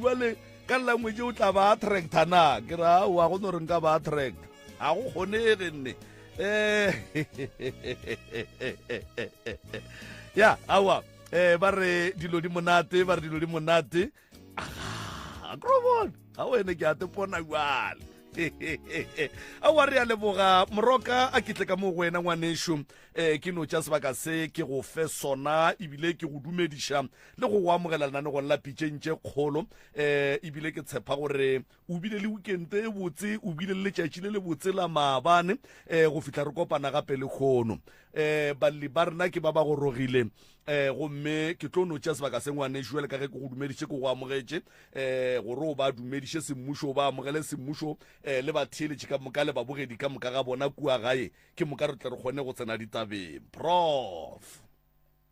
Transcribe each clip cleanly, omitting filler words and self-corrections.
Jwale ka language o tla ba attracta na? Ke ra aowa go no re nka ba attracta. Ga go kgonege nne. Eh ya aowa eh ba re dilo di monate ba re dilo di monate. Aga krobon ga wene ke a te pona jwale. Aowa re a leboga moroka a ke tle ka mo go wena ngwanešu um ke no tša sebaka se ke go fe sona ebile ke go dumediša le go go amogela lenanegong la pitšeng tše kgolo um ebile ke tshepa gore o bile le weekend e botse o bile le letšatši le le botse la maabane um go fihla re kopana gape le kgono um balli ba rena ke ba ba gorogile um gomme ke tlo no tšea sebaka se ngwanešu jale ka ge ke go dumediše ke go amogetše um gore o ba dumediše semmušo o ba amogele semmušo um le batheeletši ka moka le babogedi ka moka ga bona kua gae ke moka re tle re kgone go tsena ditabeng prof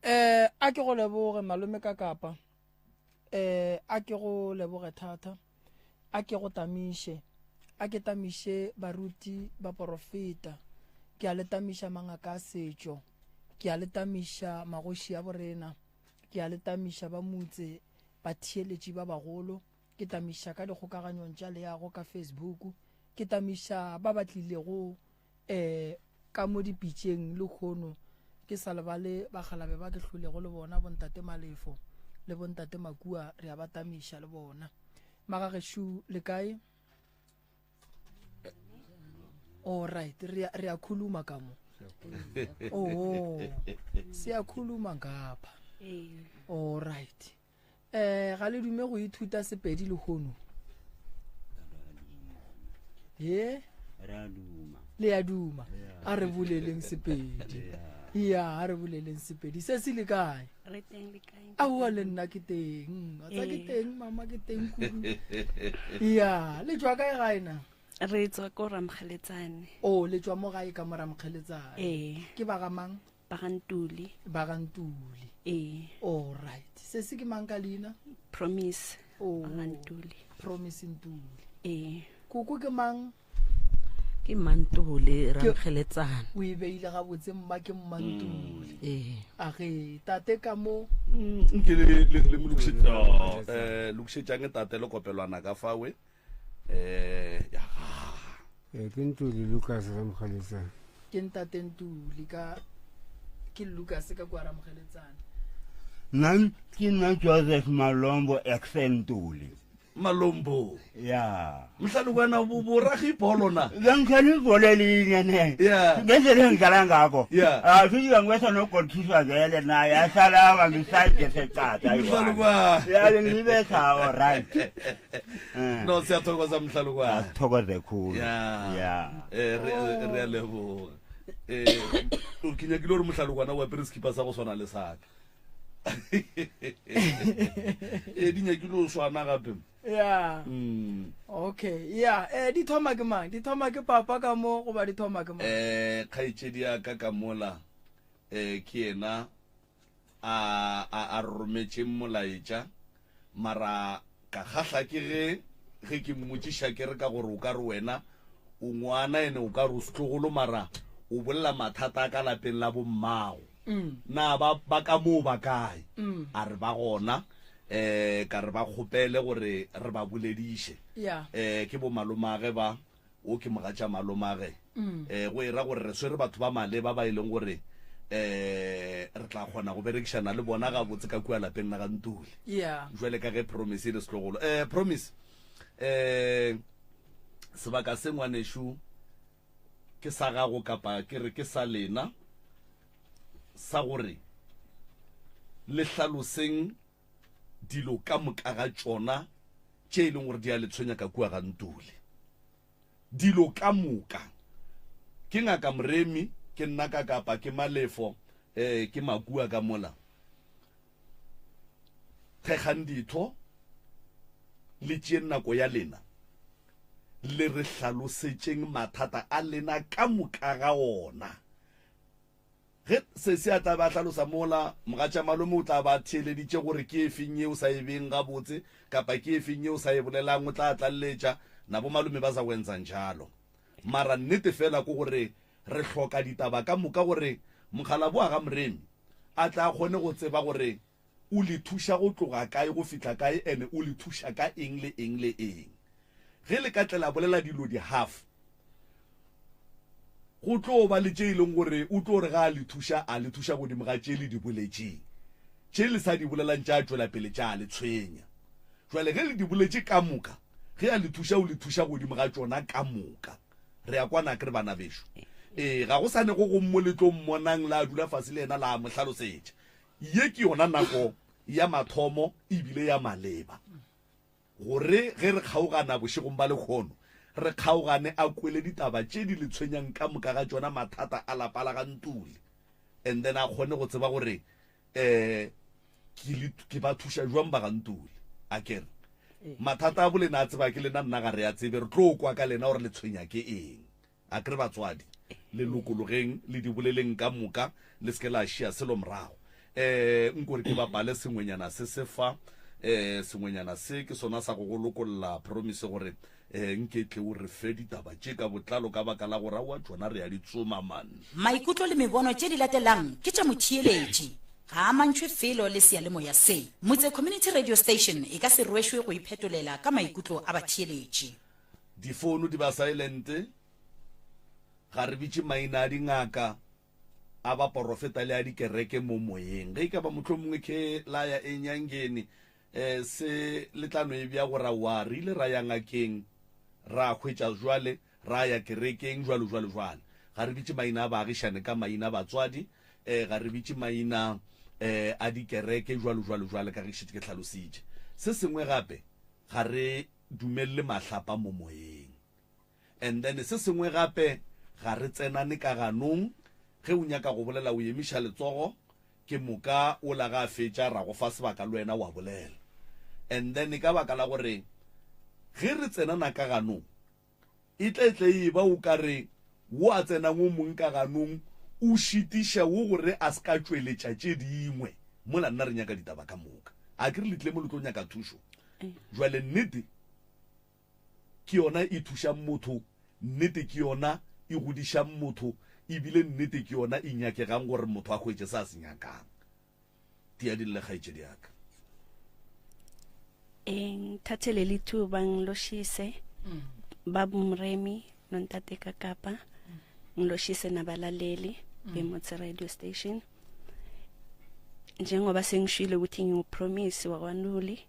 Eh, a ke go leboge malome ka kapa. Eh, a ke go leboge thata. A ke go tamiše. A ke tamiše baruti baporofeta. Ke a le tamiša mangaka a setšo. Ke a le tamiša magoši a borena. Ke a le tamiša ba motse, batheeletši ba bagolo. Ke tamiša ka dikgokaganyong tša leago ka Facebook. Ke tamiša ba ba tlilego um ka mo dipitšeng lehono ke sa lebale bakgalabe ba ke hlolego le bona bontate Malefo le bontate Makua re a ba tamiša le bona. Magagešu le kae? All right, re a khuluma ka mo. Oh, siyakhuluma ngapha. All right. Eh, ga le dume go ithuta Sepedi lehono? Ye? Re a duma. Le a duma. A re boleleng Sepedi. Ya, a re boleleng Sepedi. Se se le kae? Re teng le kae? Aowa le nna ke teng. A tsa ke teng mama ke teng kudu. Ya, le tšwa kae gae na? Re tswa ko Ramokgeletsane. Oh, le tšwa mo gae ka mo Ramokgeletsane. Ee. Ke ba ga mang? Ba ga Ntuli. Ba ga Ntuli. Ee. All right. Se se ke mang ka leina? Promise. Oh. Ba ga Ntuli. Promise Ntuli. Ee. Koko ke mang? Ke Mmantuli Ramkgeletsane. O e beile gabotse mma ke Mmantuli. Mm. Ee. A ge tate ka mo. Mm, nke le le le mo lokišetša eh lokišetšang tate le kopelwana ka fawe. Eh ya. Eh ke Ntuli Lucas Ramkgeletsane. Ke ntate Ntuli ka ke Lucas ka kwa Ramkgeletsane. Nna ke nna Joseph Malombo ex Ntuli. Malombo. Ya. Mhlali wena boragi bolo na. Bengithanda ibhola elinye ne. Yeah. Ngendlela engidlala ngakho. Yeah. Ah, futhi ngibetha nogoalkeeper vele naye ahlala aba ngiside secatha. Mhlalukwana. Ya ngibetha all right. Eh. No siyathokoza mhlalukwana. Asithokoze khulu. Ya. Ya. Eh re re a leboga. Eh o ke nyakile gore mohlalukwana o apere sekipa sa go swana le saka. Eh di nyakile o swana gape. Ya. Mm. Okay. Ya, eh di thoma ke mang? Di thoma ke papa ka mo goba di thoma ke mang? Eh kgaetšedi ya ka ka mola eh ke yena a a a rometšeng molaetša mara ka kgahla ke ge ge ke mmotšiša ke re ka gore o ka re wena o ngwana ene o ka re o setlogolo mara o bolela mathata a ka lapeng la bommago na ba ba ka moo ba kae a re ba gona um ka re ba kgopele gore re ba bolediše um ke bomalomage ba Wo ke mogatša malomage. Um go e ra gore re swere batho ba maleba ba e leng gore um re tla kgona go berekišana le bona gabotse ka kua lapeng la ga Ntuli. Yeah. Jwale ka ge Promise e le setlogolo. Um Promise, um sebaka se ngwanešu ke sa gago kapa ke re ke sa lena sa gore le hlaloseng dilo ka moka ga tšona tše e leng gore di a le tshwenya ka kua ga Ntuli. Dilo ka moka. Ke Ngaka Moremi, ke nna ka kapa ke Malefo, eh, ke Makua ka mola. Thekgang ditho, le tšeeng nako ya lena, le re hlalosetšeng mathata a lena ka moka ga ona. Ge sesi a tla be a hlalosa mola, mogatšamalome o tla ba a theeleditše gore ke efeng ye o sa e beeng gabotse kapa ke efeng ye o sa e bolelang, o tla tlaleletša, Na bomalome ba sa kwenza njalo? Mara nnete fela ke gore re hloka ditaba ka moka gore mokgalabo wa ga Moremi a tle a kgone go tseba gore. o le thuša go tloga kae go fihla kae ene o le thuša ka eng le eng le eng. Ge le ka tle la bolela dilo di half, go tlo ba le tše e leng gore o tlo re ga a le thuša, a le thuša godimo ga tše le di boletšeng. Tše le sa di bolelang tša tšwela pele tša le tshwenya. Jwale ge le di boletše ka moka, ge a le thuša o le thuša godimo ga tšona ka moka. Re a kwana akere bana bešo? Ee, ga go sa ne go gong mo le tlo mmonang la dula fase le yena la mo hlalosetša. Ye ke yona nako ya mathomo ebile ya maleba gore ge re kgaogana bošegong ba lekgono, re kgaogane a kwele ditaba tše di le tshwenyang ka moka ga tšona mathata a lapa la ga Ntuli and then a kgone go tseba gore um ke le ke ba thuša jwang ba ga Ntuli akere mathata a bolena a tseba ke lena nna ga re a tsebe re tlo kwa ka lena gore le tshwenya ke eng. A ke re batswadi, le lokologeng, le di boleleng ka moka, le se ke la šia selo morago. Um nko re ke bapale sengwenyana se se fa. Um sengwenyana se ke sona sa go go lokolla Promise gore um nke tle o re fe ditaba tše ka botlalo ka baka la gore aowa tšona re a di tsoma man. Maikutlo le mebono tše di latelang ke tša motheeletši. Ga a mantšhwe felo le seyalemoya se. Motse Community Radio Station e ka se rwešwe go iphetolela ka maikutlo a batheeletši. Difounu di ba silent, ga re bitše maina a dingaka, a baporofeta le a dikereke mo moyeng. Ge e ka ba mohlomongwe ke la ya enyangeni, eh, se le tla no e bja gore aowa re ile ra ya ngakeng ra hwetša jwale, ra ya kerekeng jwalo jwalo jwale. Ga re bitše maina a baagišane ka maina batswadi, eh, ga re bitše maina eh, a dikereke jwalo jwalo jwale ka ge ke šetše ke hlalositše. Se sengwe gape ga re dumelele mahlapa mo moyeng. And then se sengwe gape ga re tsenane ka ganong, ge o nyaka go bolela o emiša letsogo, ke moka ola ga a fetša ra go fa sebaka le wena wa bolela. And then ka baka la gore ge re tsenana ka ganong e tle tle e ba o ka re wo a tsenang o mong ka ganong o šitiša wo gore a se ka tšweletša tše dingwe mola nna re nyaka ditaba ka moka. A ke re le tlile mo le tlo nyaka thušo? Jwale nnete ke yona e thušang motho, nnete ke yona e godišang motho, ebile nnete ke yona e nyakegang gore motho a hwetše se a se nyakang. Tia di lle kgaetšedi ya ka. Eh, ngithathe leli thuba ngiloshise baba uMremi nontate Kakapa ngiloshise nabalaleli beMotse radio station njengoba sengishilo ukuthi ngiwupromise wakwaNtuli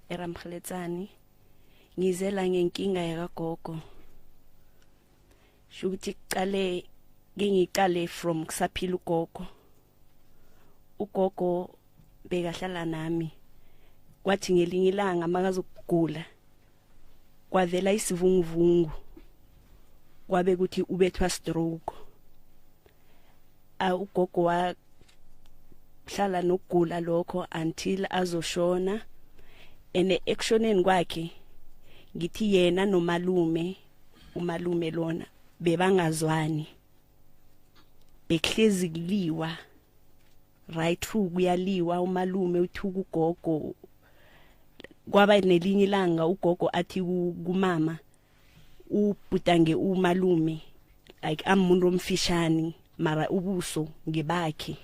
eRamkgeletsane ngize la ngenkinga yakagogo sho ukuthi kuqale ngingiqale from kusaphila ugogo ugogo bekahlala nami kwathi ngelinye ilanga makazokugula kwavela isivunguvungu kwabe kuthi ubethwa stroke ugogo wahlala nokugula lokho until azoshona ene ekushoneni kwakhe ngithi yena nomalume umalume lona bebangazwani bekuhlezi kuliwa right through kuyaliwa umalume uthuka ugogo kwaba nelinye ilanga ugogo athi kumama ubhudange umalume like amuntu omfishane mara ubuso ngebakhe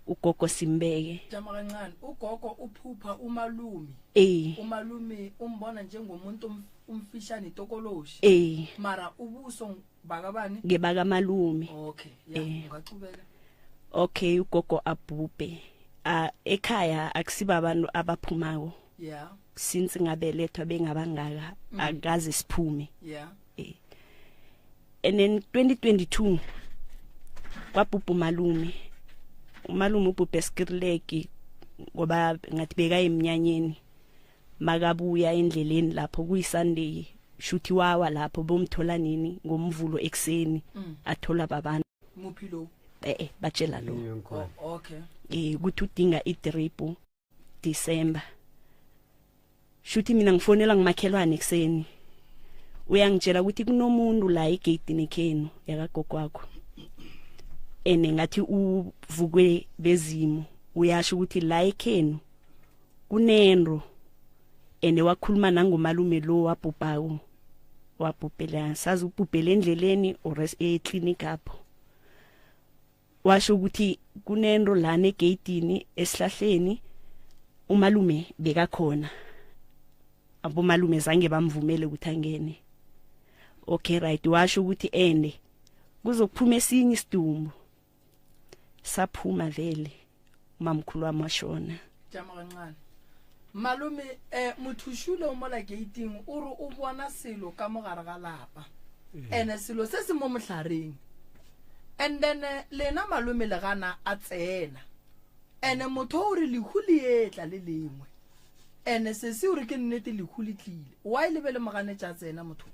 ugogo simbeke jama kancane ugogo uphupha umalume eh umalume umbona njengomuntu umfishane itokoloshi eh mara ubuso bakabani ngebakamalume okay ya eh. ungaqhubeka okay ugogo abhubhe a ekhaya akusiba abantu abaphumako yeah since ngabelethwa bengabangaka mm. akaze siphume yeah eh. and then 2022 kwabhubha umalume umalume ubhubhe skirleki ngoba ngathi beka eminyanyeni makabuya endleleni lapho kuyisunday shuthi wawa lapho bomthola nini ngomvulo ekseni mm. athola babantu muphi lo eh, eh batshela lo oh, okay eh ukuthi udinga idrip December shuthi mina ngifonela ngimakhelwane ekseni uyangitshela ukuthi kunomuntu la egate nekhenu yakagogo wakho ene ngathi uvukwe bezimo uyasho ukuthi la ekhenu kunento ene wakhuluma nangomalume lo wabhubhako wabhubhela sazi ubhubhele endleleni or eclinic apho. Washo ukuthi kunento lana egeyidini esihlahleni umalume bekakhona. Abomalume zange bamvumele ukuthi angene. Okay right washo ukuthi ende kuzokuphuma esinye isidumbu. Saphuma vele umamkhulu wami washona. Jama kancane. Malome eh mothušule o mola gating o re o bona selo ka mogare ga lapa. Ene selo se se mo mohlareng. And then eh, lena malome le gana a tsena. Ene motho o re lehu le etla le lengwe. Ene sesi o re ke nnete lehu le tlile. Why le be le moganetša tsena motho?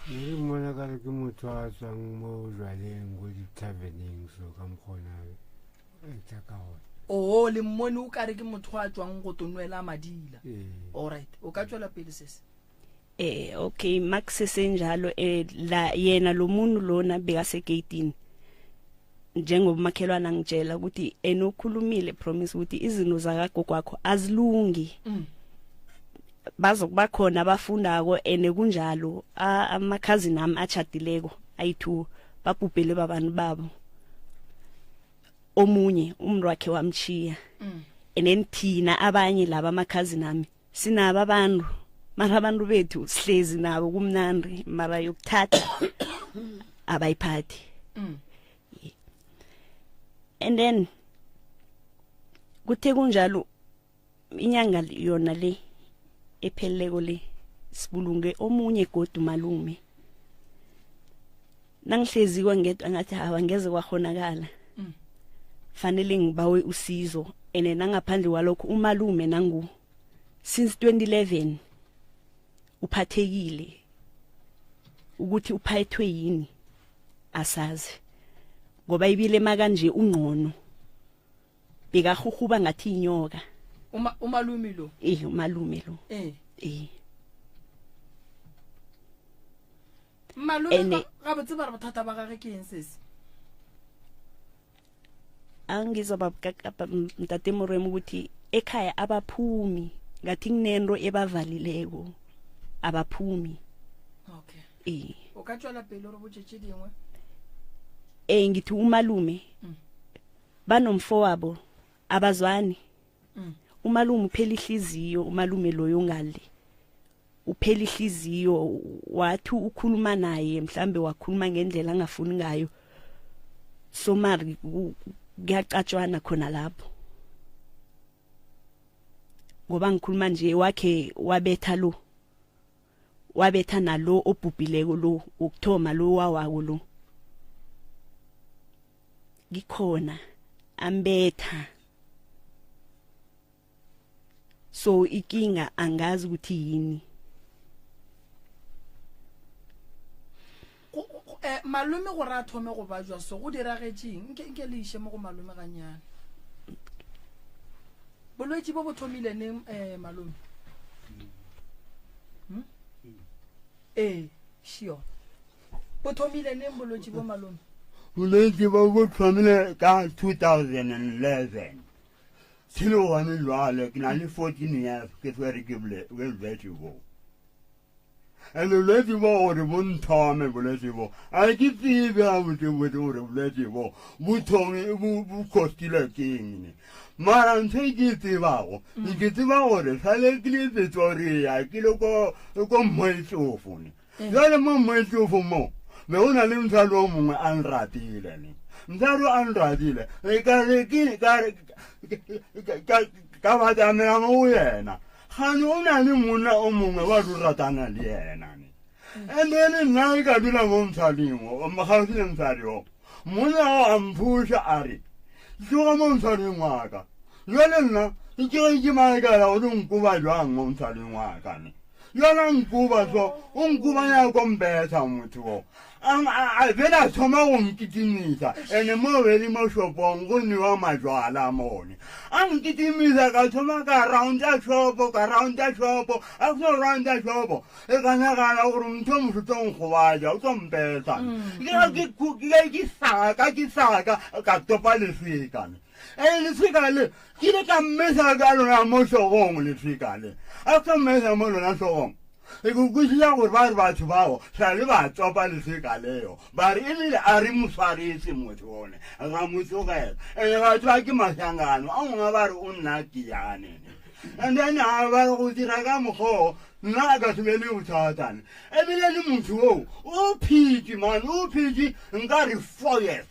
Ne re mmona ka re ke motho a tswang mo jwaleng ko di-taveneng so ka mokgona acta ka gona. Oo, le mmone o kare ke motho a tswang go tonwela madila. Alright, o ka tswela pele sesi. Eh okay makusesenjalo eh la yena lo muntu lona bekasegeyitini njengoba umakhelwane angitshela ukuthi ena ukhulumile promise ukuthi izinto zakagogo wakho azilungi. Bazokuba khona abafundako ene kunjalo amakhazini ami achadileko ayi2 babhubhele babantu babo. Omunye umntu wakhe wamchiya. And then thina abanye laba amakhazini ami sinabo abantu mara abantu bethu sihlezi nabo kumnandi mara yokuthatha abayiphathi. And then kuthe kunjalo inyanga yona le epheleleko le sibulunge omunye godu malume. Nangihlezi kwangedwa ngathi hawa ngeze kwakhonakala. Fanele ngibawe usizo ene nangaphandle kwalokho umalume nangu since 2011 uphathekile ukuthi uphethwe yini asazi ngoba ibile makanje ungqono bekahuhuba ngathi inyoka. Uma umalume lo? Eh umalume lo. Eh. Eh. Malume ga botse ba re bothata ba gagwe ke eng sesi? Angizwa baba ntate Moremi ukuthi ekhaya abaphumi ngathi kunento ebavalileko abaphumi. Okay. Eh. O ka tswela pele re botse tše dingwe? Eh ngithi umalume banomfowabo abazwani. Umalume uphela ihliziyo umalume loyo ngale. Uphela ihliziyo wathi ukhuluma naye mhlambe wakhuluma ngendlela angafuni ngayo. So mari kuyacatshwana khona lapho. Ngoba ngikhuluma nje wakhe wabetha lo. Wabetha nalo obhubhileko lo ukuthoma lo wawako lo. Ngikhona ambetha. So ikinga angazi ukuthi yini. Malome gore a thome go bajwa so go diragetseng nke nke le iše mo go malome ganyane. Bolwetši bo bo thomile neng malome? Eh, sure. Bo thomile neng bolwetši bo malome? Bolwetši bo bo thomile ka 2011. Selo gone jwale ke na le 14 years ke tshwere ke bolwetši bo. And bolwetši bo gore bo nthome bolwetši bo. A ke tsebe gabotsebotse gore bolwetši bo bo thome bo costile ke eng ne. Mara ntho e ke e tsebago, ke tseba gore sale ke le Pretoria, ke le ko Moetsofo ne. Jwale mo Moetsofo mo, be go na le mosadi o mongwe a nratile ne. Mosadi o a nratile, ka re ke ka re ka batamela mo go yena. Gane o na le monna o mongwe wa tlo ratana le yena ne. And then nna ka dula mo mosading o, gaufi le mosadi o. Monna o a mphuša a re, tloga mo mosading wa ka. Jwale nna ke ge ke makala gore nkoba jwang mo mosading wa ka ne. Jwale nkoba so, o nkoba ya ko mbetha motho o. A bela a thoma go nkitimisa, ene mo be le mo shopong go newa majwala mone. A nkitimisa ka thoma ka rounda shopo, ka rounda shopo, a go rounda shopo. E ka nagana gore motho o mosho tlo nkgobatša, o tlo mpetha. Ke ke ke saka, ke saka, ka topa leswika ne. E leswika le, ke ile ka mmesa ka lona mo hlogong leswika le. A tlo mmesa mo lona hlogong. Ke kwešiša gore ba re batho bao sa le ba tsopa leseka leo, ba re ebile a re mo swaretse motho one, ra mo tlogela. Ene batho ba ke mašangano, a mongwe ba re o nna tiyane. And then a ba re go dira ka mokgoo, nna a ka se be le bothata. Ebile le motho oo, o phetše man, o phetše nka re 4 years.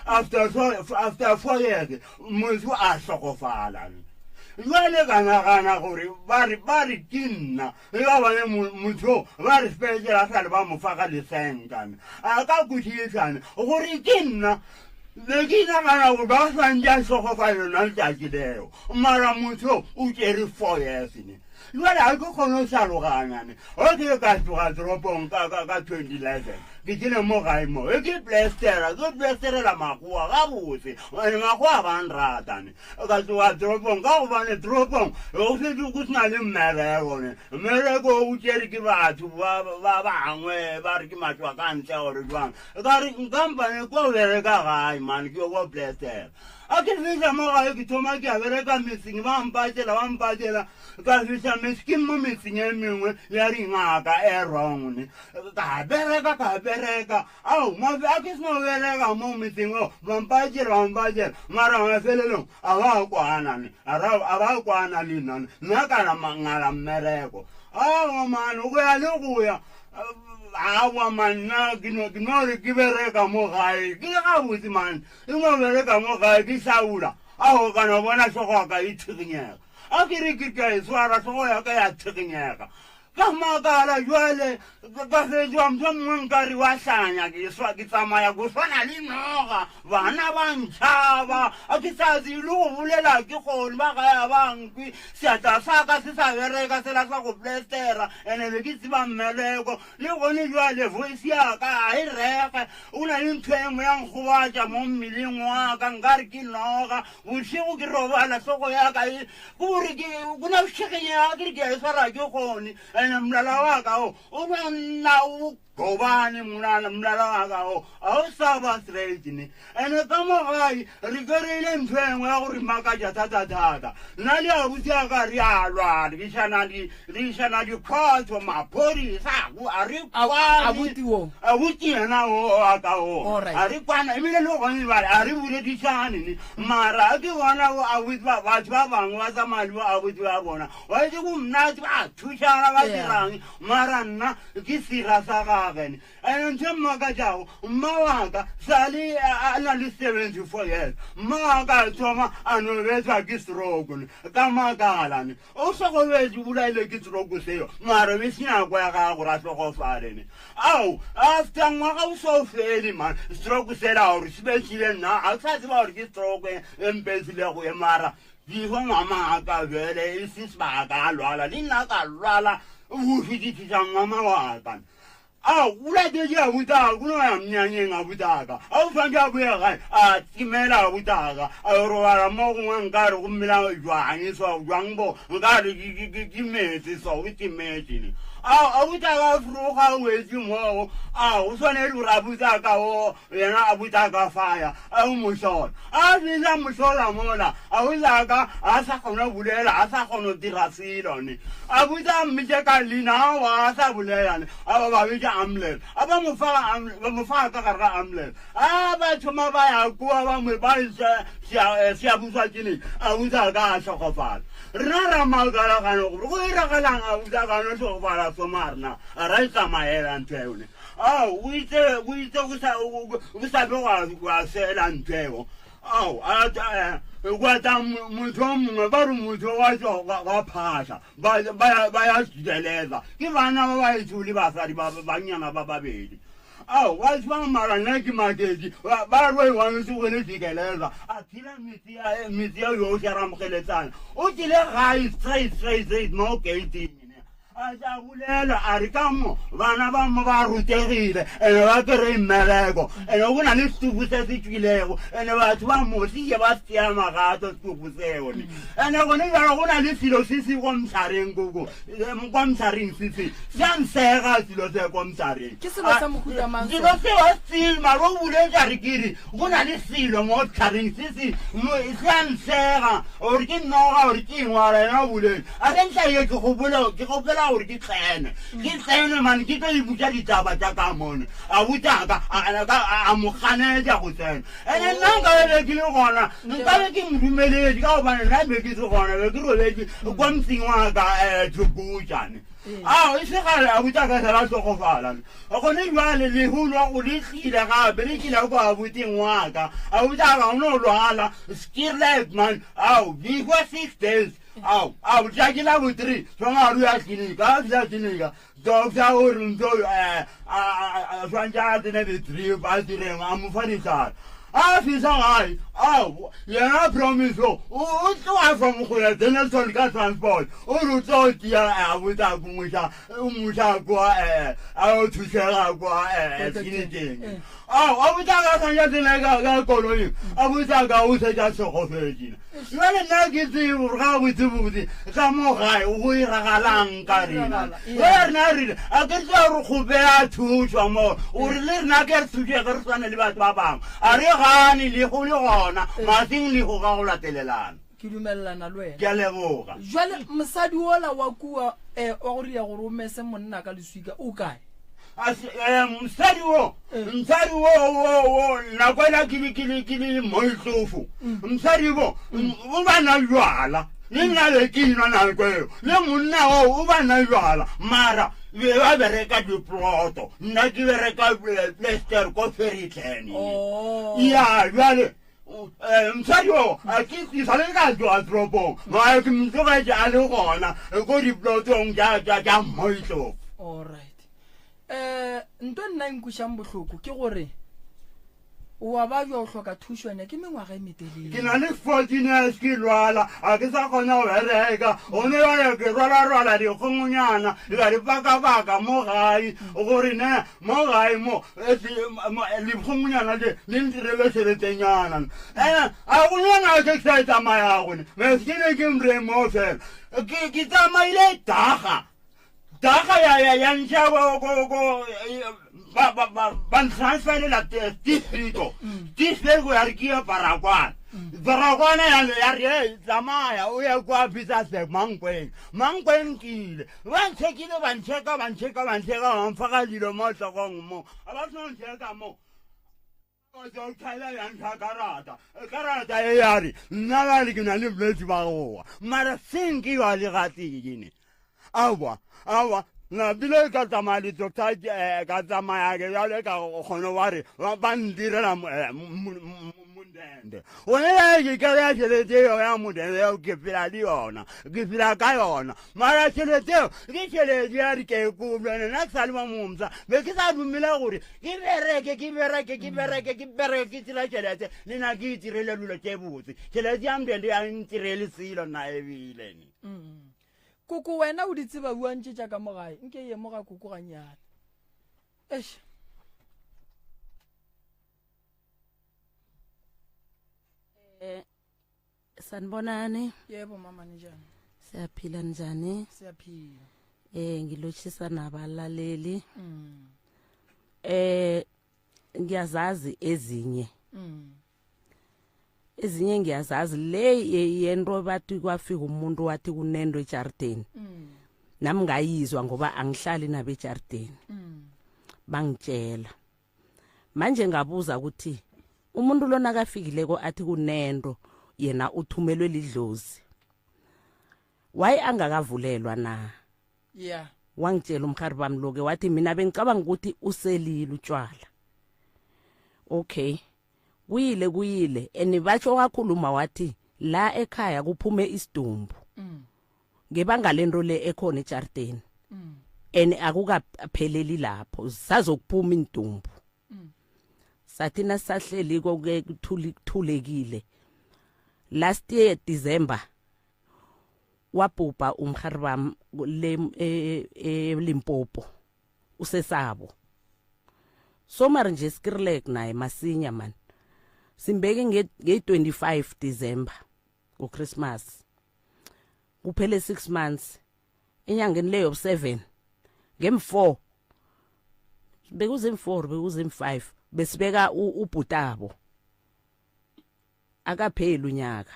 After after 4 years, motho a hlokofala. Jwale ka nagana gore ba re, ba re ke nna, le ba bone motho ba re sepetlele a sa le ba mo fa ka lesenkane. A ka kwešišane gore ke nna. Be ke nagana gore ba swantše a hlokofale lona letšatši leo, mara motho o tšere 4 years ne. Jwale ga ke kgone go hlaloganya ne. Okay, ka tloga toropong ka, ka, ka 2011, ke tlile mo gae mo, e ke plastera, ke plasterela makgowa gabotse, ene makgowa ba nrata ne. Ka tloga toropong ka gobane toropong go šetše go se na le mmereko ne. Mmereko o tšere ke batho ba, ba bangwe ba re ke matšwakantle gore jwang. Ka re nkampane ko bereka gae man, ke yo ko plastera. A ke fihla mo gae ke thoma ke a bereka metseng, ba mpatela, ba mpatela, ka fihla metse ke mo metseng e mengwe ya dingaka e wrong ne. Ka bereka, ka bereka, ao, mafe, a ke seno bereka mo metseng o, ba mpatela, ba mpatela, mara mafelelong a ba kwana ne, a ra, a ba kwana le nna ne, nna ka la ngala mmereko. Aowa man, go ya le go ya, aowa man, nna ke no, ke no re ke bereka mo gae, ke le gabotse man. E no bereka mo gae ke hlaula, ao ka no bona hlogo ya ka e thiginyega. A ke re ke ka e swara, hlogo ya ka ya thiginyega. Ka makala jwale, ka fetšwa motho mongwe nka re wa hlanya, ke swa, ke tsamaya go swana le noga, bana ba ntšhaba, a ke sa tsebe le go bolela ke kgone, ba gae a ba nkwe, seatla sa ka se sa bereka sela sa go plastera, ene be ke tseba mmereko. Le gone jwale voice ya ka ga e rege, o na le ntho e nngwe ya nkgobatša mo mmeleng wa ka, nkare ke noga. Bošego ke robala hlogo ya ka e, ke gore ke, go na šikinyega, ke re ke a e swara ke kgone. Ene molala wa ka o, o no nna o gobane molala, molala wa ka o, ga o sa ba straight ne. Ene ka mo gae re kry-ile ntho e nngwe ya go re makatša thata-thata. Nna le abuti ya ka re a lwa, re išana di, re išana dikhotho, maphodisa, go a re kwane. Abuti wo? Abuti yena o wa ka o. Alright. A re kwana, ebile le gone jwale a re boledišane ne. Mara ke bona bo abuti ba, batho ba bangwe ba tsamaya le bo abuti ba bona. Wa itse go monate, ba thušana, ba dirang. Mara nna ke sera sa gage ne. Ene ntho e mmakatšago, mma wa ka sa le a na le 74 years, mma wa ka a thoma a no bethwa ke stroke ne, ka makala ne, o hlokofetše, o bolailwe ke stroke seo, mara be se nako ya gagwe gore a hlokofale ne. Ao, after ngwaga o so fele man, stroke sela gore se bethile nna, ga ke sa tseba gore ke stroke e mpethilego e, mara before mama ka bjale e se sebaka a lwala, le nna ka lwala go fetišiša mama wa ka. Ao, o latetše abutaka, o no ya mnyanyeng abutaka. A o swanetše a boye gae, a timela abutaka, a yo robala mo gongwe nkare go mela jwang so, jwang bo, nkare ke meetse so, o timetše ne. Ao, abutaka a foroga a wetše moo, ao, o swanetše gore abutaka o, yena abutaka faya, a o mošola. A fihla mošola mola, abutaka a sa kgona go bolela, a sa kgona go dira selo ne. Abuta a mmitša ka leina, aowa, a sa bolela ne. A ba ba bitša ambulance, a ba mo fa ba mo fa ka gare ga ambulance. A ba thoma ba ya kua ba mo ba iša Siyabuswa clinic, abuta ka a hlokofala. Rena ra makala gane gore go iragalang abuta ka no hlokofala so mara na ra e tsamaela ntho eo ne. Ao, o itse o itse go sa go sa be gwa fela ntho eo. Ao, a gwa tla motho o mongwe ba re motho wa tswa wa phahla ba ba ba ya tshireletsa ke bana ba ba etsho le basadi ba bannyana ba babedi. Ao, wa tseba mara nna ke maketše ba re wa ntse go le tshireletsa a phela metse ya metse ya yohle ya Ramogeletsana o tlile gae straight straight straight mo gating. A tla bolela a re ka mo bana ba mo ba rutegile ene ba kry mmereko ene go na le setupu se se tswilego ene batho ba mo se ile ba tseya magato setupu seo ne ene gone jalo go na le selo se se kwa mosareng koko kwa mosareng se se se a nsega selo se kwa mosareng Ke selo sa mohuta mang selo seo a se mara o buletsa re kere go na le selo mo tlhareng se se se a nsega gore ke noga gore ke eng wa rena o boleng a re ntla ye ke gopola ke gopola. kgopela gore ke tsene ke tsene mane ke tlo e botša ditaba tša ka mone abuti a ka a mo ganetša go tsena ene nna nka be ke le gona nka be ke mo dumeletse ka gobane nna be ke se gona be ke robetse kwa motseng wa ka um thokotšane ao e se gale abuti a ka sala tlhokofala gone jale lehu lwa go le tlile gape le tlile kwa abuting wa ka abuti a ka o no lwala skirlet man ao before six days ao ao tšatši la bo three swangaru ya tlinika a fihla tlinika doctor o re ntho eh, a swantše a tsene di-drip a direng a mo fa ditlhare a fihla gae ao yena promise o o tloga from go ya denelton ka transport o re o tlo tia a botsa ko moša kwa um a o thusega kwa um tleliniking ao a botsa ka santša tsena ka koloi a botsa ka o setša segofetšina jale nna ke tsebe gore ga botsebotse ka mo gae go iragalang ka rena jale rena rile a ke tsa re kgopela thušwa mo ore le rena ke re thusege re tshwane le batho ba bangwe a re gane lego le gona maseng lego ka go latelelana ke dumelelana le wena ke a leboga jale mosadi ola wa kua um wa go ria gore o mese monna ka leswika o kae eh, mosadi wo eh. mosadi wo wo wo nako ela ke le ke le ke le moitlofo mm. mosadi bo mm. o ba na jwala le nna be ke nwa nako eo le monna o o ba na jwala mara be ba bereka diploto nna ke bereka plaster ko ferritlene oh. ya jale Eh, mosadi o a ke ke sa le ka tloga toropong mara ke motlogetše a le gona ko diplotong tša mmoitlo allright um nto nna e nkušang bohloko ke gore wa ba jwa o hloka thušo ene ke mengwaga e metelele ke na le fourteen years ke lwala a ke sa kgona go bereka gone jale ke rwalarwala dikgongonyana ka di pakabaka mo gae gore ne mo gae mo lekgomonyana le le ntirele tšheletenyana ene a go nyana ke sa e tsamaya gone me ke ne ke mre mo fela ke tsamaile daga daga ya ya ya ntšha ko ko ko ba ba ba ba ntransferela tisiko tisiko ya re ke ya Baragwana Baragwana ya ya re tsamaya o ya kwa Pietersburg Mankweng Mankweng ke ile ba ntšhekile ba ntšheka ba ntšheka ba ntšheka ba mfa dilo mo tlogong mo a ba seno ntšheka mo thaela ya ntlha karata karata e ya re nna ba re ke na le bolwetse ba gowa mara senke ba le gatee aowa aowa napile ka tsamaya le doctor eh, ka tsamaya ke jale ka kgone wa re ba ntirela eh, modende one ke kry-a tšhelete eo ya modende eo ke phela le yona ke phela ka yona mara tšhelete eo ke tšhelete ya dikekolwane nna ke sa le ba momsa be ke sa dumela gore ke bereke ke bereke ke bereke ke bereke ke tsela tšhelete le na ke itirele dilo tše botse tšhelete ya modende ya ntirele selo nna ebile mm. Koko wena o di tseba bua ntše tša ka mo gae nke ye mo ga koko gannyane. Eish. Eh sanibonani. Yebo mama ninjani? Siyaphila njani? Siyaphila. Eh ngilotshisa nabalaleli. Mm. Eh ngiyazazi ezinye. Mm. Ezinye ngiyazazi le yento bathi kwafika umuntu wathi kunento ejardeni. Mm. Nami ngayizwa ngoba angihlali nabe ejardeni. Mm. Bangitshela. Manje ngabuza ukuthi umuntu lona kafikileko athi kunento yena uthumelwe lidlozi. Why angakavulelwa na? Yeah. Wangitshela umkhari bami loke wathi mina bengicabanga ukuthi uselile utshwala. Okay. Kuyile kuyile and batsho wakhuluma wathi la ekhaya kuphume isidumbu. Mm. Ngebanga lento le ekhona ejardeni. Mm. And akukapheleli lapho sazokuphuma indumbu. Mm. Sathi nasahleli konke kuthulekile. Last year December wabhubha umharibam le eLimpopo usesabo so mara nje skirlek naye masinya man simbeke nge 25 December ngoChristmas kuphele 6 months enyangeni leyo 7 ngem4 bekuze m4 bekuze m5 besibeka ubhutabo akapheli unyaka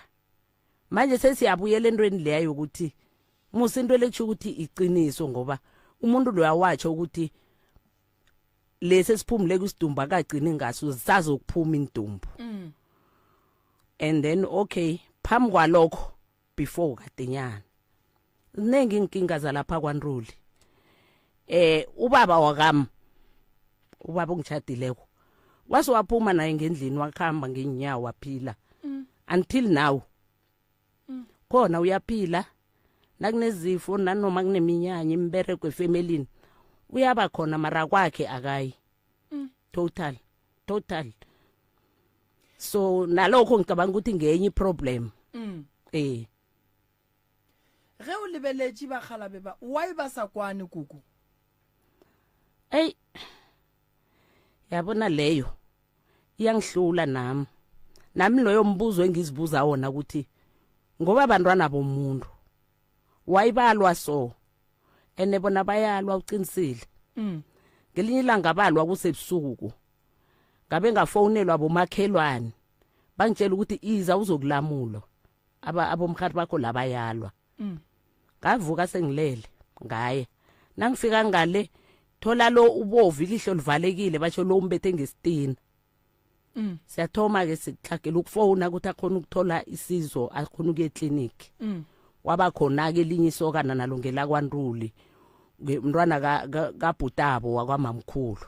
manje sesiyabuyela entweni leya yokuthi Musi into letsho ukuthi iqiniso ngoba umuntu loya watsho ukuthi lesi esiphumule kwisidumbu akagcini ngaso sazokuphuma indumbu mm. And then okay, phambi kwalokho before kadenyana ziningi inkinga zalapha kwaNruli. Ubaba wakam, ubaba ongishadileko, wase waphuma naye ngendlini wakhamba ngenyawo waphila until now. Khona uyaphila nakunezifo nanoma kuneminyanya imibereko efemelini uyaba khona, mara kwakhe akayi total total. So nalokho ngicabanga ukuthi ngenye iproblem. Ge o lebeletše bakgalabe ba, why ba sa kwane, kuku? Ey, yabona leyo iyangihlula nami. Nami loyo mbuzo engizibuza wona ukuthi ngoba abantwana bomuntu wayibalwa so ene bona bayalwa, uqinisile. Ngelinye ilanga balwa kusebusuku, ngabe ngafonelwa bomakhelwane bangitshela ukuthi iza uzokulamula aba abomkhari bakho labayalwa. Ngavuka sengilele ngaye, nangifika ngale thola lo ubovu, ilihlo livalekile, basho lo umbethe ngesitina. Siyathoma ke sikuhlagela ukufona ukuthi akhona ukuthola isizo, akhona ukuya eclinic. Waba khona ke elinye isokana nalo ngelakwaNtuli, umntwana kabhutabo wakwamamkhulu.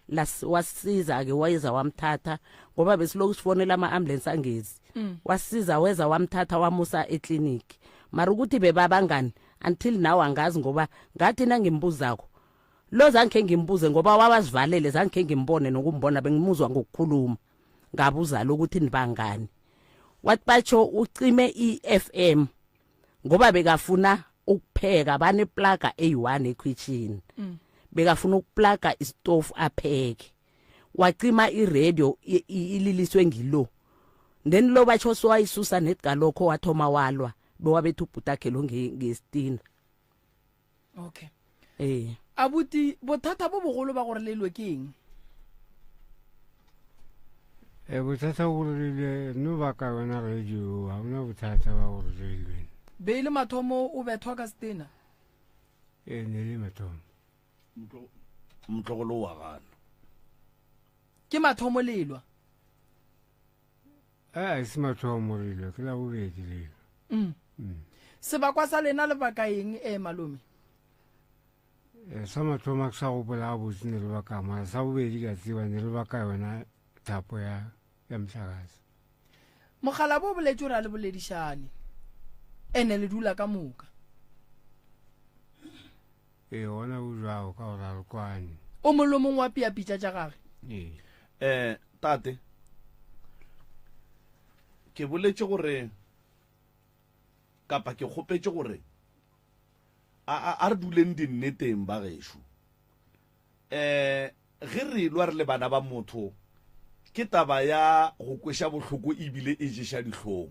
Las wasiza ke, wayeza wamthatha ngoba besiloku sifonela ama-ambulance angezi. Wasiza weza wamthatha wamusa eclinic, mara ukuthi bebabangani until now angazi, ngoba ngathi nangimbuzako lo zange ngimbuze ngoba wawazivalele, zange ngimbone nokumbona, bengimuzwa ngokukhuluma. Ngabuza lo ukuthi nibangani, wathi batsho ucime i-FM ngoba bekafuna ukupheka, baneplaga eyi-1 ekhwitshini. Bekafuna ukuplaga isitofu apheke, wacima iradio ililiswe ngilo, then lo batsho sowayisusa nedgalokho wathoma walwa bewabetha ubhutakhe lo ngestina. Okay. Abuti, bothata bo bogolo ba gore lelwe ke eng? E bothata gore lelwe no ba ka yona radio, ga ona bothata ba gore lelwe. Be e le mathomo o bethwa ka setena? E ne le mathomo. Motlogolo wa gana. Ke mathomo lelwa? E se mathomo lelwe, ke la bobedi lelwe. Sebakwa sa lena lebaka eng, e malome? Sa mathomo ke sa gopola gabotse ne le baka, mara sa bobedi ka tseba ne le baka yona thapo ya motlakase. Mogala bo boletse gore a le boledišane ene le dula ka moka? Ee, gona o jwao ka gore a re kwane. O mongwe le o mongwe wa pea pitša tša gage? Ee. Tate, ke boletše gore kapa ke kgopetše gore a re duleng dinneteng ba gešo. Ge re lwa re le bana ba motho ke taba ya go kweša bohloko ebile e ješa dihlong,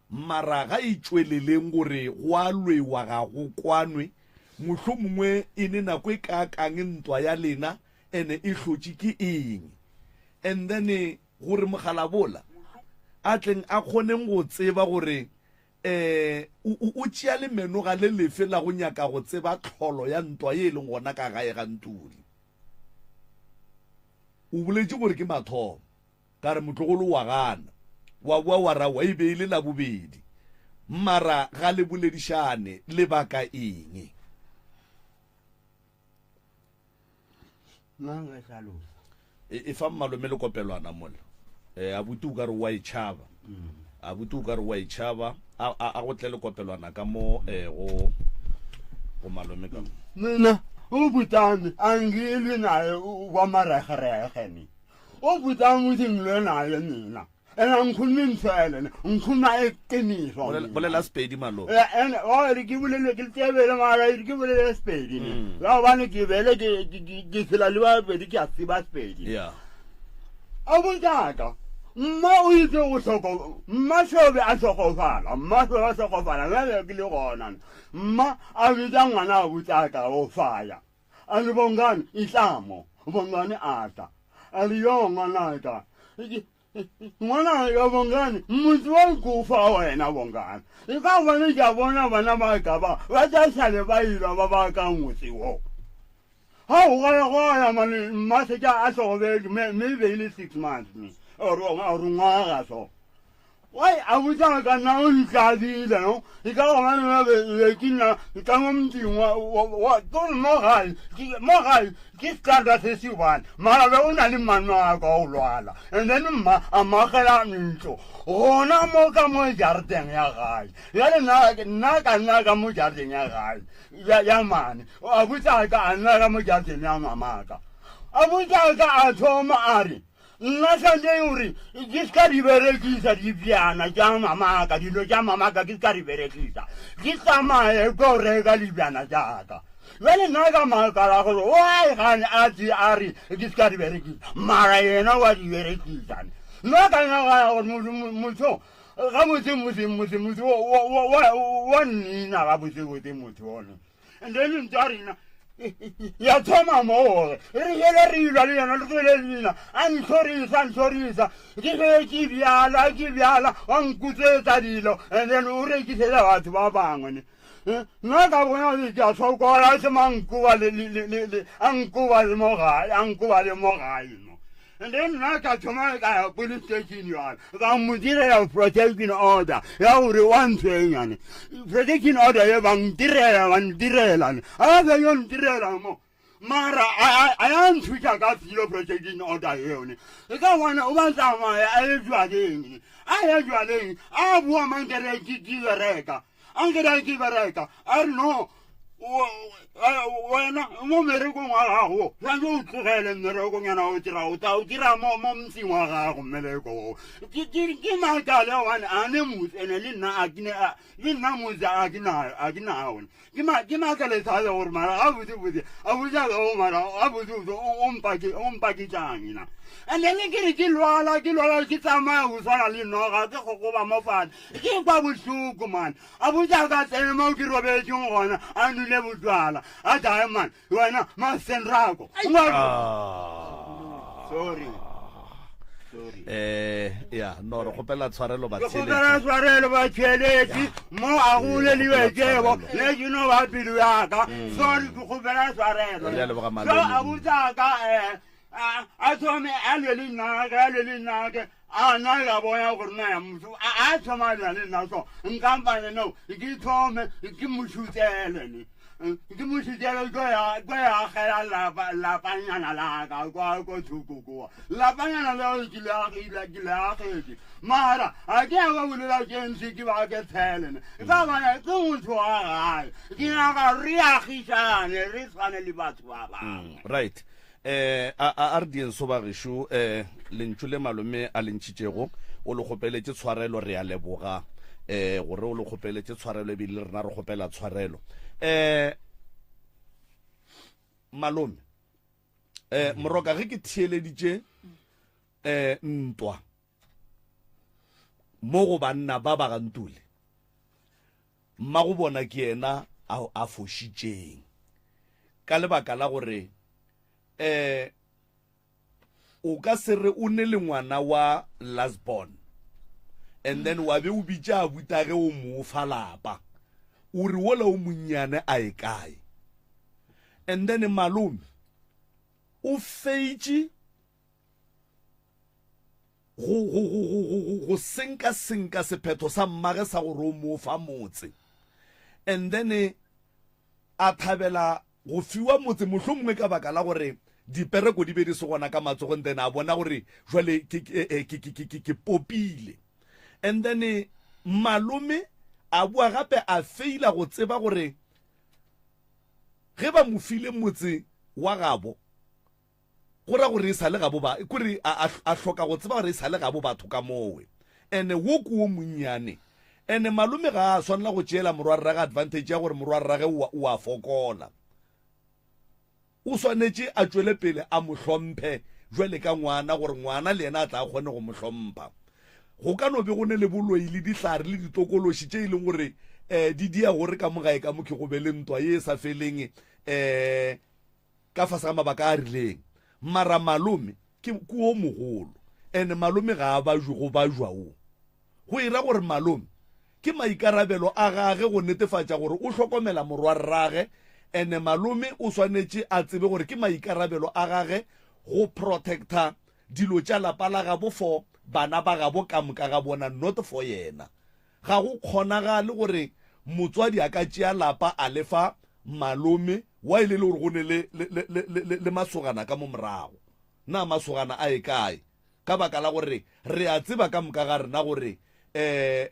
mara ga e tšweleleng gore go a lwewa ga go kwanwe, mohlomongwe e ne nako e kaakang ntwa ya lena ene e hlotše ke eng, and then gore mogalabola a tleng a kgoneng go tseba gore um o tšea lemenoga le lefe la go nyaka go tseba tlholo ya ntwa ye e leng gona ka gae ga Ntuli. O boletše gore ke mathomo, ka re motlogolo wa gana, wa boa wa ra wa e be e le la bobedi, mara ga le boledišane lebaka eng? Nna nka hlalosa. E fa mmalome le kopelwana mola. Abuti o ka re wa e tšhaba. Abuti o ka re wa e tšhaba. A go tle le kopelwana ka mo go go malome ka mo. Mina o butame angilwi naye wa maregerege ni. O butame uthi ngilwe naye mina. Ene angikhulumi mfele ne, ngikhuluma iqiniso. Bolela Sepedi malome. Ene o re ke bolele ke tsebele mara ke bolele Sepedi ne. Ya gobane ke bele ke ke phela le ba pedi ke a tseba Sepedi. Yeah. A botaka mma o itse go hloko mma shobe a hlokofala, mma shobe a hlokofala nna be ke le gona, mma a bitsa ngwana a botsaka o faya a re Bongane itlamo, Bongane a tla a re yo ngwanaka. Ngwana ya Bongani, motse wa ko fa wena Bongani. E ka gobane ke a bona bana ba ka ba ba tla šale ba ilwa ba ba ka motse wo. Ga o gaya go ya mane mma se ka a hlogobedi me me e be e le 6 months me or or ngwaga so. Wai a botsa ka nna o ntlabile no e ka gobane ba be be ke nna ka mo motseng wa wa ke mo gae mo gae ke setlata se se one mara be o na le mano a ka o lwala and then mma a magela ntlo gona mo ka mo jarateng ya gae jale nna ka nna ka mo jarateng ya gae ya mane a botsa ka a nna ka mo jarateng ya mamaka a botsa ka a thoma a re Nna Sanjay o re, Ke se ka di berekisa dibjana tša mamaka, dilo tša mamaka ke se ka di berekisa. Ke tsamaye ko reka dibjana tša ka. Bjale nna ka makala gore why gane a tse a re ke se ka di berekisa, mara yena wa di berekisa. Nna ka nagana gore motho gabotse motse motse motse wa nnina gabotse botse motho one. And then ntwa rena ya thoma moo re ele re ilwa le yona le tlwele leina a ntlhorisa ntlhorisa ke ge ke bjala ke bjala wa nkutswetsa dilo and then o rekisetsa batho ba bangwe ne eh, nna ka bona ke a sokola se mankoba a nkoba le mo gae a nkoba le mo gae no And then nna ka thoma ka ya police station yona ka mo direla protection order ya gore wa ntshwenyane protection order ye ba ntirela ba ntirela a ba yo ntirela mo mara a ya nthuša ka filo protection order yone e ka bona o ba tsamaya a ye jwaleng a ye jwaleng a boa mankere ke bereka a nkere ke bereka a re no wena mo mmerekong wa gago tshwanetse o tlogele mmerekonyana o dira o tla o dira mo motseng wa gago mmereko o ke makale one a ne motse ene le nna a ke le nna motse a ke naone ke makale sale gore mara ga botsebotse a botsa o mara ga botsebotse o mpaketsang na and then ke re ke lwala ke lwala ke tsamaya go tshwana le noga ke gogoba mo fatshe ke kwa bohloko man a botsa ka tsene mo ke robetseng gona a nole bojwala a tae man wena masenrako ah. sorry eh ya no re kgopela tshwarelo ba kgopela tshwarelo ba tšheletse mo a go le liwetšebo le ke no ba pelo ya ka mm. sorry ke kgopela tshwarelo so a botsa ka eh a thome a lwe le nna ke a lwe le nna ke a nna ka bona gore na ya motho a thoma a lwa le nna so nkampane no ke thome ke mo šutele ne ke mo šutele ko ya ko ya agela lapa lapanyana la ka kwa ko thoko koa lapanyana leo ke le agile ke le agetse mara a ke ya ba bolela ke ntse ke ba ke tshele ne ka bana ke motho wa gae ke nyaka re agišane re tshwane le batho ba bangwe right Eh, a, a, a re dieng so ba gešo, eh, lentšu le malome a le ntšhitšego, o le kgopeletše tshwarelo, re a leboga, eh, gore o le kgopeletše tshwarelo ebile le rena re kgopela tshwarelo. Eh, malome, eh, moroka ge ke theeleditše, eh, ntwa mo go banna ba ba gantule, mmago bona ke yena a, a fošitšeng ka lebaka la gore um o ka se re o ne le ngwana wa lastborn and then wa be o bitša abutage o mo fa lapa o re wola o monnyane a e kae and then malome o feitše go, go, go, go, go, go, go senka-senka sephetho sa mmage sa gore o mo fa motse and then eh, a thabela go fiwa motse mohlomongwe ka baka la gore dipereko di be di se gona ka matsogong then a bona gore jwale ke, ke, eh, ke, ke, ke, ke, ke popile and then eh, malome a boa gape a feila go tseba gore ge ba mo file motse wa gabo Go ra gore e sa le gabo ba, kore a, a, a hloka go tseba gore e sa le gabo batho ka mowe. Ene wo ke wo monnyane. Ene malome ga a swanela go tšeela morwarrage advantage ya gore morwarrage o a, o a fokola. O swanetše a tšwele pele a mo hlomphe jwale ka ngwana gore ngwana le yena a tla a kgone go mo hlompha. Go ka no be go ne le boloi le dihlare le ditokološi tše e leng gore um di dia gore ka mo gae ka mo ke go be le ntwa ye e sa feleng um ka fase ga mabaka a rileng. Mara malome ke, ke wo mogolo. Ene malome ga a bajwe go bajwa wo. Go e ra gore malome ke maikarabelo a gage go netefatša gore o hlokomela morwarrage ene malome o swanetše a tsebe gore ke maikarabelo a gage go protecta dilo tša lapa la gabo for bana ba gabo ka moka ga bona not for yena. Ga go kgonagale gore motswadi a ka tšea lapa a le fa malome while e le gore go ne le, le, le, le, le, le masogana ka mo morago. Na masogana a ye kae? Ka baka la gore re a tseba ka moka ga rena gore um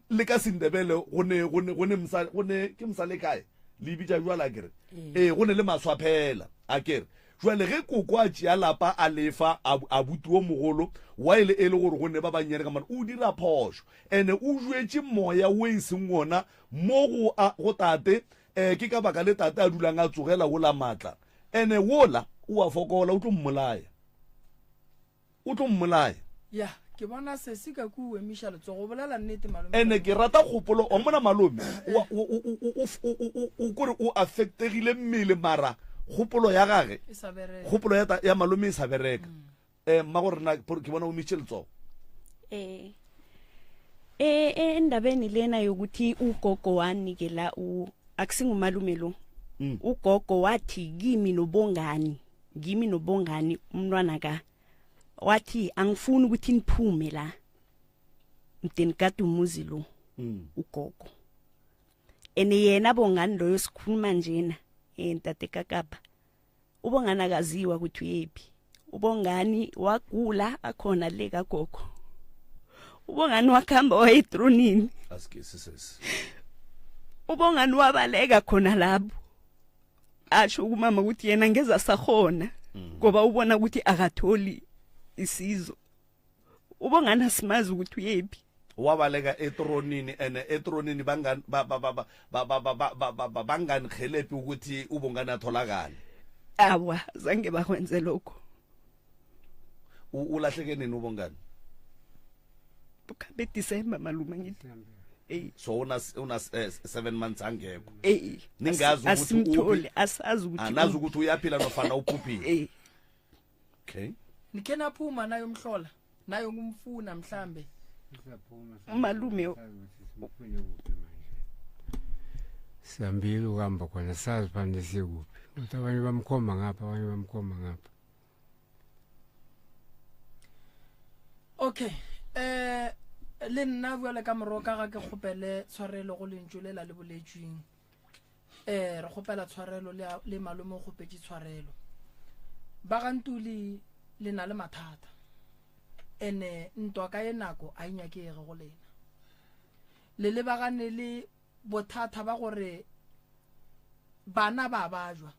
le ka Sindebele go ne, go ne, go ne, msa, go ne, ke msale kae? Le e bitša bjalo a kere? Ee, go ne le maswaphela a kere. Jwale ge koko a tšea lapa a lefa abuti wo mogolo while e le gore go ne ba bannyane ka mona, o dira phošo. Ene o jwetše moya wo e seng wona mo go, a, go tate. Um ke ka baka le tate a dulang a tsogela wola maatla. Ene wola o a fokola, o tlo mmolaya. O tlo mmolaya. Ya, ke bona sesi ka ku o emiša letsogo. O bolela nnete, malome. Ene ke rata kgopolo, wa mmona malome, o, o, o, o, o, o, o kore o affectegile mmele mara kgopolo ya gage, E sa bereka. kgopolo ya, ya malome e sa bereka. Eh, mmago rena, ke bona o emisitše letsogo. Eh. Eh, eh endabeni lena yokuthi ugogo wanikela u akusingumalume lo. Mm. Ugogo wathi kimi nobongani, ngimi nobongani umntwana ka wathi angifuni ukuthi niphume la. Mdeni kade umuzi lo. Mm. Ugogo. Ene yena bongani loyo sikhuluma njena eh ntate kakapa. Ubongani akaziwa ukuthi uyephi. Ubongani wagula akhona le kagogo. Ubongani wakhamba wayetronini. Asikisi sesi. Ubongani wabaleka khona lapho. Asho kumama ukuthi yena ngeza sakhona ngoba ubona ukuthi akatholi isizo. Ubongani asimazi ukuthi uyephi. Wabaleka etronini ene etronini bangan ba ba ba ba ba ba ba ba ba ba banganihelepi ukuthi ubongani atholakale. Awa zange bakwenze lokho. Ulahleke nini ubongani? Ukhambe December malume ngithi. Ey. So una una 7 months angekho. Ey. Ningazi ukuthi asimtholi asazi ukuthi anazi ukuthi uyaphila nofana uphuphile. Ey. Okay. Nikhe naphuma nayo mhlola nayo ngumfuna mhlambe. Umalume sihambile ukuhamba khona sazi phande sikuphi ukuthi abanye bamkhomba ngapha abanye bamkhomba ngapha Okay eh le nna bjale ka moroka ga ke kgopele tshwarelo go lentšu le la le boletšweng eh re kgopela tshwarelo le le malome o kgopetše tshwarelo ba ga Ntuli le na le mathata ene ntwa ka ye nako a e nyakege go lena le lebagane le bothata ba gore bana ba bajwa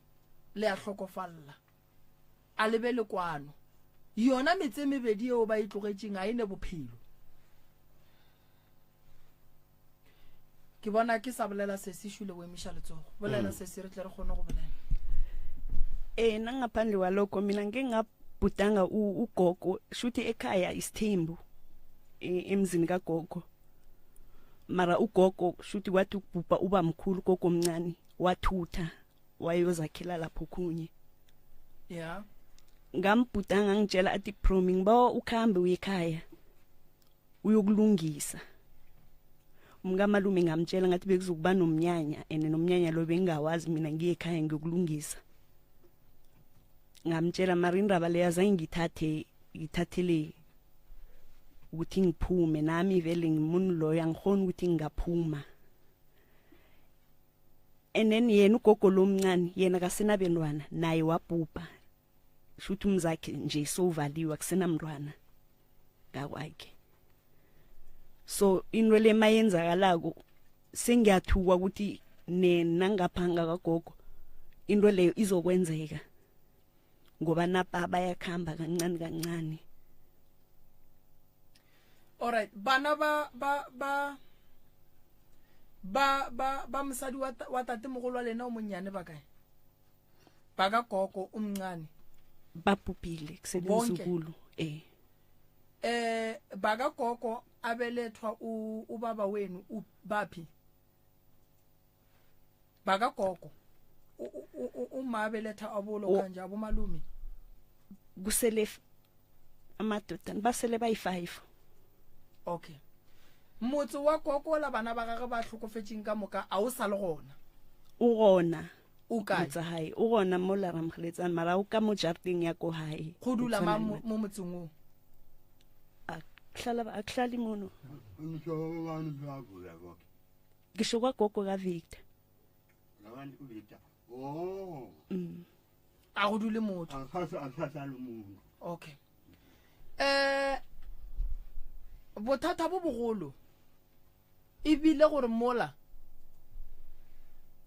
le a hlokofalla a le be le kwano yona metse e mebedi yeo ba e tlogetšeng a e ne bophelo Ke bona ke sa bolela sesi šule o emiša letsogo. Bolela mm. sesi re tle re kgone go bolela. Eh nangaphandle kwalokho mina ngike ngabhudanga ugogo shuthi ekhaya isithembu e, emzini kagogo. Mara ugogo shuthi kwathi ukubhubha uba mkhulu gogo omncane wathutha wayozakhela lapho khunye. Yeah. Ngambhudanga ngitshela athi promi ngibawa ukhambe uye ekhaya. Uyokulungisa. Umkamalume ngamtshela ngathi bekuzokuba nomnyanya and nomnyanya lo bengingawazi mina ngiye ekhaya ngiyokulungisa. Ngamtshela mara indaba leyo azange ngithathe ngithathele ukuthi ngiphume nami vele ngimuntu loyo angikhoni ukuthi ngingaphuma. And then yena ugogo lomncane yena kasenabentwana naye wabhubha. Shuthi umzakhe nje sowuvaliwe akusenamntwana ngakwakhe. So into le mayenzakalako sengiyathukwa ukuthi ne nangapha ngakagogo into leyo izokwenzeka ngoba napa bayakhamba kancane kancane. Alright bana ba ba ba ba ba ba mosadi wa wa tate mogolo wa lena o monnyane ba kae? Ba ka gogo umncane. Babhubhile kusenemzukulu eh. Eh baka gogo abelethwa ubaba wenu baphi? Baka gogo uma abeletha abolo kanje abomalume. Kusele. Amadodana basele bayi-5. Okay. Motse wa Kokola bana ba gagwe ba hlokofetšeng ka moka a o sa le gona? O gona. O kae? Motsa hae o gona mo la Ramogoletsane mara o ka mo jarateng ya ko hae. Go dula mang mo mo motseng wo? A hlala a hlali mono. Ngisho kwagogo ka Victor. Oh. A go dule motho. Okay. Eh bothata bo bogolo e bile gore mola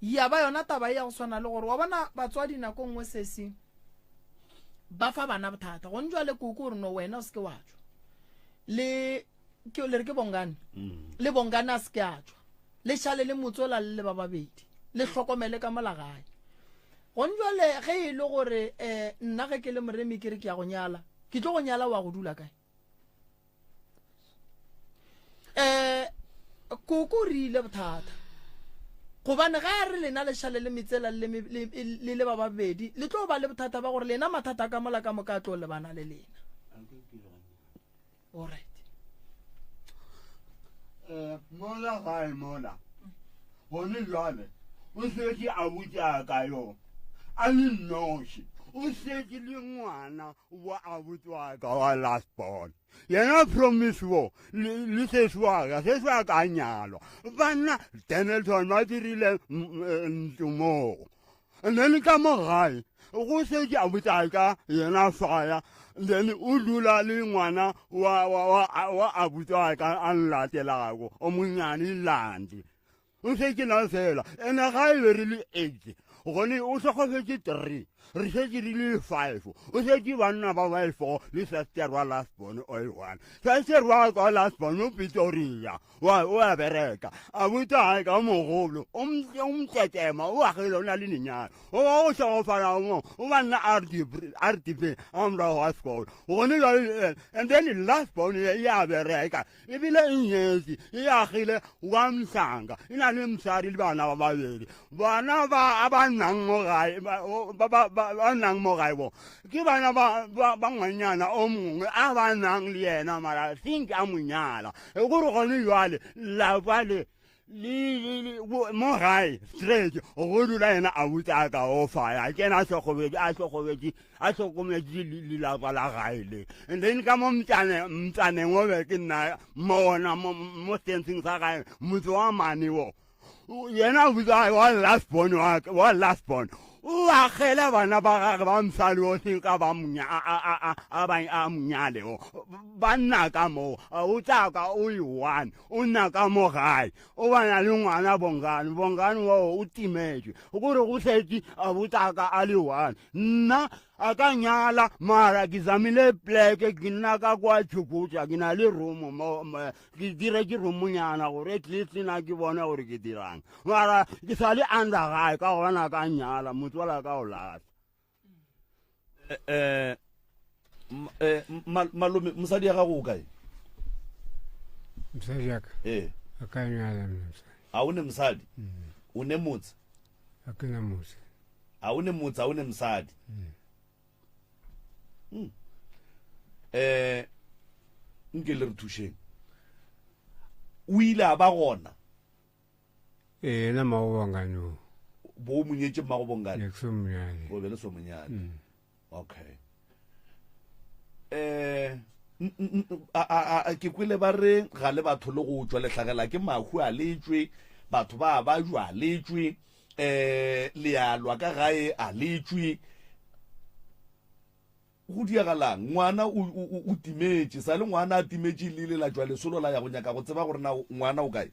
ya ba yona taba ya go swana le gore wa bona batswadi nako nngwe sesi ba fa bana bothata go njwa le koko gore no wena o se ke wa tšwa le ke le re ke bongane mm. le bongane a se ke a tšwa le šale le motsola le le ba babedi le hlokomele ka mola gae go njwale ge e le gore um nna ge ke le moremi ke re ke ya go nyala ke tlo go nyala wa go dula kae um koko o rile bothata gobane ga a re lena le šale le metsela le le ba babedi le tlo ba le bothata ba gore lena mathata ka mola ka moka a tlo lebana le lena alright eh, mola gae mola gone jale o setse a botsa ka yo a le nnoši o setse le ngwana wa abuti wa ka wa last born yena promise wo le sesi wa ka sesi wa ka a nyalwa banna denelton ba dirile eh, ntlo moo and then ka mo gae go setse abuti a ka yena faya then o dula le ngwana wa wa wa wa abuti wa ka a nlatelago o monnyane landi O šetše na fela ene ga e be re le eight gone o hlokofetše three re šetše re le five o šetše banna ba ba four le sister wa last born o e one sister wa ka last born o Pretoria wa o a bereka a botsa gae ka mogolo o mtetema o agile o na le nenyana o ba o hlokofala mo o ba nna RDP a morago ga sekolo gone jale and then last born ya bereka ebile e nyetse e agile wa mhlanga e na le mosadi le bana ba babedi bana ba a ba nnang mo gae ba nnang mo gae bo ke bana ba ngwanyana o mongwe a ba nnang le yena mara think a mo nyala e gore gone jale lapa le mo gae straight go dula yena a butsa a ka o faya ke ena a tlhokometse a tlhokometse a tlhokometse lelapa la gae le and then ka mo mtsaneng mtsaneng o be ke nna mo ona mo senseng sa gae motse wa mane wo yena a butsa wa last born wa last born o agela bana ba gage ba mosadi o seng ka ba a monyale o ba nna ka moo o tla ka o e one o nna ka mo gae o bana le ngwana bongane bongane wao o timetše kore go šetše a botsaka a le one nna a ka nyala mara ke zamile pleke ke nna ka kwa tšhokotša ke na le romo ke dire ke romonyana gore at least na ke bone gore ke dirang mara ke sa le under gae ka gona ka nyala motswala ka o lata eh, eh, malome mosadi ya gago o kae mosadi ya ka ee a ka nyala mna mosadi a o ne mosadi mm. o ne motse a ke na motse a o ne motse a o ne mosadi mm. mm. eh nke le re thušeng o ile a ba gona ee yena mmagobongane o bo o monyetše mmagobongane ne ke so monyane o be le so monyane mm. okay eh a ke kwele ba re ga le batho le go tšwa lehlagela ke mahu a letšwe batho ba ba jwa letšwe eh le a lwa ka gae a letšwe go diagalang ngwana o timetše sa le ngwana a timetše le ile la tšwa lesolo la ya go nyaka go tseba gore na ngwana o kae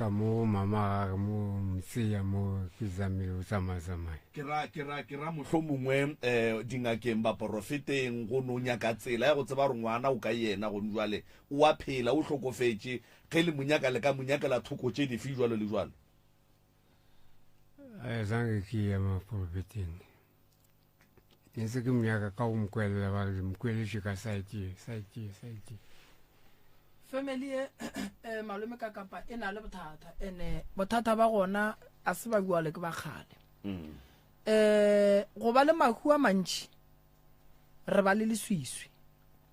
ka mo mama gage mo motseya mo ke zamile o tsamaya-tsamaya ke ra ke ra ke ra mohlo mongwe um eh, dingakeng baporofeteng go no nyaka tsela ya go tseba gore ngwana o ka yena gone jwale o a phela o hlokofetše ge le monyaka le ka monyakela thoko tše dife jwalo le jwalo Eh, zange ke ye maporofeteng ne se ke monyaka ka go mokwelela ba re mokweletše ka site ye site ye site ye family e eh, malome ka kapa e na le bothata ene bothata ba gona a se ba buale ke ba kgale um go ba le mahu a mantši re ba le leswiswi.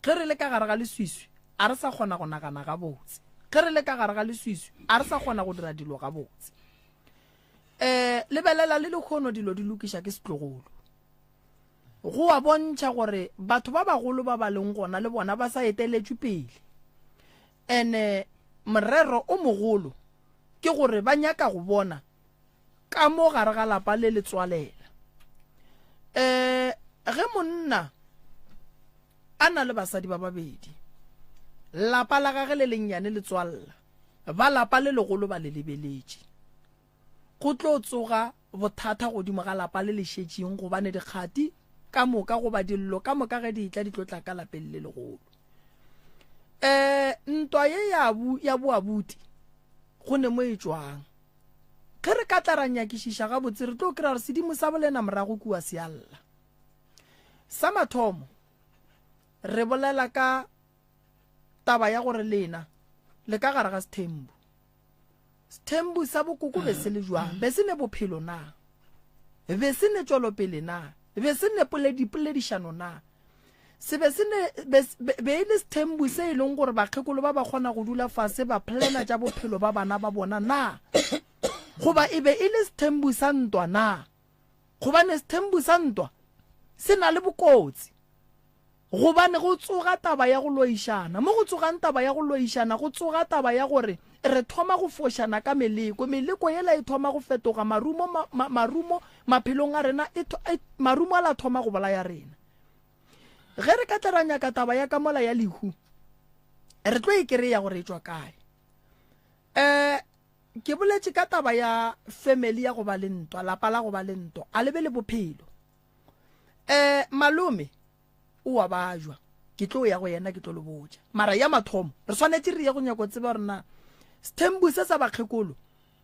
Ge re le ka gare ga leswiswi, a re sa kgona go nagana gabotse. Ge re le ka gare ga leswiswi, a re sa kgona go dira dilo gabotse. Um lebelela le lekgono dilo di lokiša ke setlogolo. Go a bontšha gore batho ba bagolo ba ba leng gona le bona ba sa eteletšwe pele. Ene morero o mogolo ke gore ba nyaka go bona ka mo gare ga lapa le le tswalela. Um ge monna a na le basadi ba babedi, lapa la gage le lennyane le tswalla, ba lapa le legolo ba le lebeletše. Go tlo tsoga bothata godimo ga lapa le le šetšeng gobane dikgati ka moka goba dillo ka moka ge di etla di tlo tla ka lapeng le legolo. Um ntwa ye ya, ya boabuti go ne mo e tšwang. Ge re ka tla ra nyakišiša gabotse re tlo kry-a gore sedimo sa bolena morago kua se a lla. Sa mathomo re bolela ka taba ya gore lena le ka gare ga sethembu. Sethembu sa bokoko be se le jwang? Be se ne bophelo na? Be se ne tšwelopele na? Be se ne dipoledišano na? Se be se ne be, be e le sethembu se e leng gore bakgekolo ba ba kgona go dula fase ba plana tša bophelo ba bana ba bona na? Goba e be e le sethembu sa ntwa na? Gobane sethembu sa ntwa se na le bokotsi. Gobane go tsoga taba ya go loišana. Mo go tsogang taba ya go loišana, go tsoga taba ya gore re thoma go fošana ka meleko. Meleko yela e thoma go fetoga marumo, ma, ma, marumo maphelong a rena, e, e, marumo ala thoma go bolaya rena. Ge re ka tla ra nyaka taba ya ka mola ya lehu, re tlo e kereya gore e tšwa kae. Um ke boletše ka taba ya family ya go ba le ntwa, lapa la go ba le ntwa, a le be le bophelo. Um malome o wa bajwa, ke tlo ya go yena ke tlo le botša. Mara ya mathomo re swanetše re ye go nyako tseba gore na sethembu se sa bakgekolo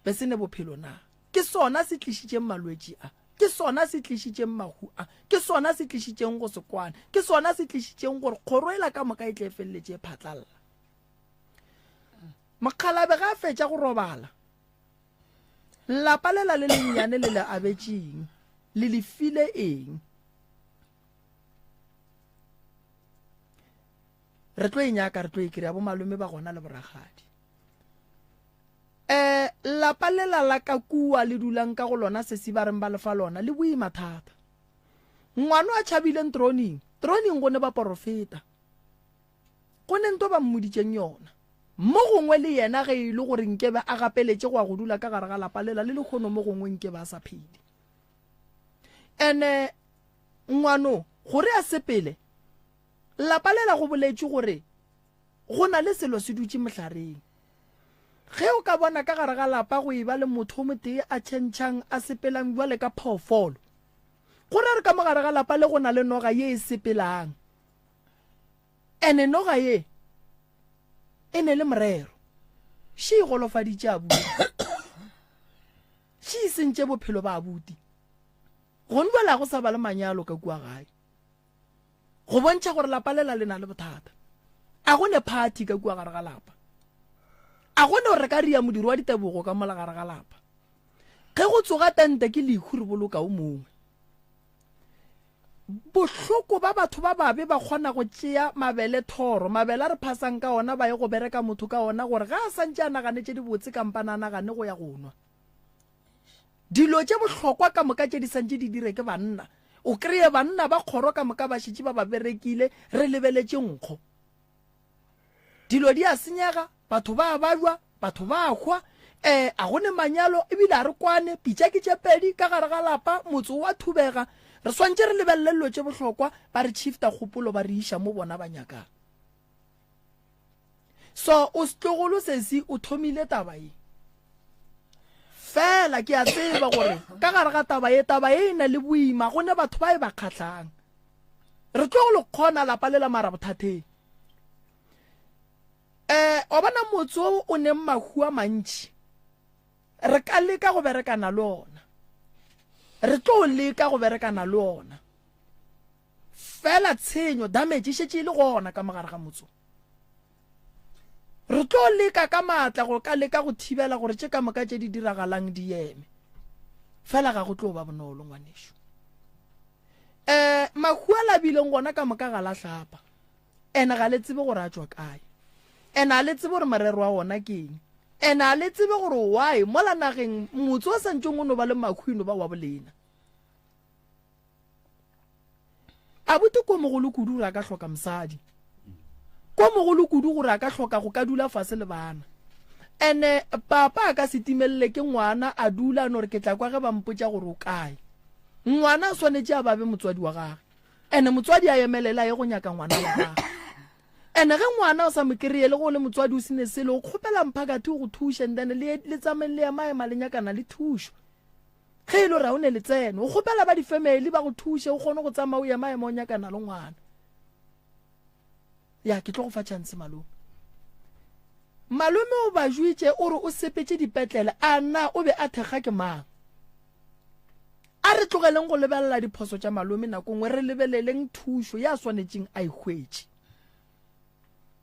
be se ne bophelo na. Ke sona se tlišitšeng malwetši a, ke sona se tlišitšeng mahu a, ke sona se tlišitšeng go se kwane, ke sona se tlišitšeng gore kgoro ela ka moka e tle e feleletše e phatlalla. Mokgalabe ga a fetša go robala, lapa lela le lennyane le le abetšeng le le file eng? Re tlo e nyaka, re tlo e kry-a, bomalome ba gona le borakgadi. Um lapa lela la ka kua le dulang ka go lona sesi ba reng ba le fa lona le boima thata. Ngwano a tšhabileng troning, troning go ne baporofeta. Go ne nto ba mmoditšeng yona. Mo gongwe le yena ge e le gore nkebe a gapeletše go ya go dula ka gare ga lapa lela le lekgono mo gongwe nkebe a sa phele. Ene ngwano gore a sepele, lapa lela go boletšwe gore go na le selo se dutše mohlareng. Ge o ka bona ka gare ga lapa go eba le motho o motee a tšhentšhang a sepelang bjale ka phoofolo, go ra re ka mo gare ga lapa le go na le noga ye e sepelang. Ene noga ye e ne le morero. Še e golofaditše abuti. Še e sentše bophelo ba abuti. Gone bjale ga go sa ba le manyalo ka kua gae. Go bontšha gore lapa lela le na le bothata. A go ne party ka kua gare ga lapa. A go ne gore re ka ria modiro wa ditebogo ka mola gare ga lapa. Ge go tsoga tente ke lehu re boloka o mongwe. Bohloko ba batho ba babe ba kgona go tšea mabele thoro, mabele a re phasang ka ona ba ye go bereka motho ka ona gore ga a santše a nagane tše dibotse kampana a nagane go ya go nwa. Dilo tše bohlokwa ka moka tše di santše di dire ke banna. O kreye banna ba kgoro ka moka ba šetše ba ba berekile re lebeletše nkgo. Dilo di a senyega, batho ba a babja, batho ba a hwa, ee, a go ne manyalo, ebile a re kwane, pitša ke tše pedi ka gare ga lapa, motse o a thubega. Re swantše re lebelele dilo tše bohlokwa, ba re shifta kgopolo ba re iša mo bona ba nyakang. So o setlogolo sesi o thomile taba ye. Fela ke a tseba gore ka gare ga taba ye, taba ye e na le boima, go ne batho ba e ba kgahlang. Re tlo go le kgona lapa le la mara bothatheng. Eh, wa bona motse o o neng mahu a mantši. Re ka leka go berekana le ona. Re tlo leka go berekana le ona. Fela tshenyo, damage e šetše e le gona ka mogare ga motse o. Re tlo leka ka maatla go ka leka go thibela gore tše ka moka tše di diragalang di eme. Fela ga go tlo ba bonolo ngwanešu. Um mahu a labileng gona ka moka ga la hlapa, ene ga le tsebe gore a tšwa kae, ene a le tsebe gore morero wa ona ke eng, ene a le tsebe gore why mola nageng motse o santšeng o no ba le mahu e no ba wa bolena. Abuti ko mogolo kudu gore a ka hloka mosadi, ko mogolo kudu gore a ka hloka go ka dula fase le bana. Ene papa a ka se timelele ke ngwana a dula a no re ke tla kwa ge ba mpotša gore o kae. Ngwana a swanetše a babe motswadi wa gage. Ene motswadi a emelele a ye go nyaka ngwana wa gage. Ene ge ngwana o sa mo kry-e le go le motswadi o sene selo o kgopela mphakathi o go thuše and then le le tsamayeng le emaema le nyakana le thušo. Ge e le gore ga o ne letseno o kgopela ba di-family ba go thuše o kgone go tsamaya o emaema o nyakana le ngwana. Ya ke tlo go fa chance malome. Malome o ba jwitše o re o sepetše dipetlele a na o be a thekga ke mang? A re tlogeleng go lebelela diphoso tša malome nako nngwe re lebeleleng thušo ya swanetšeng a e hwetše.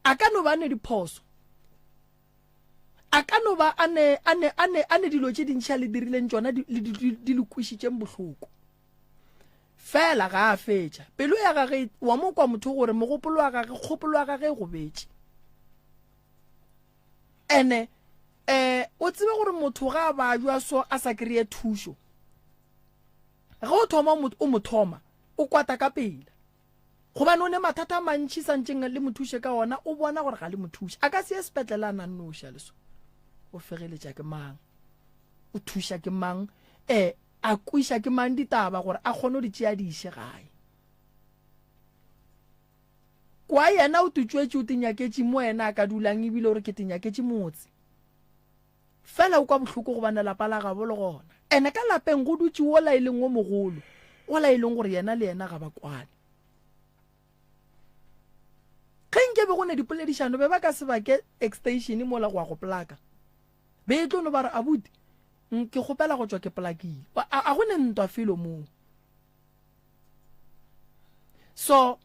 A ka no ba ne diphoso. A ka no ba a ne a ne a ne a ne dilo tše dintši a le dirileng tšona di di di le kwišitšeng bohloko. Fela ga a fetša. Pelo ya gage wa mo kwa motho gore mogopolo wa gage kgopolo ya gage e gobetše. Ene eh o tsebe gore motho ga a bajwa so a sa kry-e thušo ge o thoma o mo thoma o kwata ka pela gobane o ne mathata a mantšhi santšeng le mo thuše ka ona o bona gore ga le mo thuše a ka se ye sepetlele a nang noši a leso o fegeletša ke mang o thuša ke mang um a kwiša ke mang ditaba gore a kgone go di tšea di iše gae Kwa yena o titšwetše o tinyaketše mo yena a ka dulang ebile o re ke tinyaketše motse. Fela o kwa bohloko gobane lapa la gabo le gona. Ene ka lapeng go dutše wola e leng wo mogolo, wola e leng gore yena le yena ga ba kwane. Ge nke be go ne dipoledišano be ba ka se bake extension mola go ya go plaka. Be e tlo no ba re abuti ke kgopela go tšwa ke plakile. A go ne ntwa felo moo. So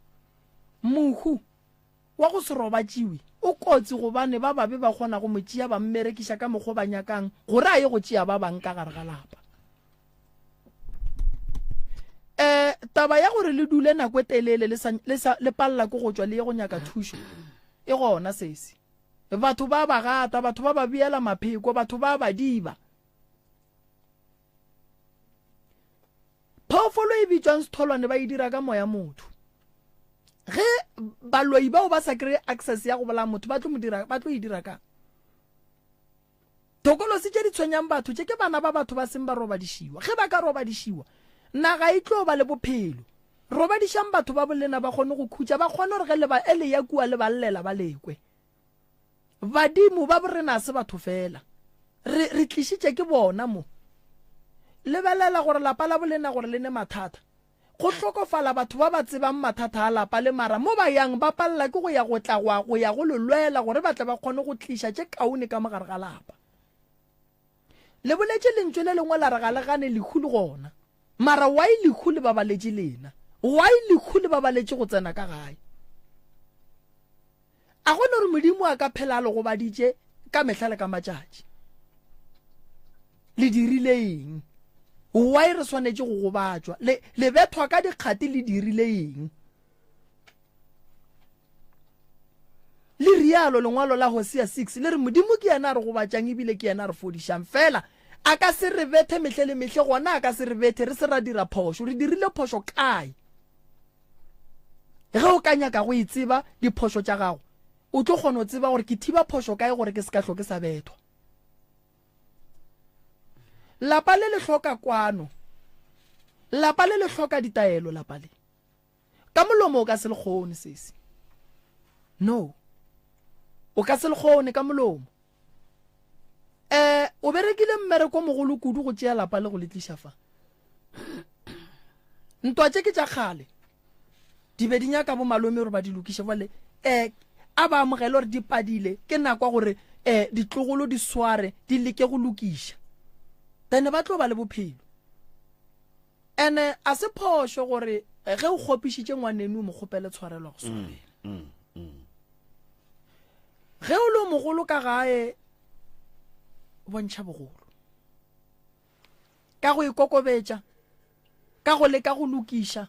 mohu wa go se robatšiwe o kotsi gobane ba babe ba kgona go mo tšea ba mmerekiša ka mokgwa ba nyakang gore a ye go tšea ba bang ka gare ga lapa. Um taba ya gore le dule nako e telele le sa, le sa, le palela ke go tšwa le ye go nyaka thušo e gona sesi. Batho ba ba gata, batho ba ba beela mapheko, batho ba ba diba. Phoofolo e bitšwang setholwane ba e dira ka moya motho. Ge baloi bao ba sa kry access ya go bolaya motho ba tlo mo dira ba tlo e dira kang? Thokolosi tše di tshwenyang batho tše ke bana ba batho ba seng ba robadišiwa. Ge ba ka robadišiwa naga e tlo ba le bophelo. Robadišang batho ba bolena ba kgone go khutša ba kgone gore ge le ba ele ya kua le ba llela ba lekwe. Badimo ba borena a se batho fela. Re, re tlišitše ke bona mo. Lebelela gore lapa la bolena gore le ne mathata. Go hlokofala batho ba ba tsebang mathata a lapa le mara mo ba yang ba palela ke go ya go tla go, go ya go le lwela gore ba tle ba kgone go tliša tše kaone ka mo gare ga lapa. Le boletše lentšu le lengwe la re ga le gane lehu le gona. Mara why lehu le babaletše lena? Why lehu le babaletše go tsena ka gae? A go no re Modimo a ka phela a le gobaditše ka mehla le ka matšatši? Le dirile eng? Why re swanetše go gobatšwa? Le, le bethwa ka dikgati le dirile eng? Le rialo lengwalo la Hosea 6 le re Modimo ke yena a re gobatšang ebile ke yena a re fodišang. Fela a ka se re bethe mehle le mehle, gona a ka se re bethe re se ra dira phošo. Re dirile phošo kae? Ge o ka nyaka go e tseba diphošo tša gago, o tlo kgona go tseba gore ke thiba phošo kae gore ke se ka hlo ke sa bethwa. Lapa le le hloka kwano. Lapa le le hloka ditaelo lapa le. Ka molomo o ka se le kgone sesi. No. O ka se le kgone ka molomo. Eh, o berekile mmereko mogolo kudu go tšea lapa le go le tliša fa. Ntwa tše ke tša kgale. Di be di nyaka bo malome gore ba di lokiše bale. Eh, a ba amogele gore di padile, ke nako ya gore eh ditlogolo di sware, di leke go lokiša. Then ba tlo ba le bophelo. Ene a se phošo gore ge o kgopišitše ngwaneno o mo kgopele tshwarelo go swarela. Mm, mm, mm. Ge o le mogolo ka gae bontšha bogolo. Ka go ikokobetša, ka go leka go lokiša.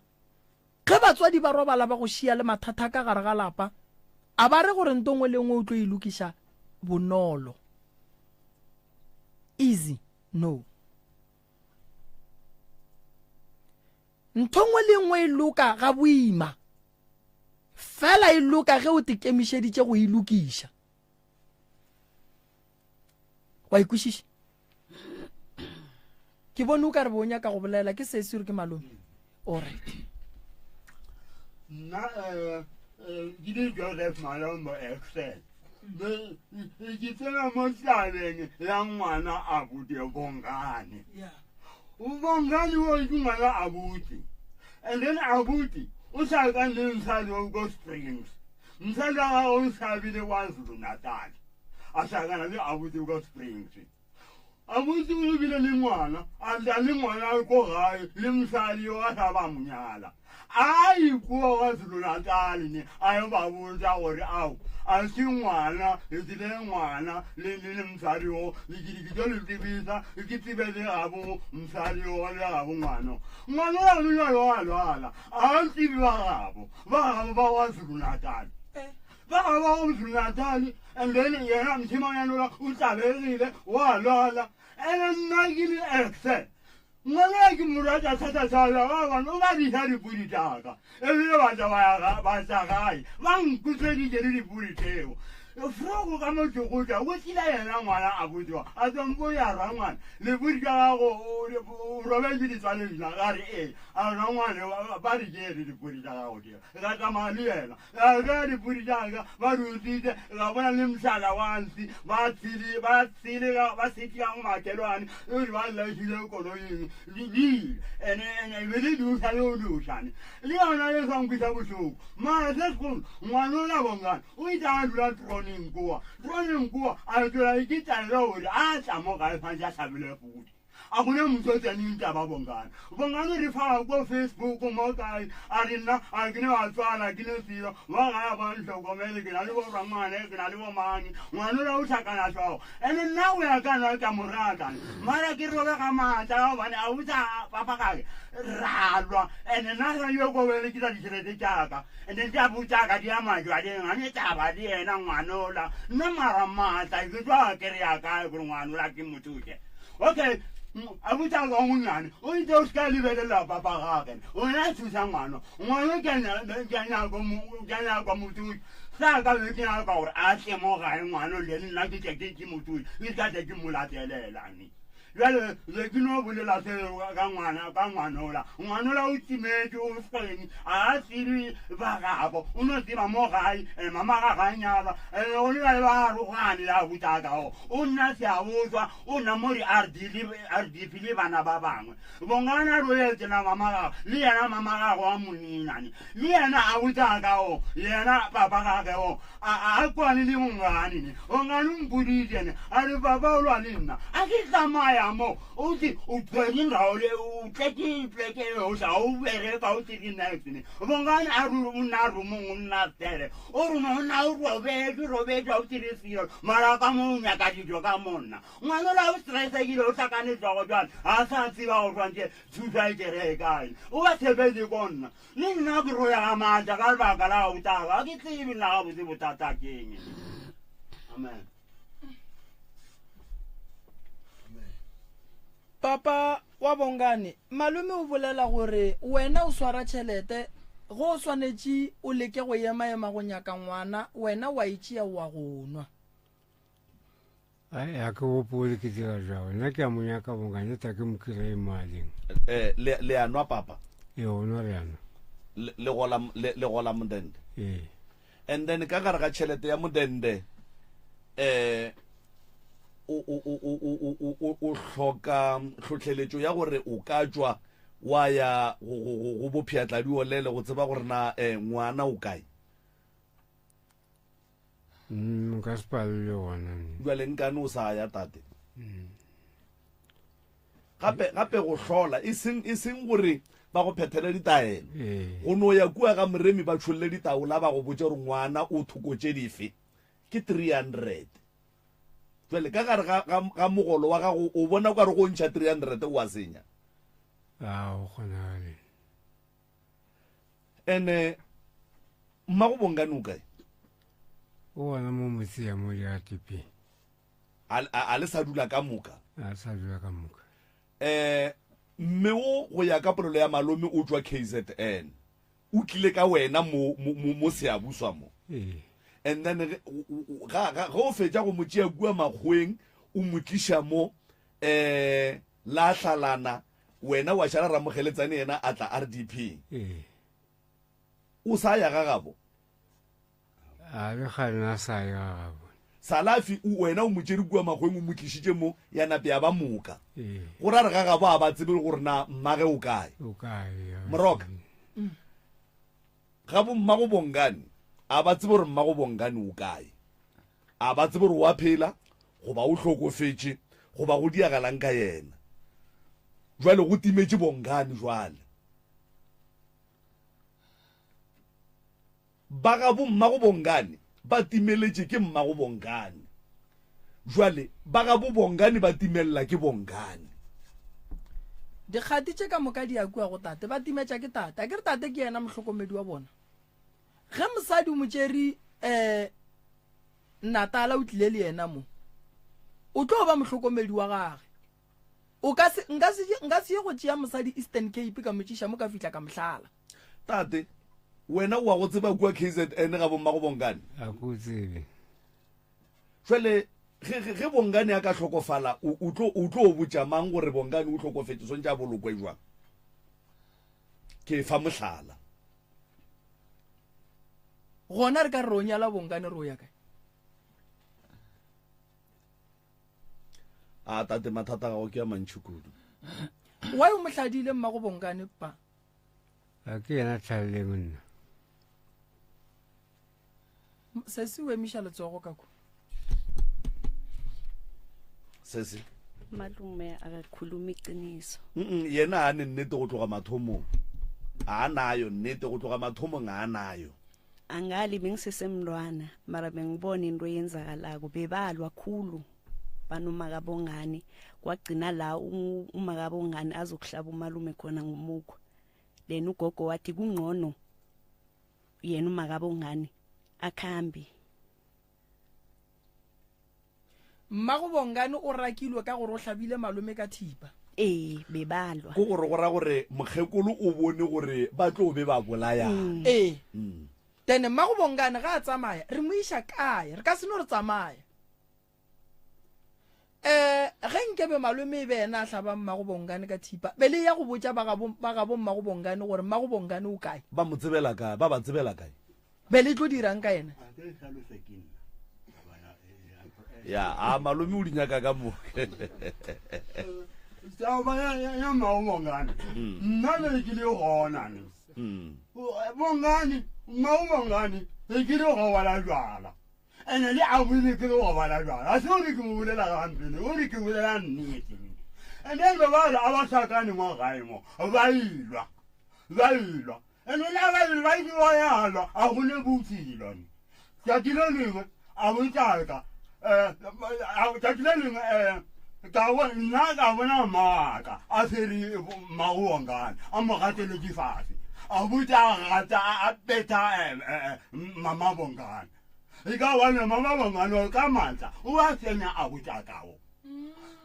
Ge batswadi ba robala ba go šia le mathata ka gare ga lapa, a ba re gore nto nngwe le nngwe o tlo e lokiša bonolo. Easy, no. Ntho nngwe le nngwe e loka ga boima, fela e loka ge o tekemišeditše go e lokiša. Wa ikwešiša? Ke bone o ka re bo o nyaka go bolela ke sesi gore ke malome. Alright. Nna eh, eh, ke le Joseph Malombo Excel. Ke tsena mo tabeng ya ngwana abuti Bongani. Yeah. Bongani o ke ngwana abuti. And then abuti o sa ka le mosadi wa ko Springs. Mosadi wa gagwe o tshabile KwaZulu Natal. A hlakana le abuti ko Springs. Abuti o bile le ngwana, a tla le ngwana ko gae le mosadi yo a sa ba mo nyala. A ikoa KwaZulu Natal ne a yo ba botsa gore ao a se ngwana le tsile ngwana le le le mosadi o le ke ke tlo le tsebisa ke tsebe le gabo mosadi o le gabo ngwana. Ngwana wa lona wa lwala a tsebe ba gabo ba gabo ba KwaZulu Natal. Ba gabo ba KwaZulu Natal and then yena moshimanyana ola o tlabegile wa lwala ene nna ke le exe ngwana ke mo rata thata-thata ka gobane o ba diša dipodi tšaka ebile ba tla ba ya ba tla gae ba nkutsweditše le dipodi tseo frogo ka mo tšokotša o tlile yena ngwana a botsiwa a tsompo ya rangwana lepodi tša gago o robetše ditswaleng na ka re ee a rangwane ba di tšere dipodi tša gago tšeo ka tsamaya le yena Ge dipudi tša ka ba di utswitše, ka bona le mohlala wa nsi, ba tshele, ba tshele, ba setše go makelwane, e re ba lahlile koloing, di ile. Ene, ene, e be le duša le go dušane. Le yona e sa nkwiša bohloko. Mara se segolo, ngwana ola Bongani, o itše a dula troneng kua, troneng kua, a tšwela ke taelo gore a tla mo gae santše a hlabile pudi. A gona motho o tseneng taba Bongani. Bongani re fa ko Facebook mo kae a re nna a ke ne wa tswala ke ne selo ba gae ba ntlhokomele ke na le bo rangwane ke na le bo mang ngwana ola o tlhakana tlhogo ene nna o ya ka nna ka mo rata mara ke robega maatla ka gobane a botsa papa kake ralwa ene nna sa yo ko bele ke tsa ditšhelete tšaka ene tša botsaka di ya majwaleng a ne taba le yena ngwanola nna mara maatla ke tswa ke re ya kae gore ngwanola ke mothuše Okay, abuti a ka monyane o itse o seka lebelela papa gage o na thusa ngwana ngwana ke nyaka mothusi sa ka be ke nyaka gore a tle mo gae ngwana le nna ke tle ke ke mothusi ke sa tle ke mo latelelane jale be ke no bolela seo ka ngwana ka ngwanola ngwanola o timetse o feng a tsebe ba gabo o no tseba mo gae mama ga ga nyala o le ba arogane ya butaka o nna seaboswa o nna mo di-rd le rdp le bana ba bangwe bongana roetse na mama gago le yena mama gago wa moninane le yena a botsaka o yena papa gage o a kwane le mongane ne ongane o mpoditse ne a re papa o lwa le nna a ke tsamaya mo o tse o tshwere ndao le o tleke pleke o sa o bereka o tsere night ne bongane a re o nna romong o nna fele O re monna o robetše, robetše, ga o tsebe selo, mara ka mo o nyaka dijo ka monna. Ngwanola o stressekile, o hlakane hlogo jwale, ga sa tseba go swantše thuso a e kereye kae. O ba tshepetše ko nna. Le nna ke rolega maatla ka lebaka la go taba, ga ke tsebe nna gabotse bothata keng. Amen. Papa wa Bongani, malome o bolela gore wena o swara tšhelete ge o swanetše o leke go emaema go nyaka ngwana, wena wa e tšea wa go nwa. Ai, ga ke gopole ke dira jwalo. Nna ke a mo nyaka Bongani, ta ke mo kry-e mo a leng. Eh, le, le a nwa papa? Ee, go nwa re a nwa. Le, le gola, le, le gola modende? Ee. And then ka gare ga tšhelete ya modende, eh, o, o, o, o, o, o, o, o hloka tlhohleletšo ya gore o ka tšwa wa ya go, go, go, go bopheatladiolele go tseba gore na eh, ngwana o kae. Mm, nka se palelwe gona. Jwale nkane o sa ya tate. Mm. Gape gape go hlola e seng e seng gore ba go phethele ditaelo. Ee. Go no ya kua ga moremi ba tšholle ditaola ba go botše gore ngwana o thoko tše dife ke 300. Jwale ka gare ga, ga, ga mogolo wa gago o bona o ka re go ntšha 300 o a senya. A o kgonagale. Ene mmago Bongani o kae? O gona mo motsea mo diatepeng. A, a, a le sa dula ka moka? A sa dula ka moka. Eh, mme o go ya ka polelo ya malome o tšwa KZN. O tlile ka wena mo mo mo, mo Seabuswa mo. Ee. And then ge ga ga ge o fetša go mo tšea kua makgoweng o mo tliša mo eh la hlalana wena wa šala Ramogeletsane yena a tla RDP. Ee. O sa ya ga gabo? A le kgale na sa ya ga gabo. Salafi o wena o mo tšere kua makgoweng o mo tlišitše mo ya nape ya ba moka. Ee. Go ra re ga gabo a ba tsebe gore na mmage o kae. O kae? ya. Moroka. Ga bo mmago Bongani a ba tsebe gore mmago Bongani o kae. A ba tsebe gore o a phela goba o hlokofetše goba go diagalang ka yena. Jwale go timetše Bongani jwale. Ba gabo mmago Bongani ba timeletše ke mmago Bongani. Jwale ba gabo Bongani ba timelela ke Bongani. Dikgati tše ka moka di ya kua go tate, ba timetša ke tate. Akere tate ke yena mohlokomedi wa bona. Ge mosadi o mo tšere um Natala o tlile le yena mo, o tlo ba mohlokomedi wa gage. O ka se, nka se, nka se ye go tšea mosadi Eastern Cape ka mo tšiša mo ka fihla ka mo hlala. Tate, wena o a go tseba kua KZN ga bommago Bongani? A ko tsebe. Jwale ge, ge, ge Bongani a ka hlokofala, o, o tlo, o tlo botša mang gore Bongani o hlokofetše, swantše a bolokwe jwang? Ke fa mohlala. Gona re ka re ro nyala Bongani re o ya kae? A tate mathata a gago ke a mantši kudu. Why o mo hladile mmago Bongani pa? A ke yena tlhalele monna. Sesi o emiša letsogo ka kwa. Sesi. Malume akakhuluma iqiniso. Mm yena a ne nnete go tloga mathomong. A nayo nnete go tloga mathomong a nayo. Angali bengisesemntwana mara bengibona into eyenzakalako bebalwa khulu banomakabongani kwagcina la umakabongani azokuhlaba umalume khona ngomukhwa then ugogo wathi kungcono yena umakabongani akhambe Mmago Bongani o rakilwe ka gore o hlabile malome ka thipa. Ee, bebalwa. Ke gore go ra gore mokgekolo o bone gore ba tlo be ba bolayana. Ee. Then mmago Bongani ga a tsamaya, re mo iša kae? Re ka se no re tsamaya. Um ge nkebe malome e be yena a hlabang mmago Bongani ka thipa, be le ya go botša ba gabo, ba gabo mmago Bongani gore mmago Bongani o kae? Ba mo tsebela kae? Ba ba tsebela kae? Be le tlo dirang ka yena? Ya, a malome o di nyaka ka mo. Taba ya ya ya mmago Bongani. Nna be ke le gona ne. Bongani, mmago Bongani, be ke le go bala jwala. Ene le a bole ke le go bala jwala. A se gore ke mo bolela gampe ne, o re ke bolela nnete. And then ba ba re a ba hlakane mo gae mo, ba ilwa. Ba ilwa. Ene le a ba ile ba ile ba yalwa, a go ne botshelo ne. Tšatši le lengwe a botšaka, um tšatši le lengwe um ka bona nna ka bona mmaaka a swere mmago Bongani a mo gateletše fase, a botša a gata a betha mama Bongani. E ka gobane mama Bongani ka maatla o a fenya a botšakao.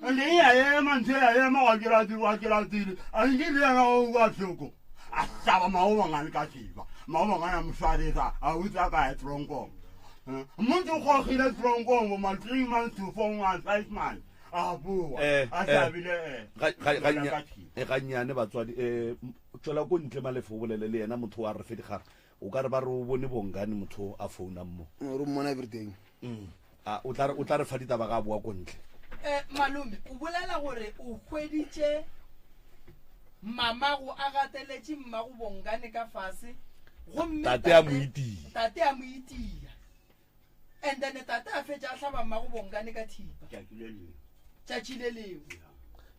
Ende ya ema ntho ya ema wa tšwela pele wa tšwela pele a nke le yena o kwa tlhoko a hlaba mmago Bongani ka thipa mmago Bongani a mo swarisa a utsa ka ya tronkong motho o gogile tronkong bo ma three months to four months five months a boa Eh, a eh. hlabile eh, Ga- ga- ga- jwala nya- ka thipa. eh, gannyane batswadi um tšwela ko ntle malefo o bolele le yena motho wa re fe dikgara O ka re ba re o bone Bongani motho a founang mo. Re mmona everyday. Mm. A o tla o tla re fa ditaba ga a boa ko ntle. Eh, malome, o bolela gore o hweditše mamago a gateletše mmago Bongani ka fase gomme Tate a mo itia. Tate a mo itia. And then tate a fetša a hlaba mmago Bongani ka thipa. Tšatši le lengwe. Tšatši le lengwe.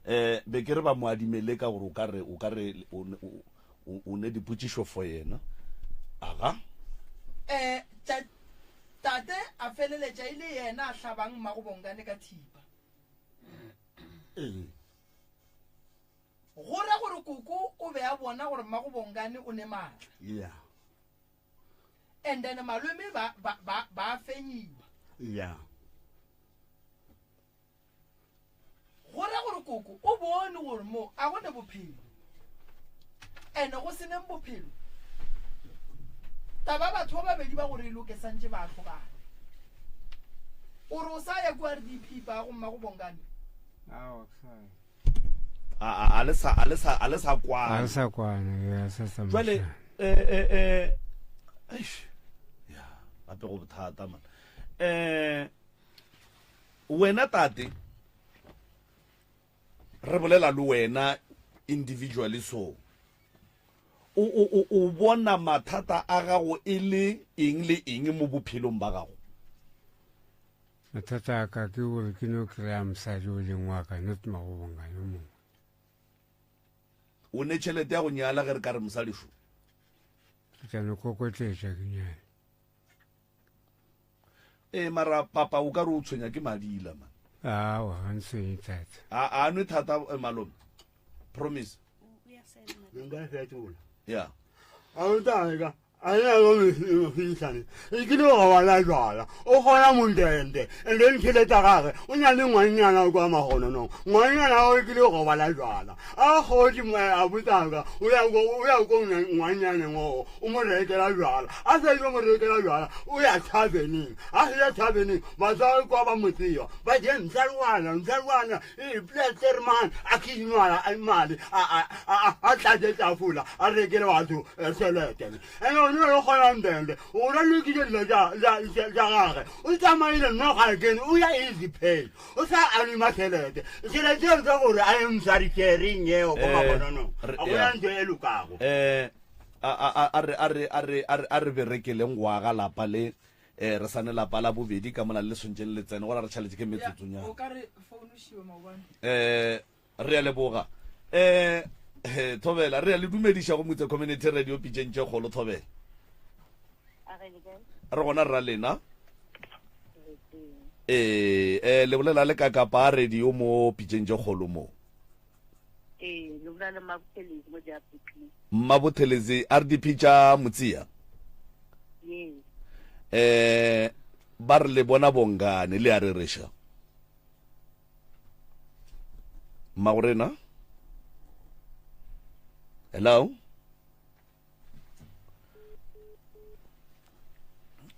Eh, be ke re ba mo adimele ka gore o ka re o ka re o o ne dipotšišo for yena. Aga. Eh, tate a feleletša e le yena a hlabang mmago Bongani ka thipa. Ee. Go ra gore koko o be a bona gore mmago Bongani o ne maatla. Yeah. And then malome ba ba ba ba fenyiwa. Ya. Go ra gore koko o bone gore mo a go ne bophelo. And go seneng bophelo. Taba batho ba babedi ba gore e loke santše ba hlokane. O re o sa ya kua RDP ba go mma go bongane. Aowa, ke sa ya. A a le sa a le sa a le sa kwana. A le sa kwana, ya sa sa. Jwale eh eh eh eish. Ya, gape go bothata man. Eh wena tate re bolela le wena individually so o o o bona mathata a gago e le eng le eng mo bophelong ba gago? Mathata a ka ke gore ke no kry-a mosadi o leng wa ka not magobongane o mongwe. O ne tšhelete ya go nyala ge re ka re mosadi šo? Ke tla no kokotletša ke nyale. Ee, mara papa o ka re o tshwenya ke madila man. Awa, ga ntshwenye thata. A a nwe thata eh, malome. Promise. Nka fetola. Yeah. A o tla a ya go mefisane e kile go ba la jwala o kgona montente and then tšhelete ya gage o na le ngwannyana kwa magononong ngwannyana o kile go ba la jwala a kgotse a botsaka o ya ko ngwannyaneng oo o mo rekela jwala a sa ile mo rekela jwala o ya thaveneng a se ya thaveneng batswadi kwa ba mo tseba ba je msalwana msalwana Pieterman a khinyala a mali a a a tlatse tafula a rekele batho eh, tšhelete ene o ne kgona ndende o ra lokile dilo tša gage o tsamaile nna ga kene o ya easy pay o sa anima tšhelete tšhelete eo ka gore a ye mosadi sharing eo ko eh, mabonono a gona ntho e lokago um a re berekeleng go aga lapa le Eh, re sane lapa la bobedi ka mola le swantše le tsene gora re tšhaletše ke metsotsonyana eh re a leboga eh, eh thobela re a le dumediša go motse community radio pitšeng tše kgolo thobela re gona rra lena ee eh le bolela le kakapa radio mo pitšeng tše kgolo mo Ee, le bolela le Mabothelezi mo di-RDP. Mabothelezi, RDP tša Motsia? Yes. Eh, ba re le bona bongane le a rereša. Mmagorena? Hello?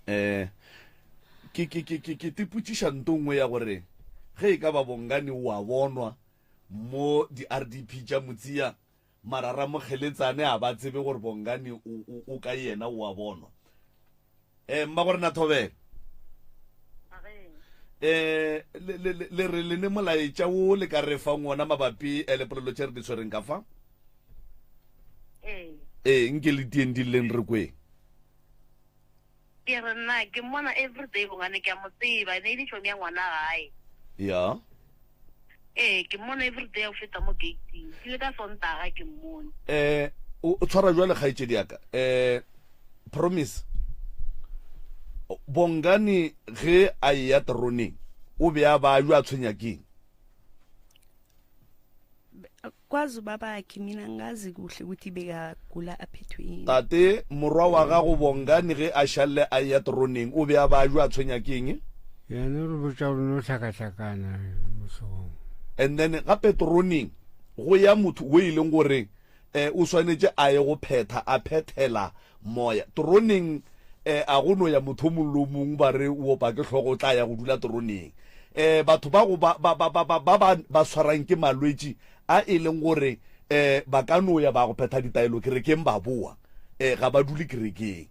Eh, ke ke ke ke ke tipotšiša nto nngwe ya gore ge e ka ba bongane wa bonwa Mo di RDP tša Motsia, mara Ramokgeletsane a ba tsebe gore Bongani o, o, o ka yena o a bonwa. Eh, Mmagorena Thobela. Eh, le, le, le, le re le ne molaetša wo le ka re fang wona mabapi eh, le polelo tše re di tshwereng ka fa? Ee. Ee, nke le tieng di lleng re kweng. Ke re nna ke mmona everyday bongane ke a mo tseba ene e le tšhomi ya ngwana gae. Ya. Ee ke mmona everyday a feta mo gate-ing ke le ka Sontaga ke mmone. Eh o tshwara jwale kgaetšedi ya ka. Eh Promise Bongani ge a eya teroneng o be a ba a tshwenya keng? Kwazi ubabakhe mina ngazi kuhle ukuthi bekagula aphethwe yini. Tate, morwa wa gago Bongani ge a šalle a eya teroneng o be a bajwa a tshwenya ke eng? Yena o re botša gore no hlakahlakana mo hlogong. And then gape teroneng go ya motho o e leng gore eh, o swanetše a ye go phetha a phethela moya. Teroneng eh, a go no ya motho o mongwe le o mongwe ba re o opa ke hlogo o tla ya go dula teroneng. Eh, batho ba go ba ba ba ba ba ba ba swarang ke malwetši a e leng gore eh, ba ka no ya ba go phetha ditaelo kerekeng ba boa eh, ga ba dule kerekeng.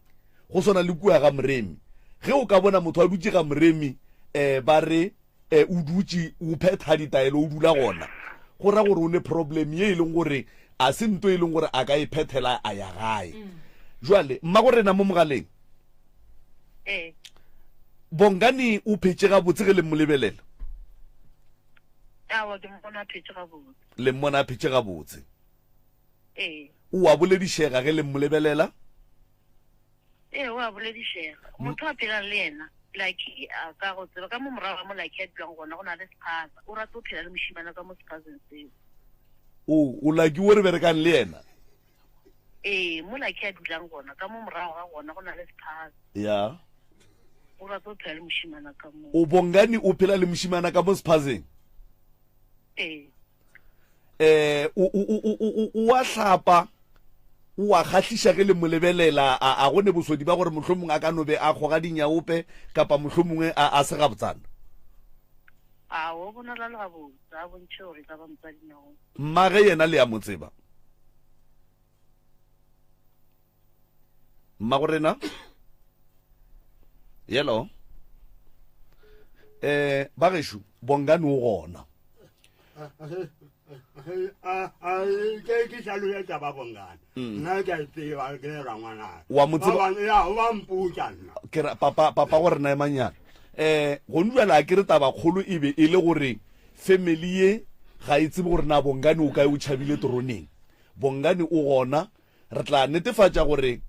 Go swana le kua ga Moremi. Ge o ka bona motho a dutše ga Moremi eh, ba re eh, o dutše o phetha ditaelo o dula gona go ra gore o ne problem ye e leng gore a se nto e leng gore a ka e phethela a ya gae mm. jwale mma go rena mo mogaleng ee bongani o phetše gabotse ge le mo lebelela awa ke mmona a phetše gabotse le mmona a phetše gabotse ee o a boledišega ge le mo lebelela Ee, o a boledišega. Motho a phelang le yena, Lucky, a ka go tseba. Ka mo morago ga mo Lucky a dulang gona go na le sephaza. O rata go phela le mošemane ka mo sephazeng seo. O, o Lucky wo re berekang le yena? Ee, mo Lucky a dulang gona, ka mo morago ga gona go na le sephaza. Ya. O rata o phela le mošimana ka mo. O Bongani o phela le mošimana ka mo sephazeng? Ee. Eh, o o o o o a hlapa, o a kgahliša ge le mo lebelela, a a go ne bosodi ba gore mohlomongwe a ka no be a kgoga dinyaope kapa mohlomongwe a a se gabotsana? A o bonala le gabotse, a bontšhe gore e ka ba motsa dinyaope. Mmage yena le a mo tseba? Mmago rena? Yelo. Eh, ba gešo, Bongani o gona. Ke ke hlalosetša ba Bongani. Nna ke a tseba ke rangwana. Wa mo tseba? Ya, o ba mpotša nna. Ke ra papa papa go rena emanyana. Eh, gone bjale a ke re taba kgolo e be e le gore family ye ga e tsebe gore na Bongani o kae o tšhabile toroneng. Bongani o gona, re tla netefatša gore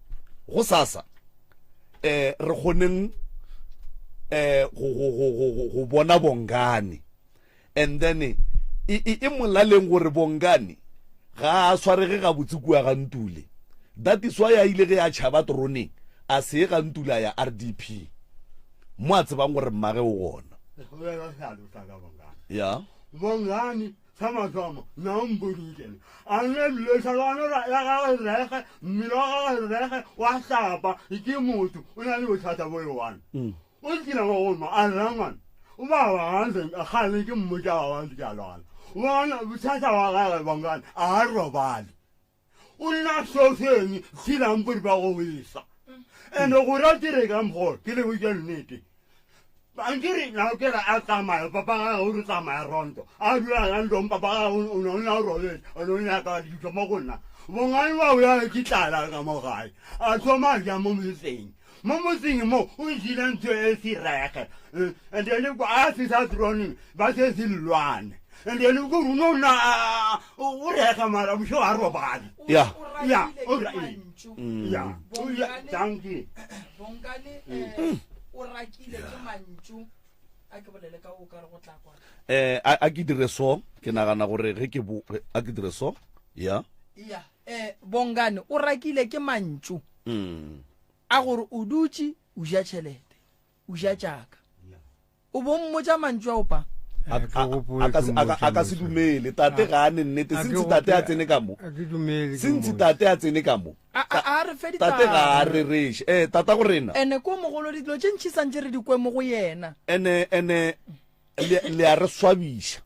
gosasa eh re kgoneng eh go go go go go bona Bongani. And then e e e molaleng gore Bongani ga a swarege gabotse kua ga Ntule. That is why a ile ge a tšhaba toroneng a se ye ga Ntule a ya RDP mo a tsebang gore mmage o gona. Ya. Bongani Sa mathomo, nna o mpoditše ne. A nne lesa lona la gagwe rege, mmele wa gagwe rege, wa hlapa, ke motho, o na le bothata bo e-one. O kile wa goma, a rra ngwana, o ba ba gantle, kgale ke mmotša ba ba ke a lwala. Bona bothata wa gagwe bongane, a robale. O nna sofeng, tshelang podi ba go wesa. And-e go ra dire ka mokgwa o, ke le botša nnete. Ankere na o kere a tsamaya, papa gagwe o re tsamaya ronto. A dula la ntlong, papa gagwe o ne o nna o robetse, o ne o nyaka dijo mo go nna. Bongane ba boya ke tlala ka mo gae. A thoma a ja mo motseng. Mo motseng mo o jile ntho e sirege. And then a fihla troneng ba se se lwane. And then ko rona o nna o rega mara bošego a robale. Ya. Ya, o ra Ya. Ya, thank you. Bongane eh, o rakile ke mantšu a ke bolele ka o ka re go tla kwa. Eh, a a ke dire so, ke nagana gore ge ke bo a ke dire so. Ya. Ya, eh Bongane o rakile ke mantšu. Mm. A gore o dutše o ja tšhelete, o ja tšaka. O bo mmotša mantšu ao pa? A ka se dumele tate ga a ne nnete sentse tate a tsene ka mo sentse tate a tsene ka mo a re fe tate ga a rereše eh tata go rena ene ko mogolo dilo tše ntši santše re di kwe mo go yena ene ene le a re swabiša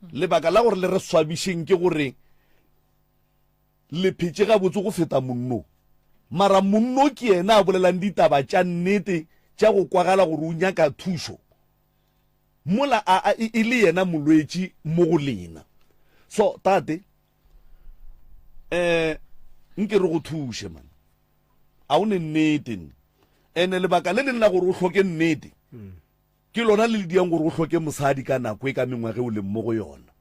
lebaka la gore le re swabišeng ke gore Le phetše gabotse go feta monno. Mara monno ke yena a bolelang ditaba tša nnete tša go kwagala gore o nyaka thušo, mola a, a, e, e le yena molwetši mo go lena. So, tate, eh, nke re go thuše, man. A o ne nnete, nne. Ene lebaka le leng la gore o hloke nnete, ke lona le le diang gore o hloke mosadi ka nako e ka mengwaga e o leng mo go yona.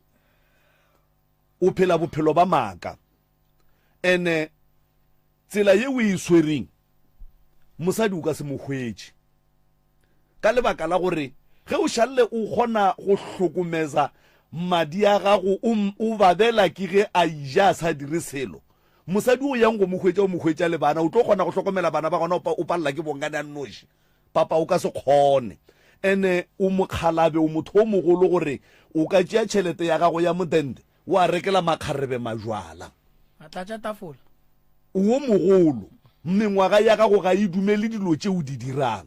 O phela bophelo ba maaka. Ene tsela ye o e swereng, mosadi o ka se mo hwetše. Ka lebaka la gore ge o šalle o kgona go hlokomeza madi a gago o, o babela ke ge a ija a sa dire selo. Mosadi o yang go mo hwetša o mo hwetša le bana, o tlo kgona go hlokomela bana ba gona o palela ke bongane a nnoši. Papa o ka se kgone. Ene o mokgalabe, o motho o mogolo gore o ka tšea tšhelete ya gago ya modende wa rekela makgarebe majwala. A tlatša tafola. O wo mogolo, mengwaga ya gago ga e dumele dilo tše o di dirang.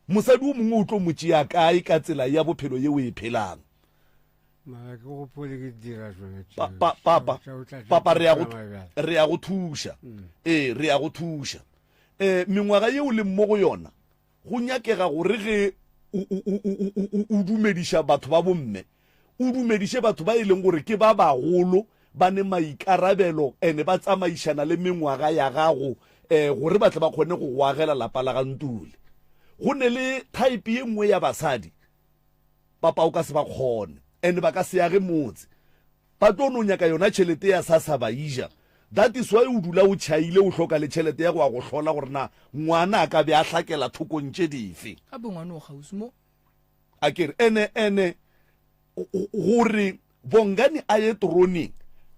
Mosadi o mongwe o tlo mo tšea kae ka tsela ya bophelo ye o e phelang? Mara ke gopole ke dira tsone tšeo. Pa, pa, papa, Tša go tlatša papa re ya go, tafola majwala. re ya go thuša. Ee, re ya go thuša. um mengwaga ye o leng mo go yona go nyakega gore ge o dumediša batho ba bomme o dumediše batho ba e leng gore ke ba bagolo ba ne maikarabelo ene ba tsamaišana le mengwaga ya gago um gore ba tle ba kgone go go agela lapa la ga Ntuli. Go ne le type ye nngwe ya basadi papa o ka se ba kgone ene ba ka se age motse. Ba tlo no nyaka yona tšhelete ya SASSA ba ija. That is why o dula o tšhaile o hloka le tšhelete ya go ya go hlola gore na ngwana a ka be a hlakela thokong tše dife. Gape ngwana o kgauswi mo. A ke re, ene, ene, gore Bongani a ye toroneng,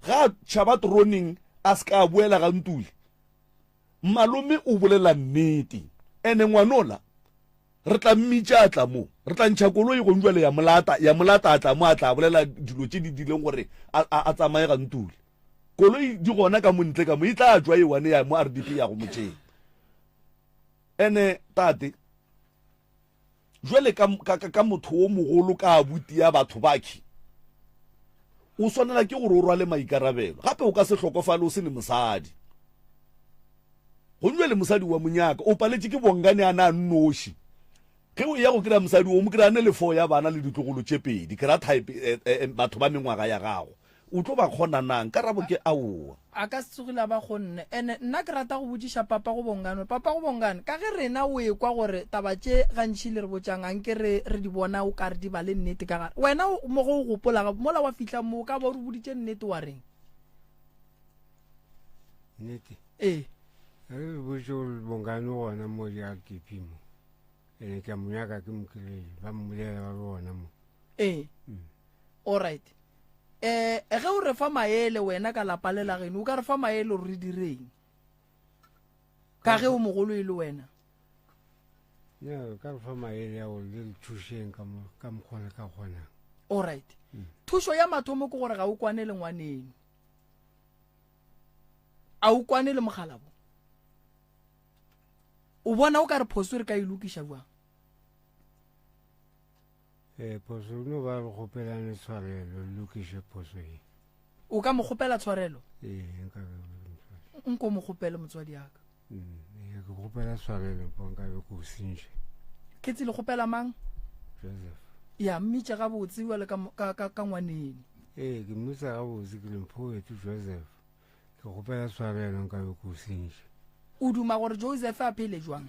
ga a tšhaba toroneng a se ka a boela ga Ntuli. Malome o bolela nnete. Ene ngwanola re tla mmitša a tla mo. Re tla ntšha koloi gong jwale ya molata, ya molata a tla mo a tla bolela dilo tše di dileng gore a, a, a tsamaye ga Ntuli. Koloi di gona ka mo ntle ka mo, e tla tšwa e one ya mo RDP ya go mo tšea. Ene tate, jwale ka, ka, ka, ka motho o mogolo ka abuti ya batho bakhi, o swanela ke gore o rwale maikarabelo. Gape o ka se hlokofale o se ne mosadi. Gong jwale mosadi wa monyaka o paletše ke bongane a na a nnoši. Ge o eya go kry-a mosadi o mo kry-a ne le fo ya bana le ditlogolo tše pedi, ke ra type eh, eh, eh, batho ba mengwaga ya gago. O tlo ba kgona nang? Karabo ke aowa. A ka se tsogile a ba kgonne. Ene nna ke rata go botšiša papa go Bongane gore, Papa go Bongane, ka ge rena o ekwa gore taba tše gantši le re botšang a nke re re di bona o ka re di ba le nnete ka gare. Wena mo ge o gopola ga mola wa fihla mo o ka ba o re boditše nnete wa reng? Nnete? Ee. Re le botše gore Bongane o gona mo di-RDP mo. Ene ke a mo nyaka ke mo kry-e, ba mmolela ba re gona mo. Ee. Alright. Eh, ge o re fa maele wena ka lapa le la geno, o ka re fa maele gore re direng? Ka ge o mogolo e le wena. Ya, ka re fa maele a gore le re thušeng ka mo ka mokgwa le ka kgonang. Alright. Thušo ya mathomo ke gore ga o kwane le ngwaneno. A o kwane le mogalabo? O bona o ka re phoso re ka e lokiša jwang? Ee, phoso no ba re kgopelane tshwarelo, le lokiše phoso ye. O ka mo kgopela tshwarelo? Ee, nka be Nko mo kgopele motswadi ya ka. Mm, ee, ke kgopela tshwarelo po nka be ke o sentše. Ke tsile kgopela mang? Joseph. Ya, mmitše gabotse bjale ka, ka, ka, ka ngwaneno. Ee, ke mmitsa gabotse ke le mpho Joseph. Ke kgopela tshwarelo nka be ke o sentše. O duma gore Joseph a phele jwang?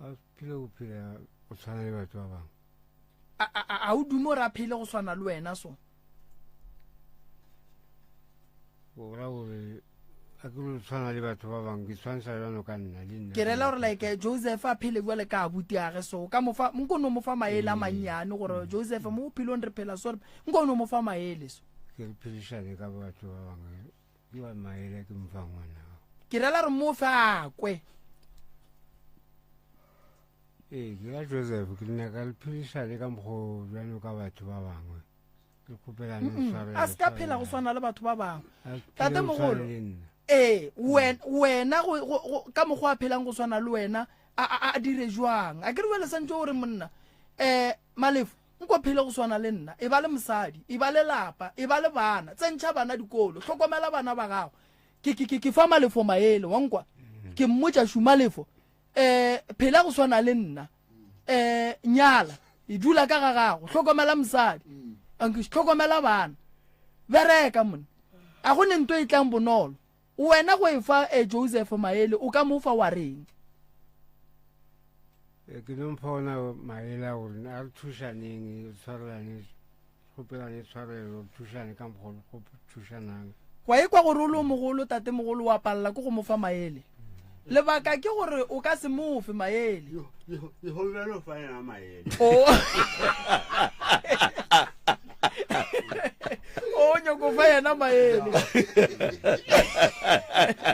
A phele go phela go tshwana le batho ba bangwe. A, a, a o dume gore a phele go swana le wena so? O ra gore a ke lo tshwana le batho ba bangwe ke tshwantsha jalo ka nna le nna. Ke rela gore like Joseph a phele jwale ka abuti age so ka mofa nko no mo fa maele a mannyane gore Joseph mo bophelong re phela so nko no mo fa maele so. Ke re phedišane ka batho ba bangwe ke wa maele ke mo fa ngwana. Ke rela re mo fe a kwe. Ee, ke ra Joseph ke nyaka le phedišane ka mokgwa bjalo ka batho ba bangwe. Ke kgopelane tshwarelo. A se ka phela go swana le batho ba bangwe. Tate mogolo. Ee, wena ka mokgwa a phelang go swana le wena a dire jwang? A ke re wele santse o re monna um Malefo nko phele go swana le nna, e ba le mosadi, e ba le lapa, e ba le bana, tsentšha bana dikolo, hlokomela bana ba gago. Ke ke ke fa Malefo maele, wa nkwa? Ke mmotša šu Malefo eh phela go swana le nna eh nyala e dula ka ga gago hlokomela mosadi anke hlokomela bana bereka mone a go ne nto e tlang bonolo wena go e fa eh, Joseph maele o ka mo fa wa reng eh, ke no mpha ona maele a gore a re thušaneng re tshwarelane kgopelane tshwarelo re thušane ka mokgwa go thušanang Wa ekwa gore o le o mogolo, tatemogolo, wa palela ke go mo fa maele. Lebaka ke gore o ka se mo fe maele. Ke kgopela o fa yena maele. O O nyako fa yena maele.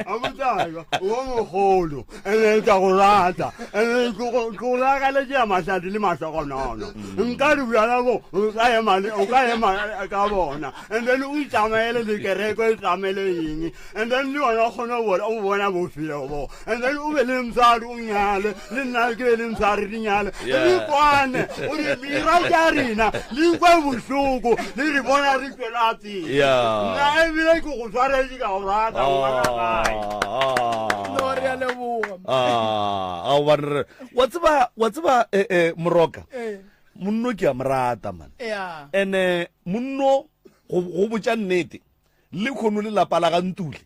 Abutsaka, o mogolo, ene ke a go rata, ene ke go lakaletše ya mahlatse le mahlogonolo. Nka re bjala bo, o ka ema o ka ema ka bona. And then o itsamaele le kereke, o itsamaele eng. And then le wena o kgone go bona, o bona bophelo bo. And then o be le mosadi o nyale, le nna ke be le mosadi re nyale. Re kwane, o re mira tša rena, le kwe bohloko, le re bona re tšwela pele. Nna ebile ke go tshwaretše ka go rata, ngwana gae. No, re a leboga. Ah, a wa re wa tseba wa tseba eh eh moroka. Monno ke a mo rata man. Ene monno go go botša nnete le khono le lapa la ga Ntule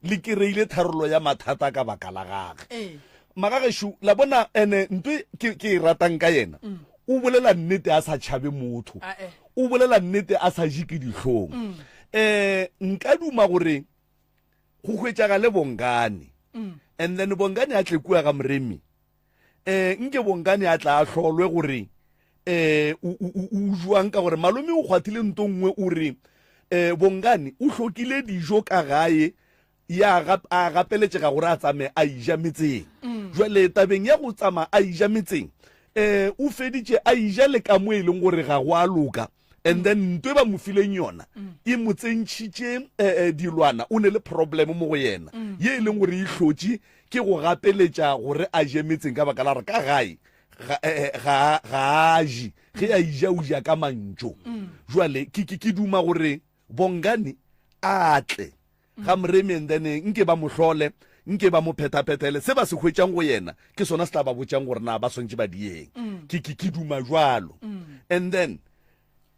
le kereile tharollo ya mathata ka baka la gage. Magageshu la bona ene nto ke ke e ratang ka yena mm. o bolela nnete a sa tšhabe motho. O bolela nnete a sa je ke dihlong. Mm. Eh nka duma gore go hwetšagale Bongani. Mm. And then Bongani a tle kua ga Moremi. Eh nke Bongani a tla a hlolwe gore eh o o jwang ka gore malome o kgwathile nto nngwe o re eh Bongani o hlokile dijo ka gae. Ya a gapeletšega gore a tsamaye a ija metseng. Jwale tabeng ya go tsamaya a ija metseng, um o feditše a ija le ka mo e leng gore ga go a loka. And then nto e ba mo fileng yona e mo tsentšhitše eh, dilwana, o ne le problem mo go yena ye e leng gore e hlotše ke go gapeletša gore a je metseng ka baka la gore ka gae ga ga ga a je, ge a ija o ja ka mantšo. Jwale ke ke ke duma gore Bongani a tle ga Moremi and then nke ba mo hlole, nke ba mo phethaphethele. Se ba se hwetšang go yena ke sona se tla ba botšang gore na ba swantše ba dieng. Ke, ke, ke duma jwalo. And then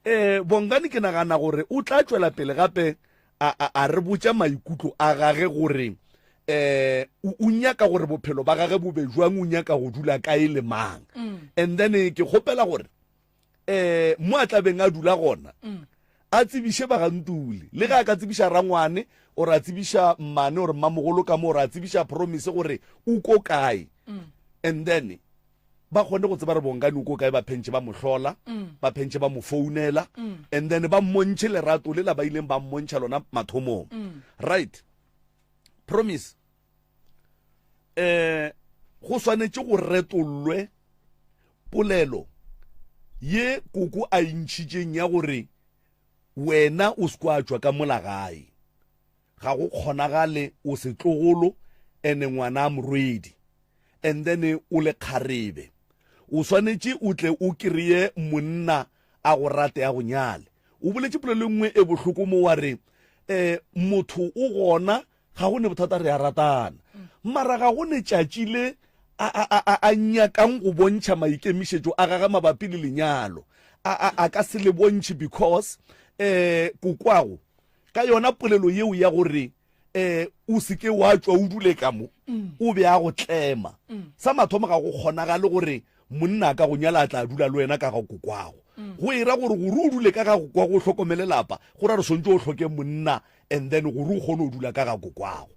eh Bongani ke nagana gore o tla tšwela pele gape a, a, a re botša maikutlo a gage gore eh o, o nyaka gore bophelo ba gage bo be jwang, o nyaka go dula kae le mang. And then ke kgopela gore eh mo a tlabeng a dula gona mm. a tsebiše bagantule le ge a ka tsebiša rangwane or a tsebiša mmane or mmamogolo ka mo or a tsebiša promise gore o ko kae mm. and then ba kgone go tseba re bongane o ko kae ba phentše ba mo hlola mm. ba phentše ba mo founela mm. and then ba mmontšhe lerato le la ba ileng ba mmontšha lona mathomong mm. right promise eh go swanetše go retollwe polelo ye koko a intšhitšeng ya gore wena o se kwa tšwa ka mola gae ga go kgonagale o setlogolo ene ngwana a morwedi and then o le kgarebe o swanetše o tle o kry-e monna a go rate a go nyale o boletše polelo e nngwe e bohloko mo wa re um motho o gona Ga go ne bothata re a ratana. Mara ga go ne tšatši le a, a, a, a, a nyakang go bontšha maikemišetšo a gage mabapi le lenyalo. A, a, a ka se le bontšhe because eh kokwago ka yona polelo yeo ya gore eh o se ke wa tšwa o dule ka mo o be a go tlema. Sa mathomo ga go kgonagale gore monna a ka go nyala a tla dula le wena ka ga kokwago. Go e ra gore gore o dule ka ga kokwago o hlokomele lapa go ra re swantše o hloke monna and then gore o kgone go dula ka ga kokwago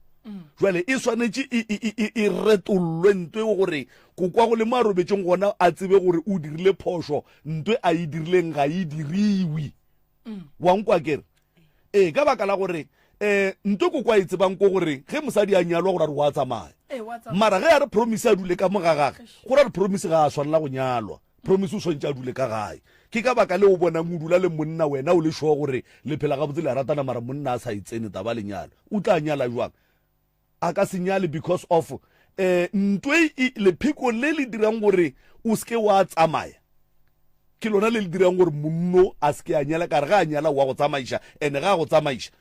jale e swanetše e, e, e, e retollwe nto eo gore kokwago le mo a robetšeng gona a tsebe gore o dirile phošo nto a e dirileng ga e diriwe wa nkwa kere ee ka baka la gore um nto kokwa e tsebang ko gore ge mosadi a nyalwa gore a re wa tsamaya mara ge a re promise a dule ka mo ga gage gore a re promise ga a swanela go nyalwa Promise o swantše a dule ka gae. Ke ka baka leo o bonang o dula le monna wena o le sure gore le phela gabotse le a ratana mara monna a sa e tsene taba lenyalo. O tla nyala jwang? A ka se nyale because of eh ntwe e lepheko le le dirang gore o se ke wa tsamaya ke lona le le dirang gore monno a se ke a nyala ka re ga a nyala wa go tsamaiša ene ga a go tsamaiša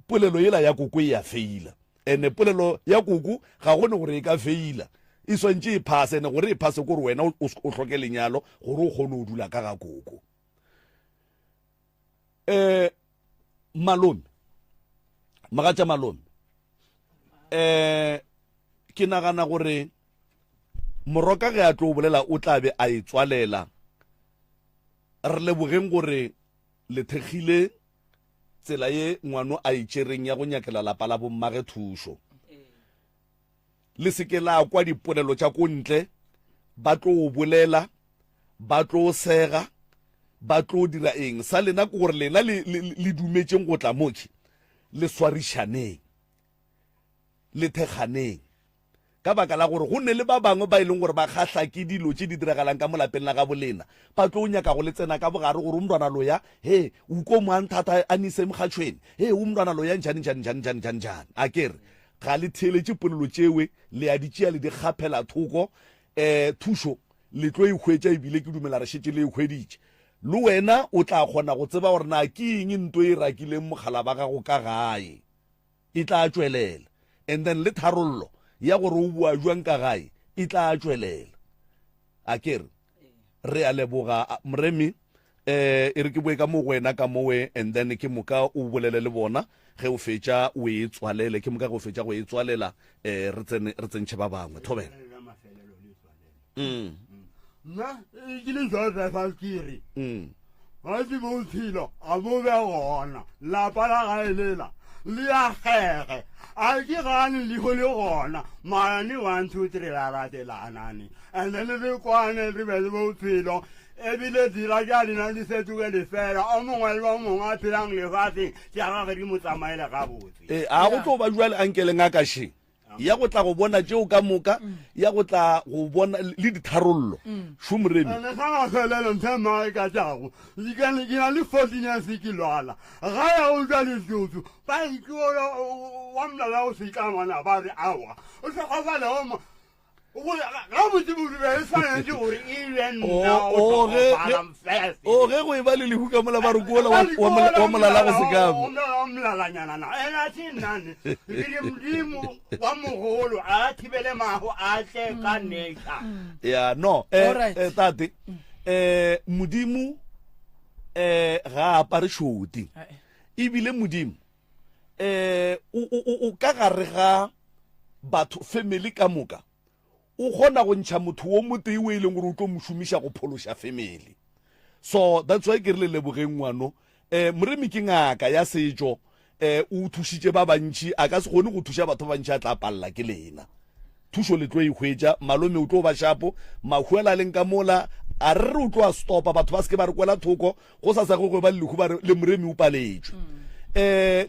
Polelo yela ya koko e a feila. Ene polelo ya koko ga gone gore e ka feila. E swantše e phase, ene gore e phase ke gore wena o, o hloke lenyalo gore o kgone go dula ka ga koko. Eh, malome, mogatša malome, eh, ke nagana gore moroka ge a tlo bolela o tla be a e tswalela. Re lebogeng gore le thekgile tsela ye ngwano a e tšereng ya go nyakela lapa la bommage thušo. Le se ke la kwa dipolelo tša ko ntle, ba tlo bolela, ba tlo sega, ba tlo dira eng. Sa lena ke gore lena le, le, le dumetšeng go tla mokhi, le swarišaneng, le thekganeng. Ka baka la gore go ne le ba bangwe ba e leng gore ba kgahla ke dilo tše di diragalang ka mo lapeng la gabo lena, ba tlo nyaka go le tsena ka bogare gore umntwana loya, he, o ko mo a nthata a nise mokgatšhweni, he, umntwana loya njani, njani, njani, njani, njani, njani. A ke re, ga le theeletše polelo tšewe, le a di tšea le di kgaphela thoko. Um thušo le tlo e hwetša ebile ke dumela re šetše le e hweditše. Le wena o tla kgona go tseba gore na ke eng nto e rakileng mogala ba gago ka gae. e tla tšwelela and then le tharollo ya gore o boa jwang ka gae e tla tšwelela a ke re re a leboga moremi eh e re ke boe ka mo go wena ka mowe and then ke moka o bolele le bona ge o fetša o e tswalele ke moka ge o fetša go e tswalela eh re tsene re tsentšhe ba bangwe thobela nna ke le josefa kere ga ke bophelo a bo be gona lapa la gae lela le agege a ke gane leho le gona mara ne one two three la ratelanane and then re kwane re be le bophelo. Ebile dira tša lena di fetoge lefela, o mongwe le o mongwe a phelang lefaseng tša gagwe di mo tsamaele gabotse. Ee, a go tlo ba bjale a nke le ngaka še ya go tla go bona tšeo ka moka, ya go tla go bona le ditharollo. Šo Moremi. Ene sa mafelelo ntho e mmago e ka tšago, ke na le 14 years ke lwala, ga ya go tšwa lesotho, ba itse wa molala go se tlangwana ba re aowa, o hlokofale o mo. O ge go e ba le lehu ka mola ba re kola wa molala go se kamo. Ya no tate modimo ga a apare šoti ebile modimo eh o ka gare ga batho family ka moka o kgona go ntšha motho wo motee o e leng gore o tlo mo šomiša go phološa family. So that's why ke re le lebogeng ngwano. Moremi ke ngaka ya setšo, o thušitše ba bantši, a ka se kgone go thuša batho ba bantši a tla palela ke lena. Thušo le tlo e hwetša, malome o tlo ba šapo, mahu a la leng ka mola, a re re o tlo a stopa, batho ba se ke ba re kwela thoko, go sa sa go ba le lehu ba re le moremi o paletšwe.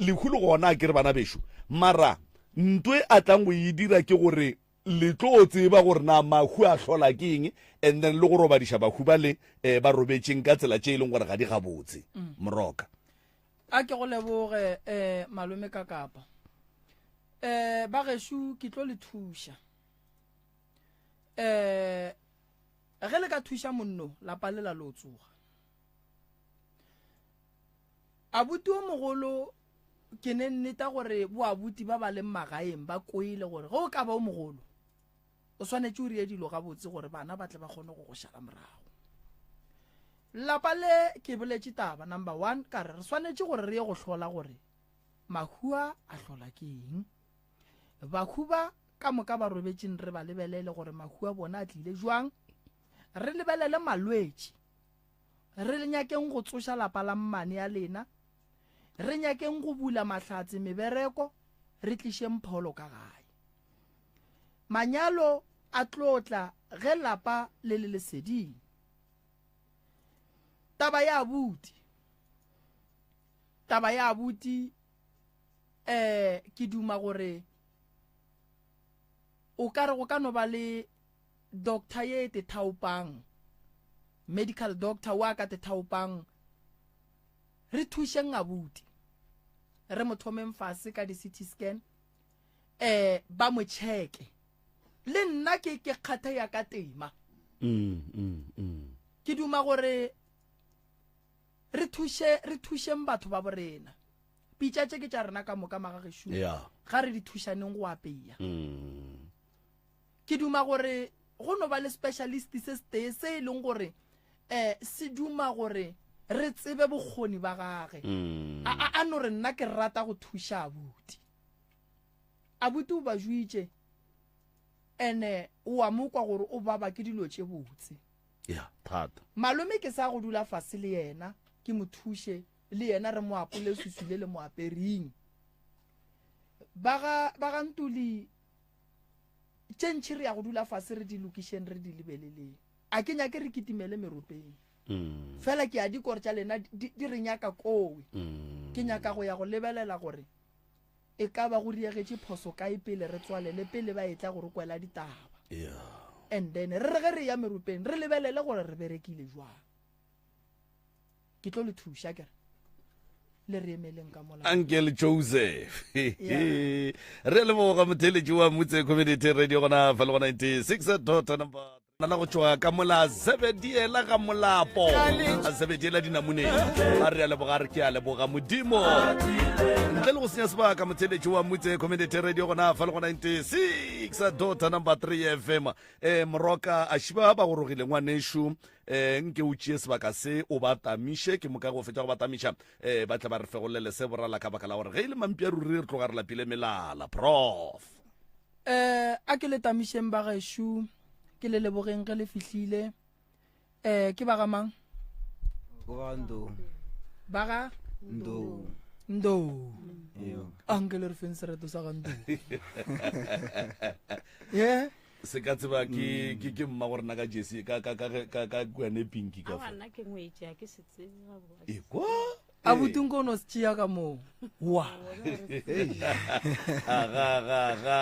Lehu le gona a ke re bana bešo, mara nto e a tlang go e dira ke gore le tlo tseba gore na mahu a hlola ke eng, and then le go robadiša bahu ba le ba robetšeng ka tsela tše e leng gore ga di gabotse. Moroka. A ke go leboge malome ka kapa. Ba gešo ke tlo le thuša. Ge le ka thuša monno lapa le la lo tsoga. Abuti o mogolo ke ne nneta gore bo abuti ba ba leng magaeng ba kwele gore ge o ka ba o mogolo o swanetše o rie dilo gabotse gore bana ba tle ba kgone go go šala morago. Lapa le ke boletše taba number 1 ka re re swanetše gore re ye go hlola gore mahua a hlola ke eng. Bahu ba ka moka ba robetšeng re ba lebelele gore mahu a bona a tlile jwang. Re lebelele malwetši. Re nyakeng go tsoša lapa la mmane ya lena. Re nyakeng go bula mahlatse mebereko, re tlišeng pholo ka gae. Manyalo a tlo tla ge lapa le le leseding. Taba ya abuti. Taba ya abuti eh ke duma gore o ka re go ka no ba le doctor ye te thaopang, medical doctor wa ka te thaopang, re thušeng abuti, re mo thomeng fase ka di CT scan, eh ba mo cheke. Le nna ke ke kgathe ya ka tema. Ke duma gore re thuše, re thušeng batho ba borena. Pitša tše ke tša rena ka moka magagešu. Ga re di thušaneng go apeya. Ke duma gore go no ba le specialist se setee se e leng gore se duma gore re tsebe bokgoni ba gage. A no re nna ke rata go thuša abuti. Abuti o ba juitše ene o a mo kwa gore o baba ke dilo tše botse. Ya, thata. Malome ke sa go dula fase le yena ke mo thuše le yena re mo apole susu le le mo apering. Ba ga, ba ga Ntuli tše ntši re ya go dula fase re di lokišeng re di lebeleleng. A ke nyake re kitimele meropeng. Fela ke a di kore tša lena di, di re nyaka kowe. Ke nyaka go ya go lebelela gore e ka ba go riegetše phoso kae pele re tswalele, pele ba etla go re kwela ditaba. And then re re ge re ya meropeng re lebelele gore re berekile jwang. Ke tlo le thuša ke re le re emeleng ka mola. Uncle Joseph. Re leboga motheletši wa Motse Community Radio gona fa le go 96 dot number nana go tšwa ka mola Zebediela ga molapo a Zebediela dinamoneng a re a leboga re ke a leboga modimo ntle le go senya sebaka motheletši wa Motse Community Radio gona fa le go 96 dot number 3 FM moroka a šiba ba gorogile ngwanešu nke o tšee sebaka se o ba tamiše ke moka go fetša go ba tamiša ba tle ba re fegolele se borala ka baka la gore ge e le mampia ruri re tloga re lapile melala prof. A ke le tamišeng ba gešo, ke le lebogeng ge le fihlile. Ke ba ga mang? Ke ba ga Ndou. Ba ga Ndou. Ndou. A nke le re feng sereto sa ga Ndou. Yeah. Se ka tseba ke ke ke mma gore na ka jesi ka ka ka ka ka kwane pinki ka fa. Nna ke ngwetše a ke se tsebe gabotse. E kwa. A butunko no se tšea ka moo. Wa. Aga ga ga.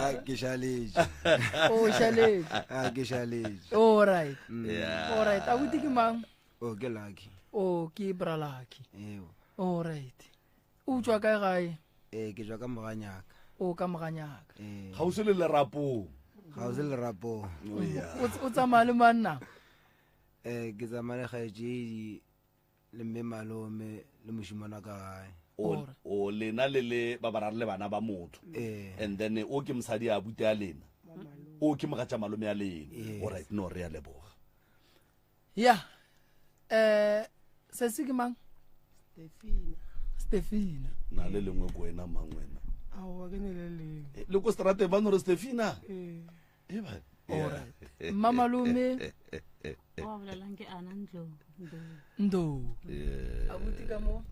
A ke šaletše. O šaletše. A ke šaletše. All right. Yeah. All right. Abuti ke mang? O ke Lucky. O ke bra Lucky. Ewa. All right. O tšwa kae gae? Ee, ke tšwa ka Moganyaka. O ka Moganyaka. Ee. Kgauswi le Lerapong. Kgauswi le Lerapong. Oh, yeah. O tsamaya le manna? Ee, ke tsamaya le kgaetšedi le mme malome le mošimana ka gae. O, o lena le le ba bararo le bana ba motho. Ee. And then o ke mosadi a abuti a lena. O ke mogatša malome a lena. Yes. All right, no re a leboga. Ya. Eh, sesi ke mang? Stefina. Stefina. Na le lengwe ko wena mang wena? Aowa ke ne le lengwe. Eh, le ko strateng ba no re Stefina. Ee. E ba. All right. Mma malome. Wa bolelang ke Ana Ndlovu. Ndou. Yeah. Abuti ka mo.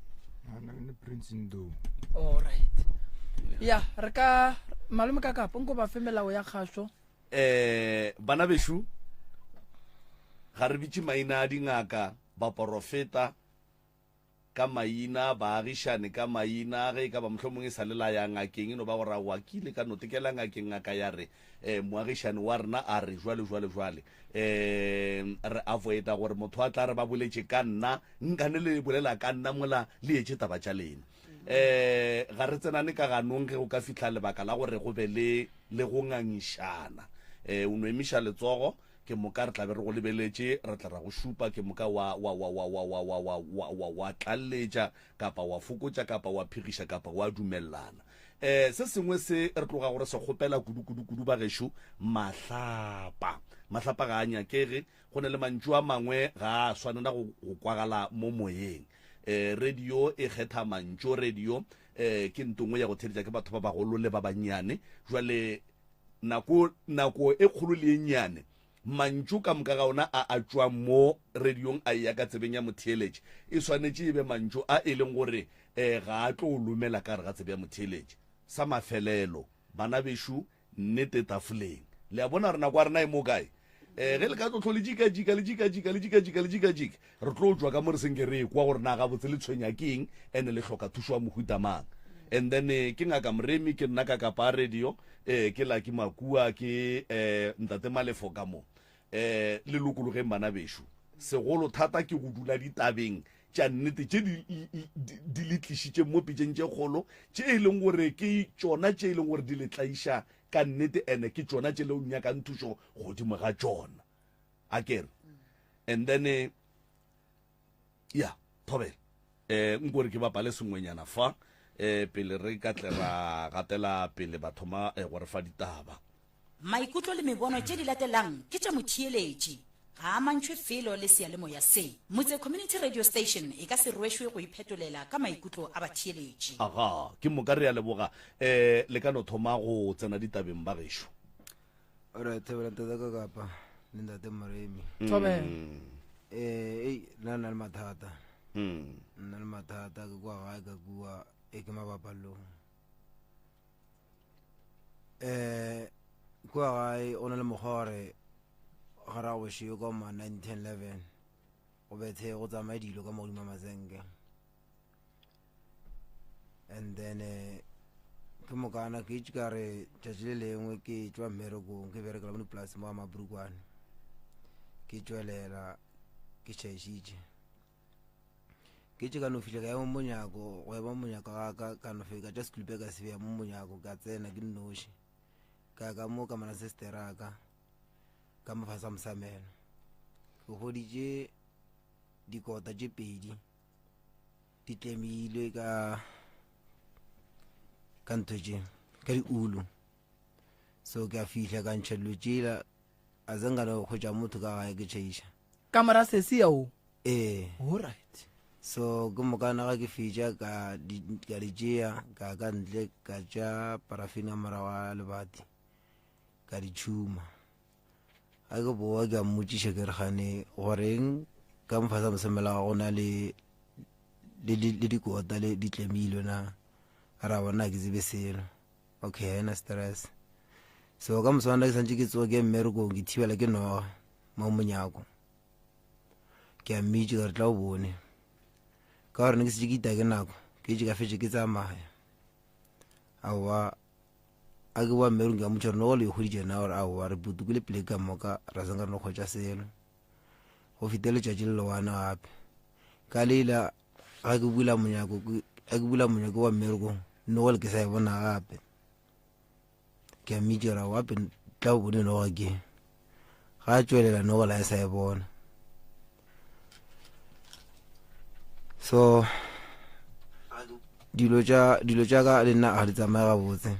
Ana ne Prince Ndou. All right. Ya, re ka malome ka kapa nko ba fe melao ya kgašo. Eh, bana bešo, ga re bitše maina a dingaka, baporofeta ka maina, baagišane ka maina, ge e ka ba mohlomongwe e sa le la ya ngakeng, e no ba gore aowa ke ile ka no tekela ngakeng, ngaka ya re, eh, moagišane wa rena a re jwale, jwale, jwale. Eh, re avoida gore motho a tla re ba boletše ka nna, nkane le bolela ka nna mola le etše taba tša lena. Eh, ga re tsenane ka ganong ge go ka fihla lebaka la gore go be le le go ngangišana. E, o no emiša letsogo, ke moka re tla be re go lebeletše, re tla ra go šupa, ke moka wa, wa, wa, wa, wa, wa, wa, wa, wa, wa, wa tlalletša, kapa wa fokotša, kapa wa phegiša, kapa wa dumellana. E, se sengwe se re tloga gore se kgopela kudu, kudu, kudu bagešo, mahlapa. Mahlapa ga a nyakege, go na le mantšu a mangwe ga a swanela go, go kwagala mo moyeng. E, radio e kgetha mantšu, radio eh ke ntongwe ya go theletša ke batho ba bagolo le ba bannyane jwale nako nako e kgolo le e nnyane mantšu ka moka ga ona a a tšwang mo radiong a eya ka tsebeng ya motheeletši e swanetše e be mantšu a e leng gore um ga a tlo lomela ka gare ga tsebe ya motheeletši sa mafelelo bana bešo Nnete tafoleng. Le a bona gore nako ya rena e mo kae? Eh, ge le ka tlo hlo le jika-jika, le jika-jika, le jika-jika, le jika-jika, re tlo tšwa ka mo re senke re ekwa gore na gabotse le tshwenya ke eng and le hloka thušo ya mohuta mang. And then eh, ke Ngaka Moremi, ke nna ka kapa radio, eh, ke Lucky Makua, ke eh, Ntate Malefo ka mo. Eh, le lokologeng bana bešo. Segolo thata ke go dula ditabeng tša nnete tše di, di, di le tlišitšeng mo pitšeng tše kgolo, tše e leng gore ke tšona tše e leng gore di le tlaiša ka nnete, ene ke tšona tše le nyakang thušo godimo ga tšona. A ke re? And then, eh, ya, thobela. Eh, nko re ke bapale sengwenyana fa, eh, pele re ka tle ra gatela pele ba thoma eh, go re fa ditaba. Maikutlo le mebono tše di latelang ke tša motheeletši. Ga a amantšhwe felo le seyalemoya se. Motse Community Radio Station e ka se rwešwe go iphetolela ka maikutlo a batheeletši. Aga, ke moka re a leboga. Eh, le ka no thoma go tsena ditabeng ba gešo. Alright, thobela ntate ka kapa le ntate Moremi. Thobela. Eh, ei, nna nna le mathata. Mm. Nna le mathata ke kwa gae ka kua e ke mabapalong. Eh, kua gae o na le mokgwa wa gore ga ra bošego ka ma 9 10 11 go bethe go tsamaye dilo ka mo godimo ga masenke and then eh, ke mokana ke itse ka re tšatši le lengwe ke tšwa mmerekong ke berekela mo dipolase mo ga mabrukwane ke tšwelela ke tšhaišitše Ke tše ka no fihla ka ema monyako, go ema monyako ga ka, ka no fika tša seklupe ka se beya mo monyako, ka tsena ke nnoši. Ka ya ka mo ka mana sister ka, ka mo fa sa mosamelo. Ke hweditše dikota tše pedi di tlemilwe ka ka ntho tše ka diulu. So ke a fihla ka ntšha dilo tšela, a se nka no hwetša motho ka gae ke tšhaiša. Kamora sesi ya o? Ee. Alright. So ke mokana ga ke fetša ka di ka di tšea ka ka ntle ka tša parafini ka morago ga lebati ka di tšhuma. Ga ke boa ke a mmotšiša ke re gane goreng ka mofasa mosemela ga go na le le le dikota le di tlemilwe na a ra bona ke tsebe selo okay ha ena stress. So ka moswana ke santše ke tsoga ke mmerekong ke thibela ke noga mo monyako. Ke a mmitša ka re tla o bone. Ka gore ne ke setse ke ita ke nako ke itše ka fetše ke tsamaya. Aowa a ke boa mmerekong ke a mmotša gore noga le e hweditše na gore aowa re putukile pleke ka moka ra se nka re no hwetša selo. Go fete letšatši le lewane gape. Ka leila ga ke bula monyako ga ke bula monyako wa mmerekong noga le ke sa e bona gape. Ke a mmitša gore aowa gape tla o bone noga ke. Ga a tšwelela noga la e sa e bona. So dilo tša dilo tša ka le nna ga di tsamaye gabotse.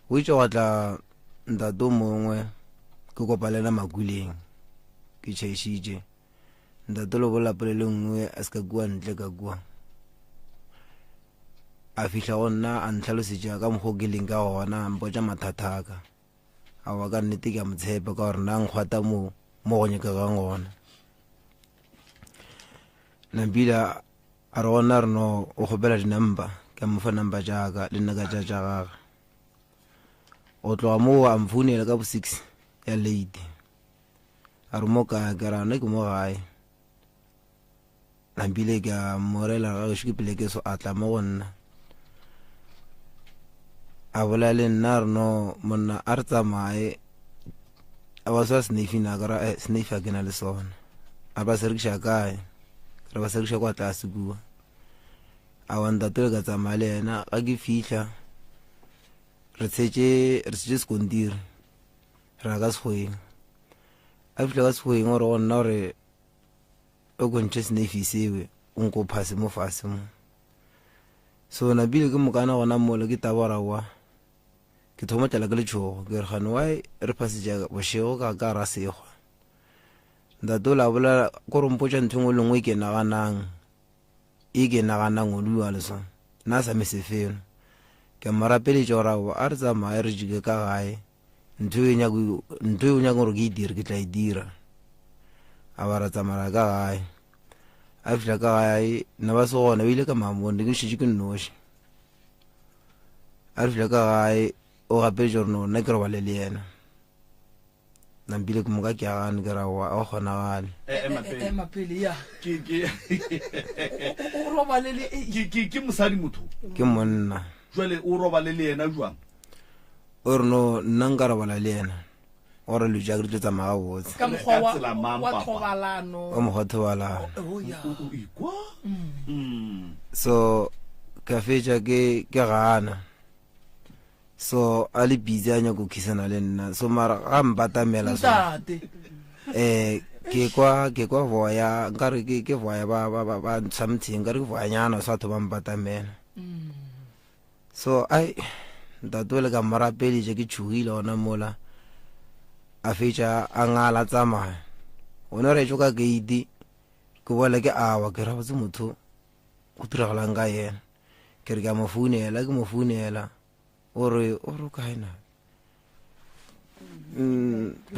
Go itše gwa tla ntate o mongwe ke kopa le yena makuleng ke tšhaišitše. Ntate lo bolela polelo e nngwe a se ka kua ntle ka kua. A fihla go nna a ntlhalosetša ka mokgwa o ke leng ka gona, a mpotša mathata a ka. Aowa ka nnete ke a mo tshepa ka gore nna nkgwata mo mo go nyakegang gona. Nampila a re gona re no o kgopela di-number, ke a mo fa number tša ka le nna ka tša tša gage. Go tloga moo a mfounela ka bo 6 ya late. A re mo kae, ke ra nna ke mo gae. Nampile ke a mmorela ga gešo ke pele ke so a tla mo go nna. A bolela le nna a re no monna a re tsamaye a ba swa snefi na ka ra eh, snefi a ke na le sona. A ba se rekiša kae? Re ba se rekiša kwa tlase kua. A wa ntate le ka tsamaya le yena ga ke fihla re tshetše re tshetše sekontiri re ya ka sekgweng. A fihla ka sekgweng o re go nna gore o ko ntšhe snefi sewe o nko phase mo fase mo. So napile ke mokana gona mola ke taba gore aowa ke thoma tlala ke letšhogo ke re gane why re phasetša bošego ka ka ra sekgwa. Ntate o la bolela ko re mpotša ntho engwe le nngwe e ke naganang e ke naganang o dua le so nna sa me sefelo. Ke mo rapeletša gore aowa a re tsamaye re jike ka gae ntho e nyako ntho e o nyakang gore ke e dire ke tla e dira. A ba ra tsamaya ka gae. A fihla ka gae nna ba se gona ba ile ka mamone ke šetše ke nnoši. A fihla ka gae o gapeletša gore no nna ke robale le yena. Nampile ke moka ke a gane ke ra wa a kgonagale. Ema pele. Ema pele ya. Ke ke O robale le ke ke ke mosadi motho. Ke monna. Jwale o robale le yena jwang? O re no nna nka robala le yena. O re lo ja ke tlo tsamaya gabotse. Ka mokgwa wa wa thobalano. Ka mokgwa thobalano. Oh ya. O ikwa? Mm. So ka fetša ke ke gana. So a le busy a nyako khisana le nna. So mara ga mpatamela so. Ntate. Eh ke kwa ke kwa voya nkare ke ke voya ba ba ba ba something nkare ke voya nyana so batho ba mpatamela. So ai ntate o le ka morapeditše ke tšhogile gona mola. A fetša a ngala tsamaya. Gona re tšo ka gate ke boela ke awa ke ra botse motho go diragalang ka yena. Ke re ke a mo founela ke mo founela o re o re o kae na?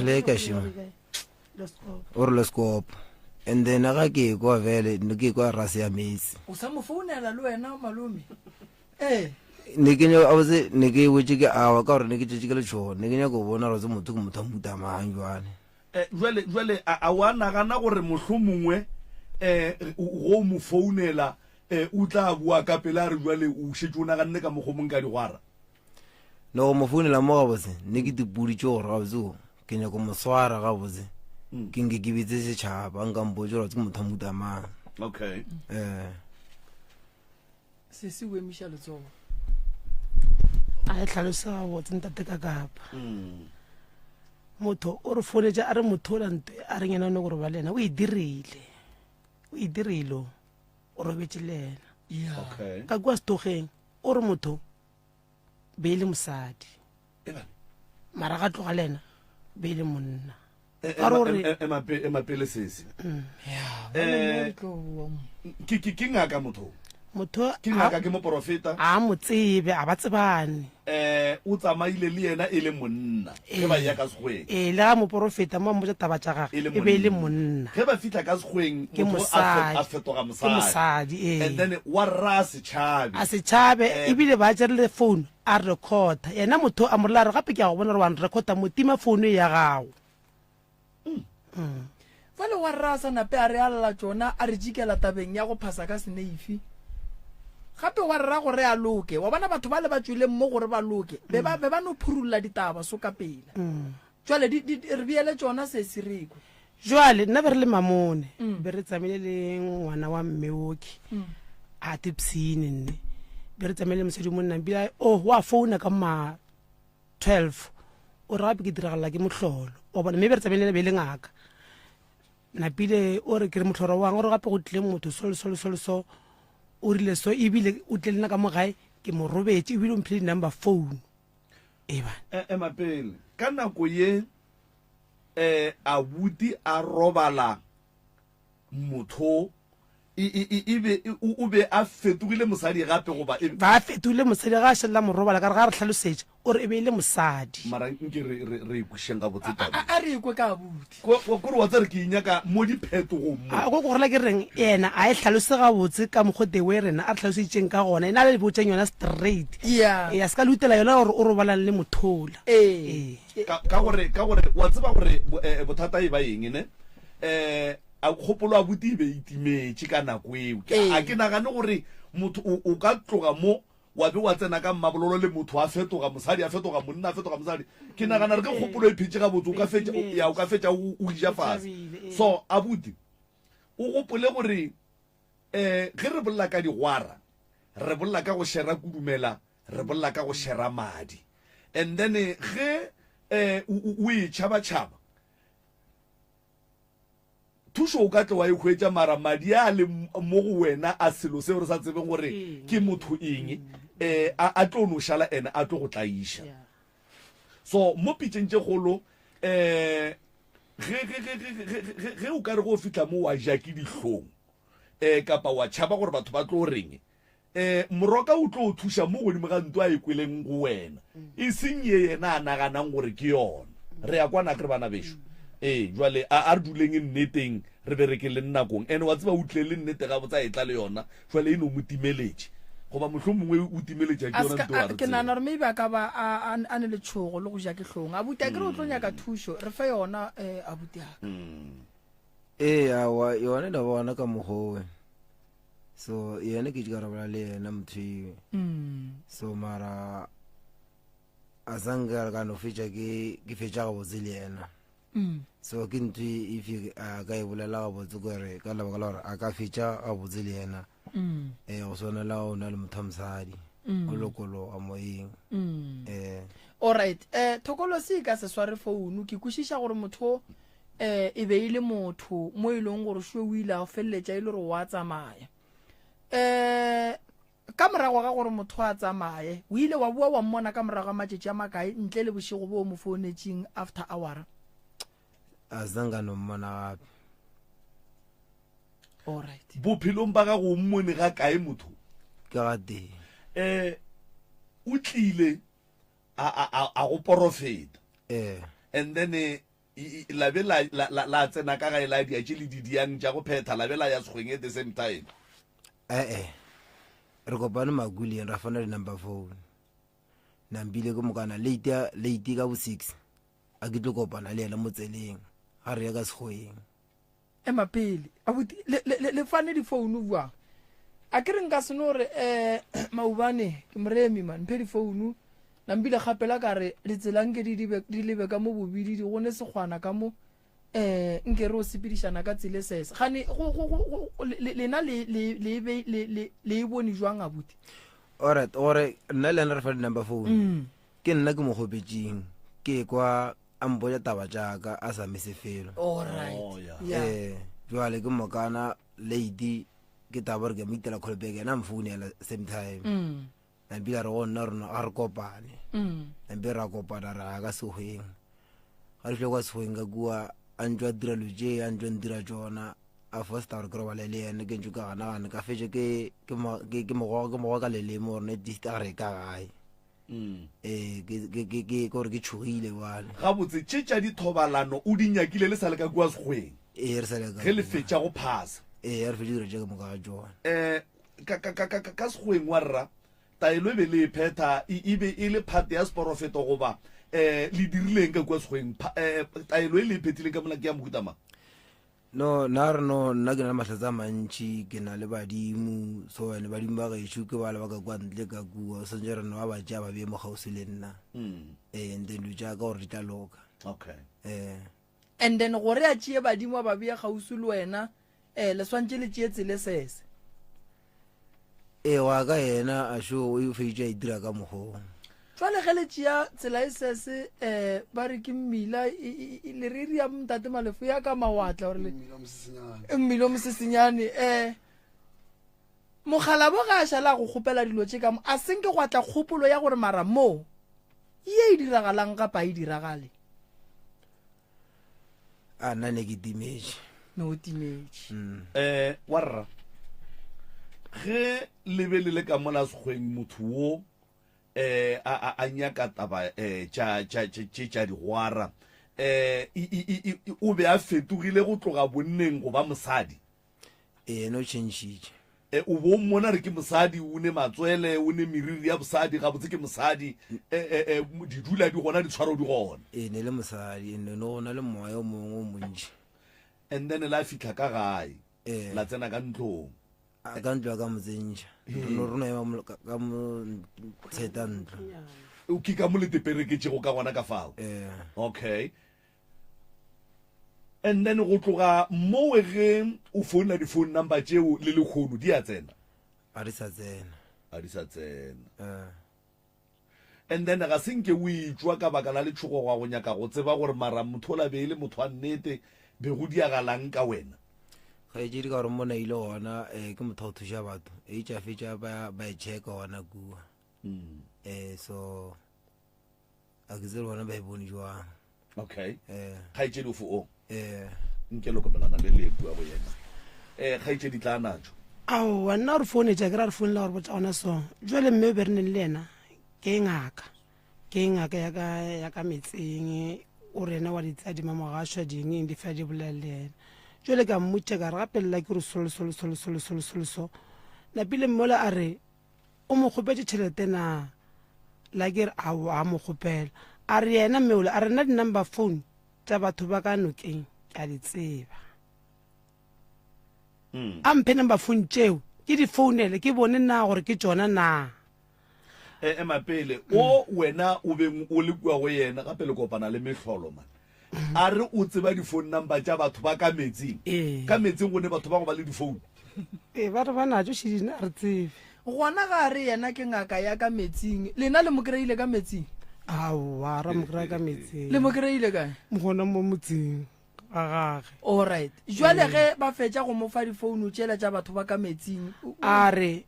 Le ka shima. O re leskopo. And then ga ke kwa vele ne ke kwa rase ya metsi. O sa mo founela le wena malome? Eh. Ne ke nyaka, abotse ne ke wetše ke awa ka gore ne ke tšetše ke letšhogo. Ne ke nyaka go bona gore motho ke motho a mohuta mang jwale. Eh, jwale, jwale a, a wa nagana gore mohlomongwe eh go mo founela eh o tla boa ka pele a re jwale o šetše o naganne ka mokgwa o mongwe ka digwara? Le go mo founela mo gabotse ne ke tipoditše gore gabotse o ke nyaka mo swara gabotse. Ke nke ke bitse setšhaba nka mpotše gore ke motho a mohuta mang. Okay. Eh. Sesi o emiša letsogo. A e tlhalose gabotse ntate ka kapa. Motho o re founetše a re motho ola ntwe a re yena o nyaka go roba le yena o e dirile. O e dirile o, o robetše le yena. Yeah. Okay. Ka kua setogeng o re motho be e le mosadi. Ebane. Mara ga tloga le yena be e le monna. E, Ka ema, gore e, ema, ema pele sesi. Yeah, Eh, ba le tlo bua mo. Ke, ke, ke ngaka motho. Motho Ke ngaka, ke moporofeta. A mo tsebe, a ba tsebane. Eh, o tsamaile le yena e le monna ge ba eya ka sekgweng. Ee, le ga moporofeta mo a mmotša taba tša gagwe, E le e be e le monna. monna. Ge ba fihla ka sekgweng, Ke motho a fe, mosadi. a fetoga Ke mosadi. mosadi, ee. And then wa rra a se tšhabe. A se tšhabe, Eh. ebile ba tšere le phone a recorda. Yena motho a mo rela a re, gape ke a go bona gore wa nrecorda mo, tima phone e ya gago. Fale wa rra a sa nape a re a lla tšona a re jikela tabeng ya go phasa ka seneifi. Gape wa rra gore a loke. Wa bona batho bale ba tšwileng mo gore ba loke, be ba, be ba no phurulla ditaba so ka pela. Jwale di, di, re beele tšona sesi re kwe. Jwale nna be re le Mamone, be re tsamaile le ngwana wa mme oki, a te pshine nne. Be re tsamaile le mosadi o monna, ebile oh, wa founa ka ma 12 o re gape ke diragalela ke mohlolo wa bona mme be re tsamaile be le ngaka napile o re ke re mohlolo wang o re gape go tlile motho so le so le so le so o rile so ebile o tlile le nna ka mo gae ke mo robetše ebile o mphile di-number phone eba E, ema pele ka nako ye um abuti a robala Motho e, e, e, e be, o, o be a fetogile mosadi gape goba e. Ba fetogile mosadi ga a šalela morobala ka re ga a re hlalosetša o re e be e le mosadi. Mara nke re, re, re e kwišeng gabotse taba ye. A re e kwe ka abuti. Ko, ko, kore wa tseba re ke e nyaka mo diphetogong mo. A ko ko rela ke reng yena a e hlalose gabotse ka mokgo the way rena a re hlaloseditšeng ka gona yena a le botšeng yona straight. Yeah. Ee a se ka le utela yona gore o robalane le mothola. Ee. Ee. Ka, ka gore, ka gore wa tseba gore bo, eh, bothata e ba eng ne? Eh, a kgopolo abuti e be e timetše ka nako eo. Ke, a ke nagane gore motho o, o ka tloga mo wa be wa tsena ka mmabololo le motho a fetoga mosadi, a fetoga monna, a fetoga mosadi. Ke nagana re ge kgopolo e phetše gabotse, o ka fetša, ya, o ka fetša o, o ija fase. So, abuti, o gopole gore eh, ge re bolela ka digwara, re bolela ka go šera kudumela, re bolela ka go šera madi. And then ge eh, o, o, o e tšhaba-tšhaba, Thušo o ka tle wa e hwetša, mara madi a le mo go wena a selo seo re sa tsebeng gore ke motho eng, um a, a tlo no šala ene a tlo go tlaiša. So mo pitšeng tše kgolo, um ge, ge, ge, ge, ge, ge, ge o ka re go fihla mo wa ja ke dihlong, um kapa wa tšhaba gore batho ba tlo reng, E, Moroka o tlo o thuša mo godimo ga nto a e kweleng go wena, e seng ye yena a naganang gore ke yona. Re a kwana akere bana bešo? Ee, jwale a, a re duleng nneteng, re berekeleng nakong. Ene wa tseba o tlile le nnete gabotse a etla le yona, jwale e no mo timeletše. Goba mohlomongwe o timeletša ke A yona se ka, nto, ga a, re ke nagana tsebe. gore maybe a ka ba a, a, a ne letšhogo le go ja ke hlong. Abuti, akere o tlo nyaka thušo, re fe yona, eh, abuti aka. Ee, aowa, yona e no ba gona ka mokgwa owe. So yena ke ka robala le yena motho eo. So mara a sanka ka no fetša ke ke fetša gabotse le yena. So ke ntho if a ka e bolela gabotse gore ka lebaka la gore a ka fetša gabotse le yena. Eh go swana la o na le motho wa mosadi. O lokologa moyeng. Eh Alright, eh Thokolosi e ka se sware founu, ke kwešiša gore motho um e be e le motho mo e leng gore šwe o ile a feleletša e le gore wa tsamaya um ka morago ga gore motho a tsamaye o ile wa boa wa mmona ka morago ga matšatši a makae ntle le bošego bo o mo founetšeng after hour a zanka no mmona gape alright Bophelong ba gago o mmone ga kae motho? Ke ga tee. Um o tlile a, a, a, a go porofeta. Ee. And then eh, la be la, la, la, la tsena ka gae la dia tše le di diang tša go phetha, la be la ya sekgweng at the same time. Ee, re kopane Maguleng ra fana di-number phone. Nampile ke mokana late late ka bo 6 a ke tlo kopana le yena mo tseleng ga re ya ka sekgweng. Ema pele abuti le le le fane di phone bjang? A ke re nka se no re eh maubane ke moremi man mphe di phone nampile kgapela ka re ditsela nke di dibe di lebe ka mo bobididi go ne sekgwana ka mo eh nke re o sepedišana ka tsele sese gane go go go lena le le le be le le le e bone jwang abuti? Alright, gore nna le yena re fa di number phone. Ke nna ke mo kgopetšeng ke kwa a mpotša taba tša ka a sa mese felo. Alright. Oh, yeah. Yeah. Eh, jwale ke mokana lady ke taba gore ke mo itela call back yena a mfounela same time. Nampile a re go nna rona a re kopane. Nampile ra kopana ra ya ka sehweng. Ga re fihla kwa sehweng ka kua a ntšwa dira lo tše a ntšwa ntira tšona. a fosta gore ke robale le yena ke ntse ka ganagane ka fetše ke ke mo ke ke mo ke mo ka leleme gore ne dist a re ka gae mm. eh ke ke ke ke gore ke tshogile bale gabotse tše tša dithobalano o di nyakile le sa le ka kua sekgweng ee re sa le ka ge le fetša go phasa ee re fetše dilo tše ka moka ga tsona eh ka ka ka ka ka sekgweng wa rra Taelo e be le e phetha e, e be e le phate ya seporofeto goba um le dirileng ka kua sekgweng? Pha, um taelo e le e phethileng ka mola ke ya mohuta mang? No, nna re no, nna ke na le mahlatse a mantši, ke na le badimo, so ene badimo ba gešo ke bala ba ka kwa ntle ka kua, swantse re no ba ba tšea ba bee mo kgauswi le nna. Mm. Ee, and then dilo tša ka gore di tla loka. Okay. Ee. And then gore a tšee badimo a ba bee kgauswi le wena, eh, le swantše le tšee tsele sese. Ee, wa ka yena a šo o feditše a itira ka mokgwa. Jwale ge le tšea tsela e sese, eh, ba re ke mmila, e, e, e, le re ria ntate Malefo ya ka mawatla gore le mmila o mosesenyane, eh, mokgalabo ga a šala a go kgopela dilo tše ka mo, a senke gwa tla kgopolo ya gore mara mo ye e diragalang kapa a e diragale. A nna ne ke timetše. Ne o timetše. Mm. Eh, warra ge le be le le ka mola sekgweng motho wo eh a a a nyaka taba eh tša tša tše tša digwara eh o be a fetogile go tloga bonneng go ba mosadi Ee, no tšhentšhitše. E, o bo mmona re ke mosadi, o ne matswele, o ne meriri ya bosadi, gabotse ke mosadi, e, e, e, didula di gona, ditshwaro di gona. Ee, ne le mosadi, and no go na le moya o mongwe o montši. And then la fihla ka gae, Ee. la tsena ka ntlong. A ka ntlo ya ka mo tsentšha. Re no re no ema mo ka ka mo tsheta ntlo. O ke ka mo le tepereketšego ka gona ka fao? Ee. Okay. And then go tloga mowe ge o founa di phone number tšeo le lekgono di a tsena? A di sa tsena. A di sa tsena. Eh. And then ga se nke o etšwa ka baka la letšhogo gwa go nyaka go tseba gore mara motho ola be e le motho wa nnete be go diagalang ka wena? Kgaetšedi ka gore mona ile gona eh, ke motho wa go thuša batho eitše a fetša ba ba e checka gona kua Mm. eh so a ke tsere bona ba e bone jwang okay eh kgaetšedi o fo o eh nke lokomelana le le kua go yena eh kgaetšedi tla natšo aowa nna gore founetša ke ra re founela gore botsa gona so jale mme o be re neng le yena ke ngaka ke ngaka ya ka ya ka metseng o re yena wa di tsaya dimamogašwa ding eng di fela di bolela le yena jale ka mmotša ka re gapelela ke re solo solo solo solo solo solo so napile mmola a re O mo kgopetše tšhelete na? La ke re, Aowa, a mo kgopela. A re yena mme ola, a re nna di-number phone tša batho ba ka nokeng ke a di tseba. A mphe number phone tšeo ke di founele ke bone na gore ke tšona na. E, ema pele, o wena o beng o le kua go yena gape le kopana le mehlolo man. A re o tseba di-phone number tša batho ba ka metsing. Ee. Ka metsing go ne batho ba go ba le di-phone. Ee, ba re ba natšo šedine a re tsebe. Gona ga a re yena ke ngaka ya ka metsing, lena le mo kry-ile ka metsing? Aowa, ra mo kry-a ka metsing. Le mo kry-ile kae? Gona mo motseng ga gage. Alright. Jwale ge ba fetša go mo fa difounu tšela tša batho ba ka metsing, o- o- A re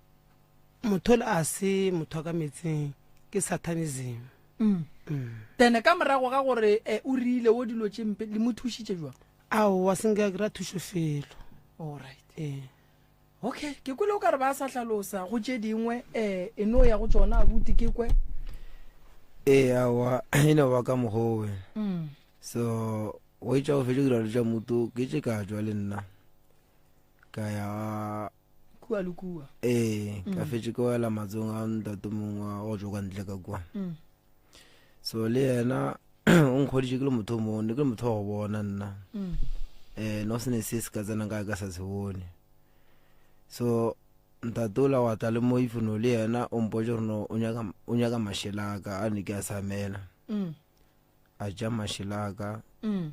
motho ole a se motho wa ka metsing, ke satanism. Mm. Then ka morago ga gore eh, o rile wo dilo tše mpe, le mo thušitše jwang? Aowa, se nka kry-a thušo felo. Alright. Ee. Okay, ke kwele o ka re ba sa hlalosa go tše dingwe eh e no ya go tšona abuti ke kwe. Ee, aowa, e no ba ka mokgowe. Mm. So, go etša go fetša dira tša moto, ke tše ka tšwa le nna. Ka ya Kua le kua. Ee, ka fetše ke wela matsong a ntate mongwe wa go tšwa kwa ntle ka kua. Mm. So le yena o nkgoditše ke le motho o mongwe, ne ke le motho wa go bona nna. Mm. Eh, no se ne se se ka tsenang ka ka sa se bone. So ntate ola wa tla le mo ifono le yena o mpotša gore no o nyaka o nyaka mašela a ka a ne ke a samela. Mm. A tša mašela a ka Mm.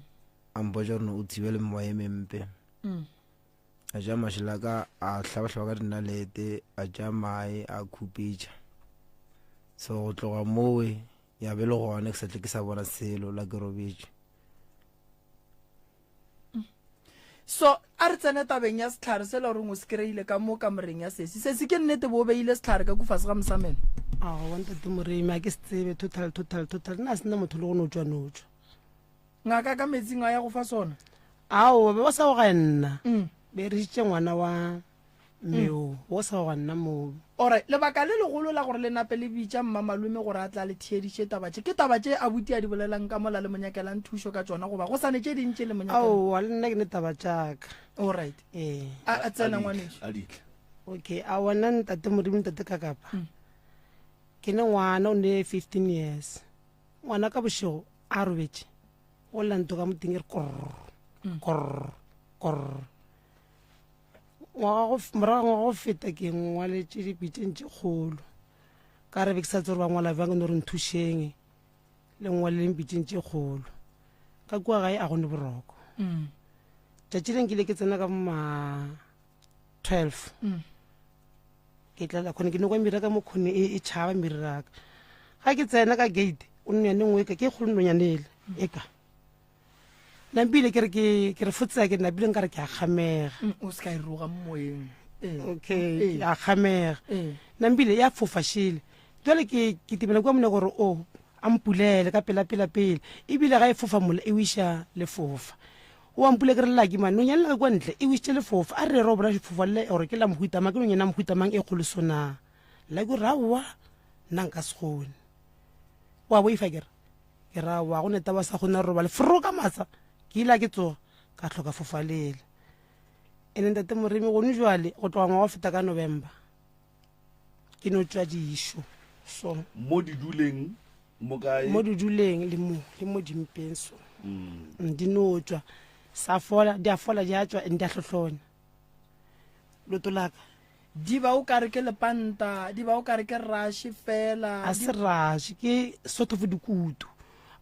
a mpotša gore no o thibele memoya e mempe. Mm. A ja mašela ka a hlabahlaba ka dinalete, a ja mae a khupetša. So go tloga mowe ya be le gona ke sa tle ke sa bona selo la ke robetše. So a re tsene tabeng ya sehlare sela o reng o se kry-ile ka mo kamoreng ya sesi. Sesi ke nnete bo o beile sehlare ka kufase ga mosamelo? Aowa ntate Moremi a ke se tsebe total total total nna a se nna motho le go no tšwa no tšwa. Ngaka ka metsing a ya go fa sona? Aowa ba ba sa go ga nna. Mm. Be re išitše ngwana wa mme o, wo sa wa nna moo. Alright, lebaka le legolo la gore le nape le bitša mmamalome gore a tle a le theediše taba tše, ke taba tše abuti a di bolelang ka mola le mo nyakelang thušo ka tšona goba go sa ne tše ding tše le mo nyakelang? Aowa, le nna ke ne taba tša ka. Alright. Ee. A, a tsena ngwanešu. A di tle. Okay, aowa nna ntate Modimo ntate Kakapa. Ke ne ngwana o ne 15 years. Ngwana ka bošego a robetše, go lla nto ka moteng e re korr, korr, korr. Ngwaga go, morago ga ngwaga go feta ke ngwaletše dipitšeng tše kgolo. Ka re be ke sa tsebe gore ba ngwala bjang, ke no re nthušeng le ngwaleleng pitšeng tše kgolo. Ka kua gae a go ne boroko. Tšatši le nkile ke tsena ka ma 12. Ke tlela khone ke no kwa mira ka mo khone e, e tšhaba meriri ya ka. Ga ke tsena ka gate, o nonyane nngwe e ka ke e kgolo nonyane ele e ka. Nampile ke re ke ke re fotsea ke napile nka re ke a kgamega. O se ka e roga moyeng. Okay, ke a kgamega. Nampile ya fofa šele. Jwale ke ke timela kwa mone gore o a mpulele ka pela pela pele. Ebile ga e fofa mola e wiša lefofa. O a mpule ke re laki man nonyane le ka kwa ntle e wišitše lefofa. A re re o bona lefofa le gore ke la mohuta mang ke nonyane ya mohuta mang e kgolo so na. Laki o re aowa nna nka se kgone. Wa boifa ke re. Ke ra wa go neta ba sa kgona robale fro ka matsa ke ile ke tsoga ka hloka fofalela. Ene ntate Moremi gone jwale go tloga ngwaga go feta ka November ke no tšwa dišo so mo di duleng mo kae mo di duleng le mo le mo dimpeng so di no tšwa sa fola di a fola di a tšwa and di a hlohlonya loto laka Di ba o kare ke lepanta, di ba o kare ke raše fela. A se raše, ke sort of dikutu.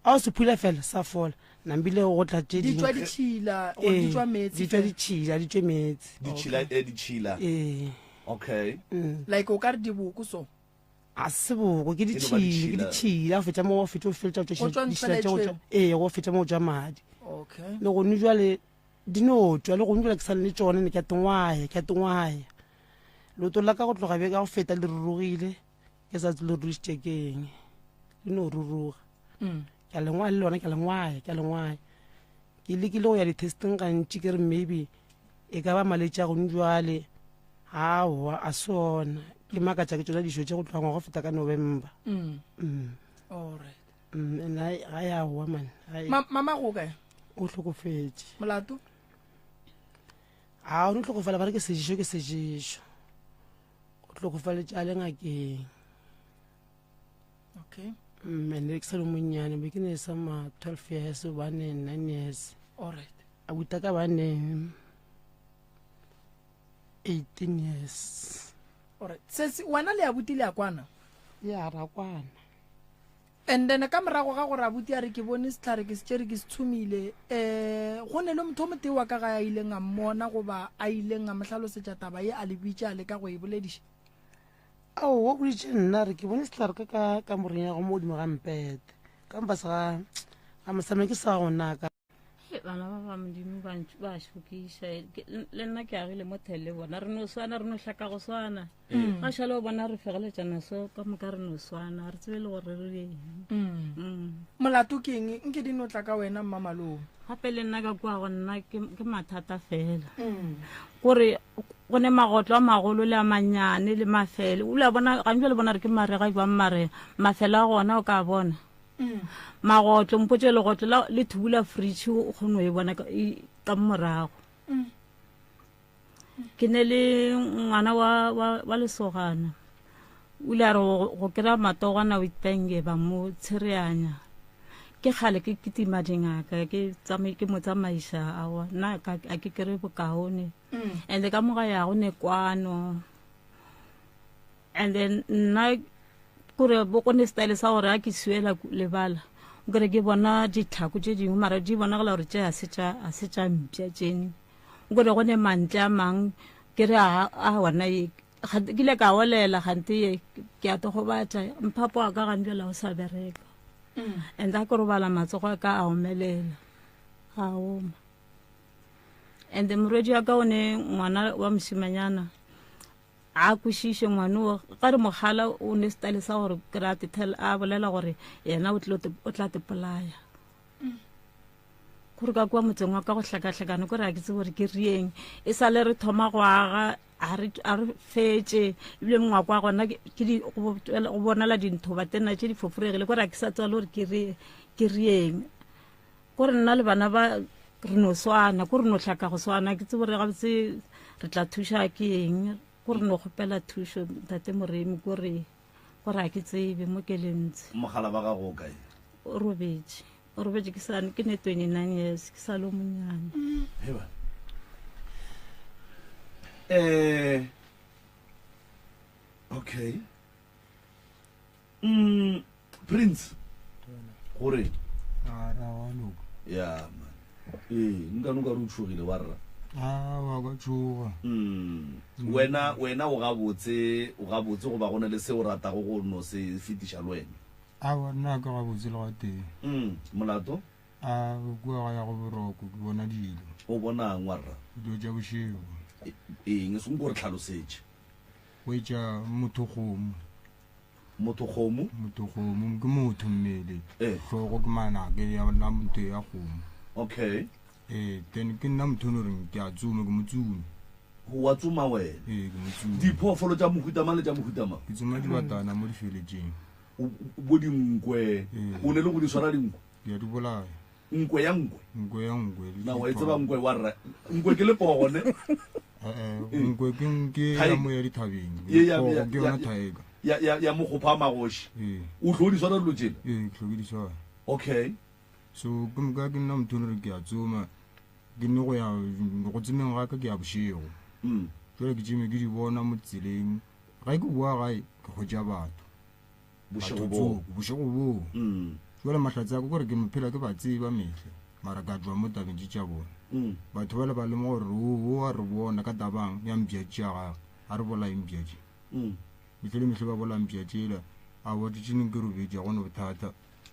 A o se phula fela, sa fola. Nambile go tla tše Di tšwa ditšhila, gore di tšwa meetse Di tšwa ditšhila, di tšwe meetse. Ditšhila, eh, ditšhila. Ee. Okay. Like o kare diboko so. A se boko, ke ditšhila, ke ditšhila. Go fetša mo, go fetša o feletša o tšwa ditšhila tše go tšwa. Ee, go fetša mo go tšwa madi. Okay. Le gone jwale Di no tšwa le gongwe bjale ke sa le tšone ne ke a tengwaya ke a tengwaya leoto la ka go tloga beke go feta le rurugile ke sa tsebe le rurušitše ke eng le no ruruga ke a lengwaya le lona ke a lengwaya ke a lengwaya ke lekile go ya di-testing gantši ke re maybe e ka ba malwetši a gone jwale aowa a se ona ke makatša ke tšona dišo tše go tloga ngwaga go feta ka November Alright. And ga ya wa man. Mama go kae? O hlokofetše. Molato? A o no hlokofala ba re ke sejišo ke sejišo. O hlokofaletše a le ngakeng. Okay. And ke sa le monnyane be ke ne sa ma 12 years ba ne 9 years. All right. A buta ka ba ne 18 years. All right. Sesi wena le abuti le a kwana? Ya ra kwana. And then ka morago ga gore abuti a re ke bone sehlare ke se tšere ke se tshumile, um go ne le motho o motee wa ka gae a ileng a mmona goba a ileng a mo hlalosetša taba ye a le bitša a leka go e bolediša? Aowa, o boditše nna a re ke bone sehlare ka ka kamoreng ya go mo godimo ga mpete, ka mo fase ga ga mosame ke sa go na ka. He, bana ba ba modimo ba ntš- ba šokiša Ke- le nna ke agile mo thele le bona re no swana re no hlaka go swana Mm. ga šale o bona re fegeletšana so ka moka re no swana ga re tsebe le gore re reng Mm. Molato ke eng? Nke di no tla ka wena mmamalome. gape le nna ka kua go nna ke ke mathata fela kore go ne magotlo a magolo le a mannyane le mafele o la bona gantši le bona re ke marega jwang mare mafele a gona o ka bona Magotlo, mpotše legotlo la le thubula fridge o kgone go e bona ka ka morago. Ke ne le ngwana wa wa wa lesogana. O ile a re go kry-a matogwana Witbank ba mo tshereanya. Ke kgale ke kitima dingaka ke tsamaye ke mo tsamaiša aowa nna a ke kry bokaone. And ka mo gae ga go ne kwano. And then nna kore bo go ne style sa gore a ke suela lebala o kere ke bona ditlhako tše dingwe mara di bonagala gore tše a se tša a se tša mpša tšene o kere go ne mantle a mang ke re a a ona ye ke ile ka olela gante ye ke a togobatša mphapo wa ka gantšwela o sa bereka and a ke robala matsogo a ka a omelela a oma and morwedi wa ka o ne ngwana wa mošimanyana A kwešiše ngwano ga re mogala o ne style sa gore ke ra tethela a bolela gore yena o tlo o tla te polaya. Gore ka kua motseng wa ka go hlakahlakane kore ga ke tsebe gore ke rieng. E sa le re thoma go aga a re a re fetše ebile mongwako wa gona ke di go bonala dintho ba tena tše di foforegile kore ga ke sa tseba le gore ke re ke rieng. Kore nna le bana ba re no swana kore no hlaka go swana ke tsebe gore gabotse re tla thuša ke eng kore no kgopela thušo ntate Moremi kore gore ga ke tsebe mo ke lentse. Mogala ba gago o kae? O robetše. O robetše ke sa ke ne 29 years ke sa le monyane. Heba. Eh Okay. Mm Prince. Gore. A ra wa loka. Ya man. Eh nka no ka re o tshogile wa rra. A wa ka tshoga. Mm. Wena wena o gabotse o gabotse goba go na le se o ratago go no se fetiša le wena. Aowa, nna ga ke gabotse le gatee. Mm, molato? A, kua ga ya go boroko, ke bona dilo. O bonang, warra? Dilo tša bošego. E, eng? E seng ko re tlhalosetše. Go etša motho kgomo. Motho kgomo? Motho kgomo, ke motho mmele. Eh. Hlogo ke manake ya la motho ya kgomo. Okay. Eh, then ke nna motho o reng ke a tsoma, ke motsomi. Wa tsoma wena? Ee, ke motsomi. Diphoofolo tša mohuta mang le tša mohuta mang? Ke tsoma dibatana mo di feletšeng. Bo dinkwe. O ne le go di swara dinkwe? Ke a di bolaya. Nkwe ya nkwe? Nkwe ya nkwe. Na wa e tseba nkwe wa rra? Nkwe ke lepogo ne? Eh, nkwe ke ke ya mo ya dithabeng. Ye ya ke yona thaeka. Ya ya ya mokgopha magoši. Ee. O tlo di swara dilo tšela? Ee, ke tlo ke di swara. Okay. So ke moka ke nna motho re ke a tsoma. Ke nne go ya go tsemeng ga ka ke ya bošego. Mm. Jwale ke tšeme ke di bona mo tseleng. Ga ke boa gae ke hwetša batho. Bošego boo. Bošego boo. Mm. Jwale mahlatse a ka kore ke no phela ke ba tseba mehla. Mara ka tšwa mo tabeng tše tša bona. Mm. Batho bale ba lemoga gore o a re bona ka tabang ya mpša tše ya gagwe. A re bolaye mpša tše. Mm. Mehle le mehle ba bolaya mpša tšela. Aowa tšatši neng ke robetše ga go no bothata.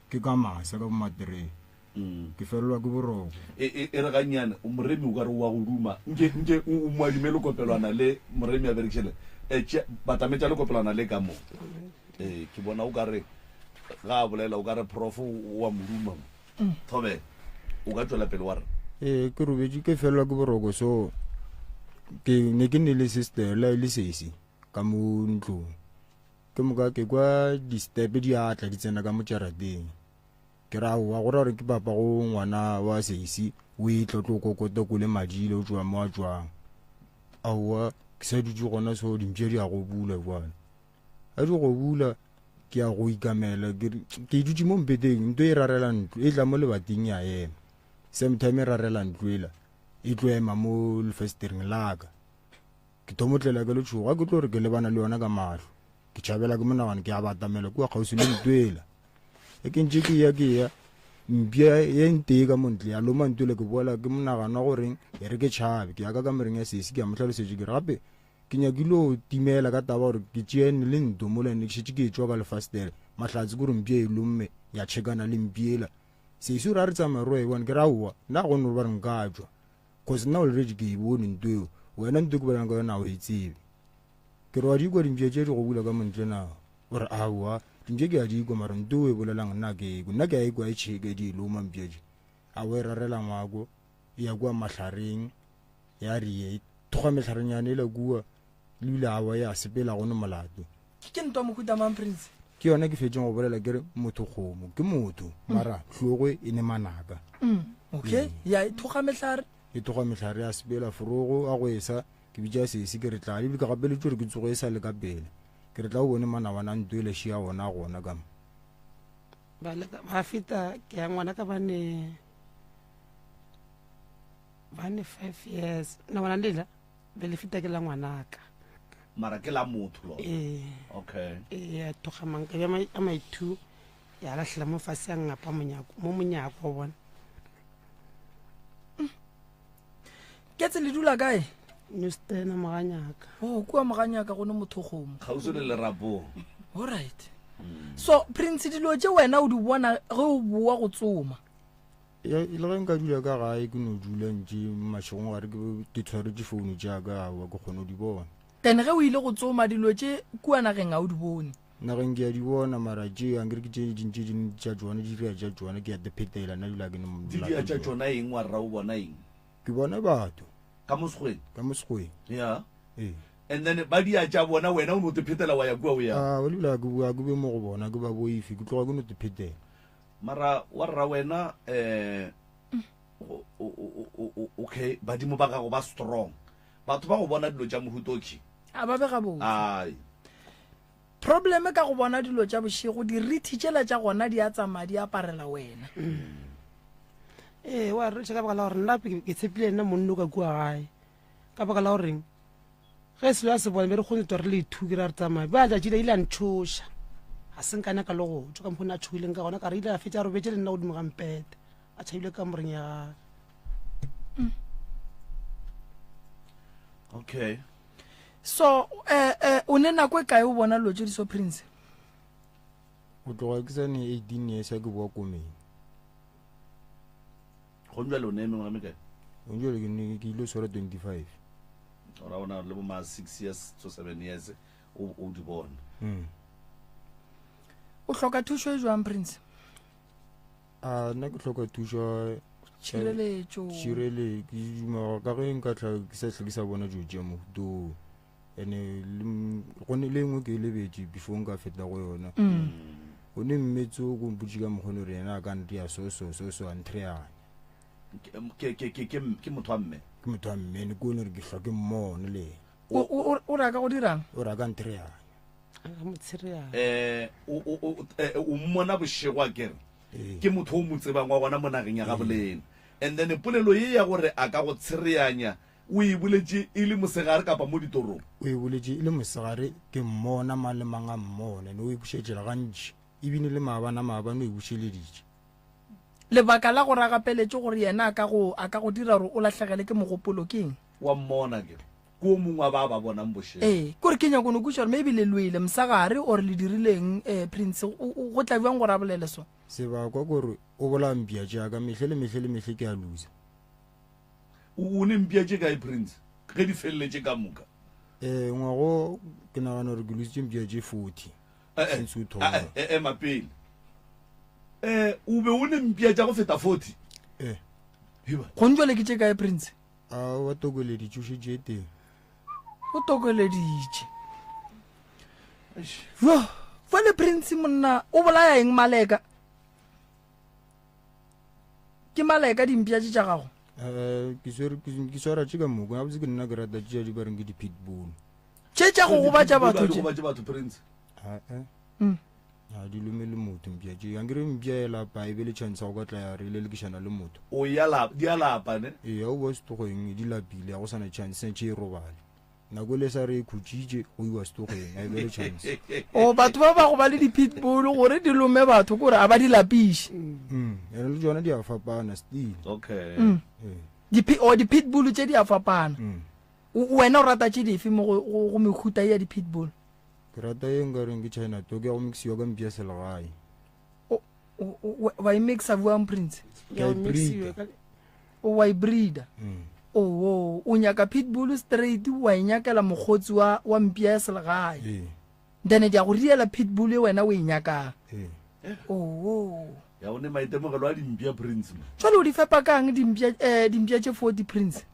Ke ka masa ka bo materee. Mm. Ke felelwa ke boroko. E, e, e re gannyane, Moremi o ka re o wa go duma. Nke, nke o, o moadime lekopelwana le Moremi a berekiše le. E, tše, batametša lekopelwana le ka mo. E, ke bona o ka re, ga a bolela o ka re prof o wa mo duma mo. Mm. Thobela, o ka tšwela pele wa re. Ee, ke robetše ke felelwa ke boroko so ke ne ke ne le sister la e le sesi ka mo ntlong. Ke moka ke kwa di-step di atla di tsena ka mo jarateng. Ke ra aowa, go ra gore ke papa go ngwana wa sesi o etla o tlo kokota kole madile o tšwa mo a tšwang. Aowa, ke sa dutše gona so dimpša di a go bula bjale. Ga di go bula ke ya go ikamela ke re ke dutše mo mpeteng nto e rarela ntlo e tla mo lebating ya ema. Same time e rarela ntlo ela e tlo ema mo lefestereng la ka. Ke thomo tlela ke letšhogo ga ke tlo re ke lebana le yona ka mahlo. Ke tšhabela ke monagano ke a batamela kua kgauswi le ntlo ela. E ke ntše ke ya ke ya mpša ye ntee ka mo ntle ya loma ntwele ke boela ke monagano wa goreng e re ke tšhabe ke ya ka kamoreng ya sesi ke ya mo hlalosetše ke re gape ke nyakile go timela ka taba gore ke tšeene le nto mola ne ke šetše ke etšwa ka lefastere mahlatse ke gore mpša e lomme ya tšhekana le mpša ela sesi o re a re tsamaye ro e bone ke re aowa nna ga go no ba re nka tšwa cause nna already ke e bone nto eo wena nto ke bolelang ka yona ga o e tsebe Ke re wa di kwa dimpša tše di go bula ka montle na? O re aowa, dimpša ke a di kwa mara nto o e bolelang nna ke e kwe. Nna ke a e kwa e tšheke di e loma mpša tše. Aowa e rarela ngwako, e ya kua mahlareng, ya re e thoga mehlarenyana ela kua, ebile aowa e a sepela go ne molato. Ke ntwa mohuta mang Prince? Ke yona ke fetšeng go bolela ke re motho kgomo ke motho mara hlogo e ne manaka. Mm, okay, ya e thoga mehlare. E thoga mehlare ya sepela forogo a go esa Ke bitša sesi ke re tla, ebile ke gapeletšwe gore ke tsoge e sa le ka pele. Ke re tla o bone manawana a nto ele šia ona gona ka mo. Ba leka ba feta ke ya ngwana ka bane bane 5 years na ngwana lela be le feta ke la ngwanaka Mara ke la motho lona. Ee. Okay. Ee, ya tloga mankabi a ma- a mai-two ya lahlela mo fase ya ngapa monyako mo monyako wa bona Ketse le dula kae? Newstena Moganyaka. Oh, kua Moganyaka go ne mothokgomo. Kgauswi le Lerapong. All right. So, Prince dilo tše wena o di bona ge o boa go tsoma. Ya, le ge nka dula ka gae ke no dula ntše mašegong gare ke ke tshwaretše founu tša ka aowa ke kgone go di bona. Then ge o ile go tsoma dilo tše kua nageng ga o di bone. Nageng ke a di bona mara tše ankere ke tše ding tše ding tša tšona di dira tša tšona ke a te phetela nna dula ke no Di dia tša tšona eng wa rra o bona eng? Ke bona batho. Ka mo sekgweng? Ka mo sekgweng. Ya. Ee. And then ba dia tša bona wena o no te phetela wa ya kua o ya. A o lebela ke bua ke be mo go bona ke ba boife ke tloga ke no te phetela. Mara wa rra wena eh okay badimo ba gago ba strong. Batho ba go bona dilo tša mohuta okay. A ba be gabotse. Ai. Probleme ka go bona dilo tša bošego, dirithi tšela tša gona di a tsamaya di aparela wena. Ee, wa re ka baka la gore nna ke tshepile nna monno ka kua gae. Ka baka la goreng ge selo a se bone be re kgone twa re le ithuke ra re tsamaya. Ba tšatši le ile a ntšhoša. Ga se nka nyaka le go tšwa ka mokgwa o ne a tšhogileng ka gona ka re ile a fetša a robetše le nna godimo ga mpete a tšhabile kamoreng ya gage. Okay. So eh eh o ne nako e kae o bona dilo tše di so Prince? Go tloga ke sa ne 18 years ke boa komeng. Go njale o ne mengwaga mekae? Go njale ke ne ke ile swara 25. Ora ona le bo ma 6 years to 7 years o o di bona. Mm. O hloka thušo e jwang Prince? A nna ke hloka thušo Tšhireletšo. Tšhirele ke duma ka ge nka tla ke sa hle ke sa bona dilo tša mohuta oo. Ene go ne le engwe ke e lebetše before nka feta go yona. Mm. Go ne mmetse o ko mpotše ka mokgwa gore yena a ka ntia so so so so a nthreanya. Ke ke ke ke ke motho wa mme. Ke motho wa mme ne ke one gore ke hlwa ke mmone le yena. O o o re a ka go dirang? O re a ka nthreanya. Eh o o o mmona bošego a kere. Ke motho o mo tsebang wa gona mo nageng ya gabolena. And then polelo ye ya gore a ka go tshereanya o e boletše e le mosegare kapa mo ditorong? O e boletše e le mosegare, ke mmona mang le mang a mmona, ene o e bušetšela gantši, ebile le maabana maabane o e bušeleditše. Lebaka la gore a gapeletše gore yena a ka go a ka go dira gore o lahlegele ke mogopolo ke eng? Wa mmona akere? Ke o mongwe wa ba ba bonang bošego. Ee, ke gore ke nyako no kweša gore maybe le lwele mosegare or le dirileng eh, Prince, o, o, go tla bjang gore a bolele so? Sebakwa ke gore o bolaya mpša tša ka mehle le mehle le mehle ke a loser. O, o ne mpša tše kae Prince ge di feleletše ka moka? Eh, ngwago ke nagana gore ke lositše mpša tše 40 Eh, eh, since o thoma. eh, eh, ema pele. Eh, o be o ne mpša tša go feta 40? Eh. Heba. Gong jwale ke tše kae Prince? A wa tokeleditše o šetše e teng. O tokeleditše. Jo, fale Prince monna o bolaya eng Maleka? Ke Maleka dimpša tše tša gago? Eh, ke swere ke swara tše ka moka, gabotse ke nna ke rata tše di ba reng ke di-pitbull. Tše tša go gobatša batho Di tše. gobatše batho Prince. Ah, eh. Mm. Ga di lome le motho mpša tše. Ankere mpša e lapa e be le chance ya go ka tla ya re lelekišana le motho. O ya lapa, di a lapa ne? Ee, ga o boa setogeng di lapile, ga go sa na chance, santše e robale. Nako e le sa re e khutšitše, go iwa setogeng, ga e be le chance. O batho ba ba go ba le di-pitbull gore di lome batho ke gore a ba di lapiše. Mm, ene le tšona di a fapana still. Okay. Mm. Ee. Di o di-pitbull tše di a fapana. Mm. O wena o rata tše dife mo go, go, go mehuta ye ya di-pitbull? Ke rata ye nka reng ke China dog ya go mixiwa ka mpša selegae. O, o, o, wa e mixa bjang Prince? Ke a e breeder. O wa e breeder? Mm. Oo, o nyaka pitbull straight wa e nyakela mokgotsi wa, wa mpša ya selegae. Ee. Then di a go riela pitbull e wena o e nyakang. Ee. Oo. Ya o ne maitemogelo a dimpša Prince mo. Jwale o di fepa kang dimpša, eh, dimpša tše 40 Prince?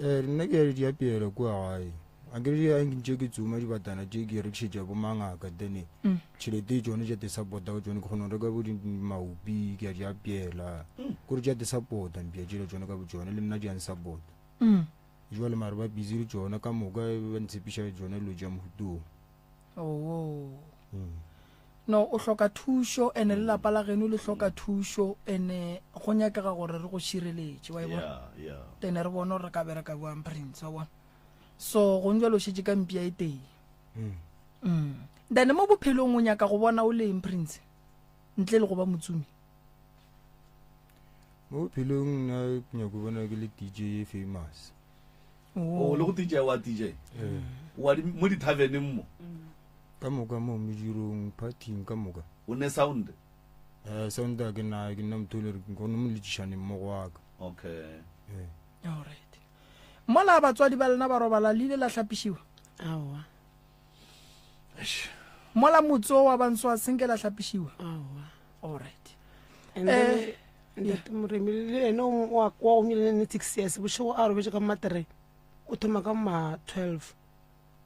Eh, nna ke ya di apeela kua gae. A ke re a ntše ke tsoma dibatana tše ke rekišetša bo mangaka then Mm. tšhelete tšone tša te support-a ka tšone ke kgona go reka bo maupi ke a di apeela. Kore tša te support-a mpša tšela tšone ka bo tšone le nna di a nsupport-a. Mm. Jwale mare ba busy le tšona ka moka ba ntshepiša tšona dilo tša mohuta wo. Oo. Mm. No, o hloka thušo ene le lapa la geno le hloka thušo ene go nyakega gore re go šireletše wa e bona. Yeah, yeah. Then re bone gore re ka bereka bjang Prince wa bona. So gong jwale o šetše ka mpša e tee. Mm. Mm. Then mo bophelong o nyaka go bona o leng Prince ntle le go ba motsumi. Mo bophelong nna ke nyaka go bona ke le DJ e famous. O le go DJ wa DJ. Eh. Wa di mo di-taverneng mo. Ka moka mo medirong, partying ka moka. O ne sound? Eh, sound a ke na, ke nna motho o le re ke no mo letšišane mmogo wa ka. Okay. Eh. All right. Mola batswadi ba lena ba robala le ile la hlapišiwa? Aowa. Eish. Mola motse wo wa banso a senke la hlapišiwa? Aowa. All right. And then, Eh, ntate Moremi le ene o wa wa go nyele ne 6 years bošego a robetše ka ma 3 o thoma ka ma 12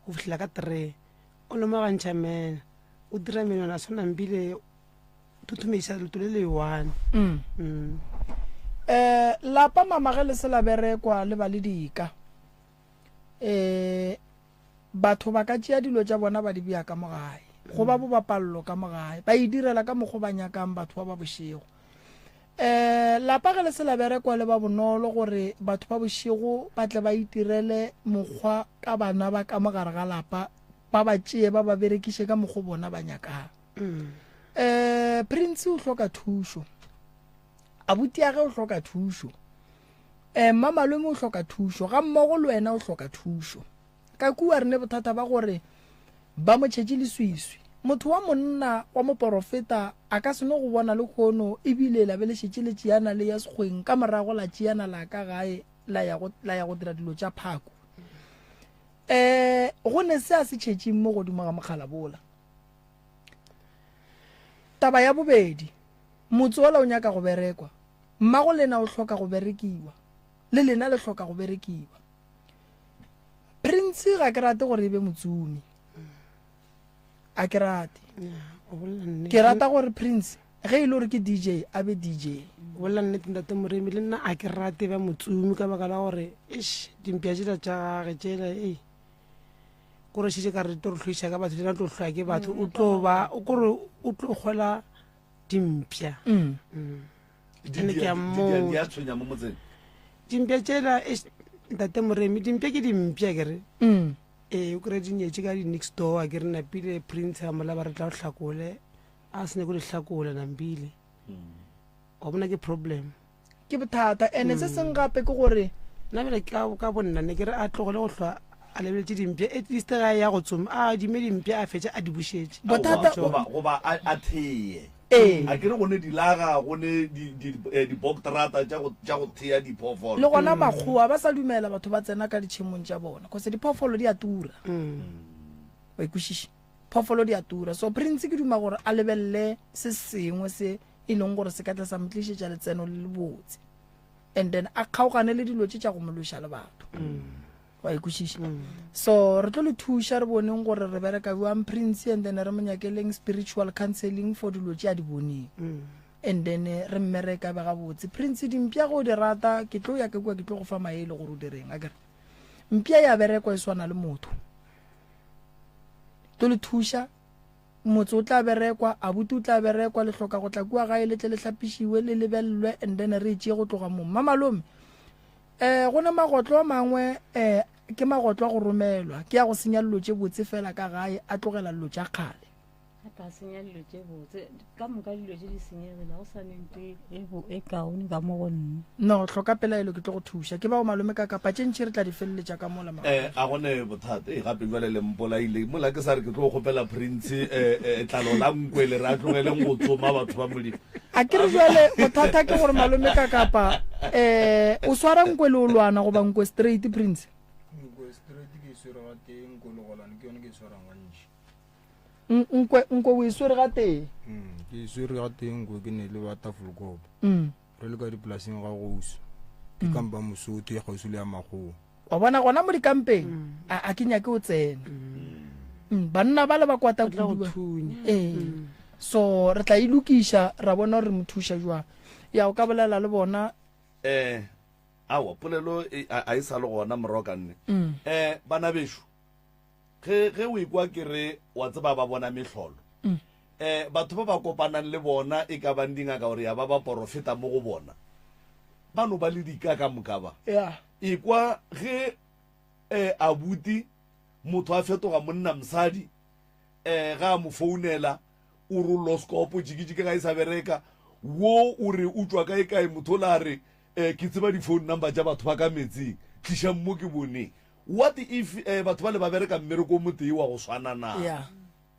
go fihlela ka 3 o lomagantšha mena o dira menwana a swana mbile thuthumeša leoto le le one Mm. Mm. Eh, lapa mama ge le se la berekwa le ba le dika. Eh, batho ba ka tšea dilo tša bona ba di bea ka mo gae. Go ba bobapallo ka mo gae. Ba e direla ka mokgo ba nyakang batho ba ba bošego. Eh, lapa ge le se la berekwa le ba bonolo gore batho ba bošego ba tle ba itirele mokgwa ka bana ba ka mo gare ga lapa, ba ba tšee ba ba berekiše ka mokgo bona ba nyakang. Eh, Prince o hloka thušo. Abuti ya ge o hloka thušo. Eh, mma malome o hloka thušo, ga mmogo le wena o hloka thušo. Ka kua re ne bothata ba gore ba mo tšhetše leswiswi. Motho wa monna wa moporofeta a ka se no go bona lehono ebile la be le šetše le tšeana le ya sekgweng ka morago la tšeana la ka gae la ya go, la ya go dira dilo tša phako. Eh, go ne se a se tšhetšeng mo godimo ga mokgala bola. Taba ya bobedi, motse wola o nyaka go berekwa. Mmago lena o hloka go berekiwa, le lena le hloka go berekiwa. Prince ga ke rate gore e be motsomi. A ke rate. Ke rata gore Prince ge e le gore ke DJ a be DJ. Bolela nnete ntate Moremi le nna a ke rate ba motsomi ka baka la gore eish dimpša tšela tša gage tšela ei kore šetše ka re tlo re hlweša ka batho tsena tlo hlwa ke batho o tlo ba o kore o tlo kgola dimpša mm. mm. Ene ke a mmotsa. Di a tshwenya mo motseng. Dimpša tšela eish, ntate Moremi dimpša ke dimpša ke re mm. ee o kry di nyetše ka di-next door ke re napile prince a mola ba re tla o hlakole a se nyako di hlakola nampile wa bona ke problem ke bothata ene se seng gape ke gore nna bjale ka ka bonna ne ke re a tlogele go hlwa a lebeletše dimpša at least ga ya go tsoma a adime dimpša a fetše a di bušetše Bothata- goba goba a a theye Ee. a ke re go ne dilaga go ne di di eh, diboktrata tša go tša go thea diphoofolo le gona makgowa ba sa dumela batho ba tsena ka ditšhemong tša bona cause diphoofolo di a tura wa ikwešiša phoofolo di a tura so prince ke duma gore a lebelele se sengwe se e leng gore se ka tla sa mo tlišetša letseno le lebotse and then a kgaogane le dilo tše tša go mo lweša le batho wa ikwešiša so re tlo le thuša re boneng gore re bereka bjang prince and then re mo nyakeleng spiritual counseling for dilo tše a di boneng and then re mmereka be gabotse prince dimpša go di rata ke tlo ya ka kua ke tlo go fa maele gore o direng a kere mpša ya berekwa e swana le motho tlo le thuša Motse o tla berekwa, abuti o tla berekwa, le hloka go tla kua gae le tle le hlapišiwe, le lebelelwe and then re e tšee go tloga moo. Mmamalome, eh, go ne magotlo a mangwe eh, ke magotlo a go romelwa, ke a go senya dilo tše botse fela ka gae, a tlogela dilo tša kgale. A ka senya dilo tše botse, ka moka dilo tše di senyegile, ga go sa ne nto e, e, e kaone ka mo go nna. No, hloka pelaelo ke tlo go thuša. Ke bao malome ka kapa tše ntši re tla di feleletša ka mola ma. Eh, a gone bothata. Ee, gape jwale le mpolaile. Mola ke sa re ke tlo kgopela Prince eh, eh, tlalo la nkwe le re a tlogeleng go tsoma batho ba Modimo. A ke re jwale bothata ke gore malome ka kapa eh o swara nkwe le olwana goba nkwe straight Prince? Nkwe straight ke e swere gatee, nkwe legolwane ke yone ke e swarang gantši. Nkwe nkwe o e swere gatee? Mm, ke e swere gatee nkwe ke ne le ba Tafelkop. Mm. Re le ka dipolaseng ga gausu. Ke kampa Mosotho e kgauswi le ya Makgowa. Wa bona gona mo dikampeng a a ke nyake o tsena. Mm, banna ba le ba kwata tla go kudu ba. thunya. Ee. So re tla e lokiša ra bona gore re mo thuša jwang. Ya o ka bolela le bona. Eh, aowa polelo e, a, a e sa le gona moroka nne. Eh, bana bešo, Ge, ge o ekwa ke re, wa tseba ba bona mehlolo. Mm. Eh, batho ba ba kopanang le bona e ka bang dingaka gore ya ba ba porofeta mo go bona. Ba no ba le dika ka moka ba. Yeah. Ekwa ge eh, abuti motho a fetoga monna mosadi eh, ga a mo founela o re loskopo jikijiki ga e sa bereka wo o re o tšwa kae kae motho o la re eh, ke tseba di-phone number tša batho ba ka metsing tlišang mo ke boneng What if eh, batho bale ba bereka mmereko o motee wa go swana na? Yeah.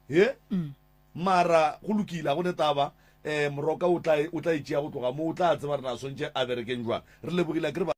He? Mm. Mara go lokile, ga go ne taba. Eh, moroka o tla o tla e tšea go tloga mo, o tla tseba re na swantše a berekeng jwang. Re lebogile akere ba.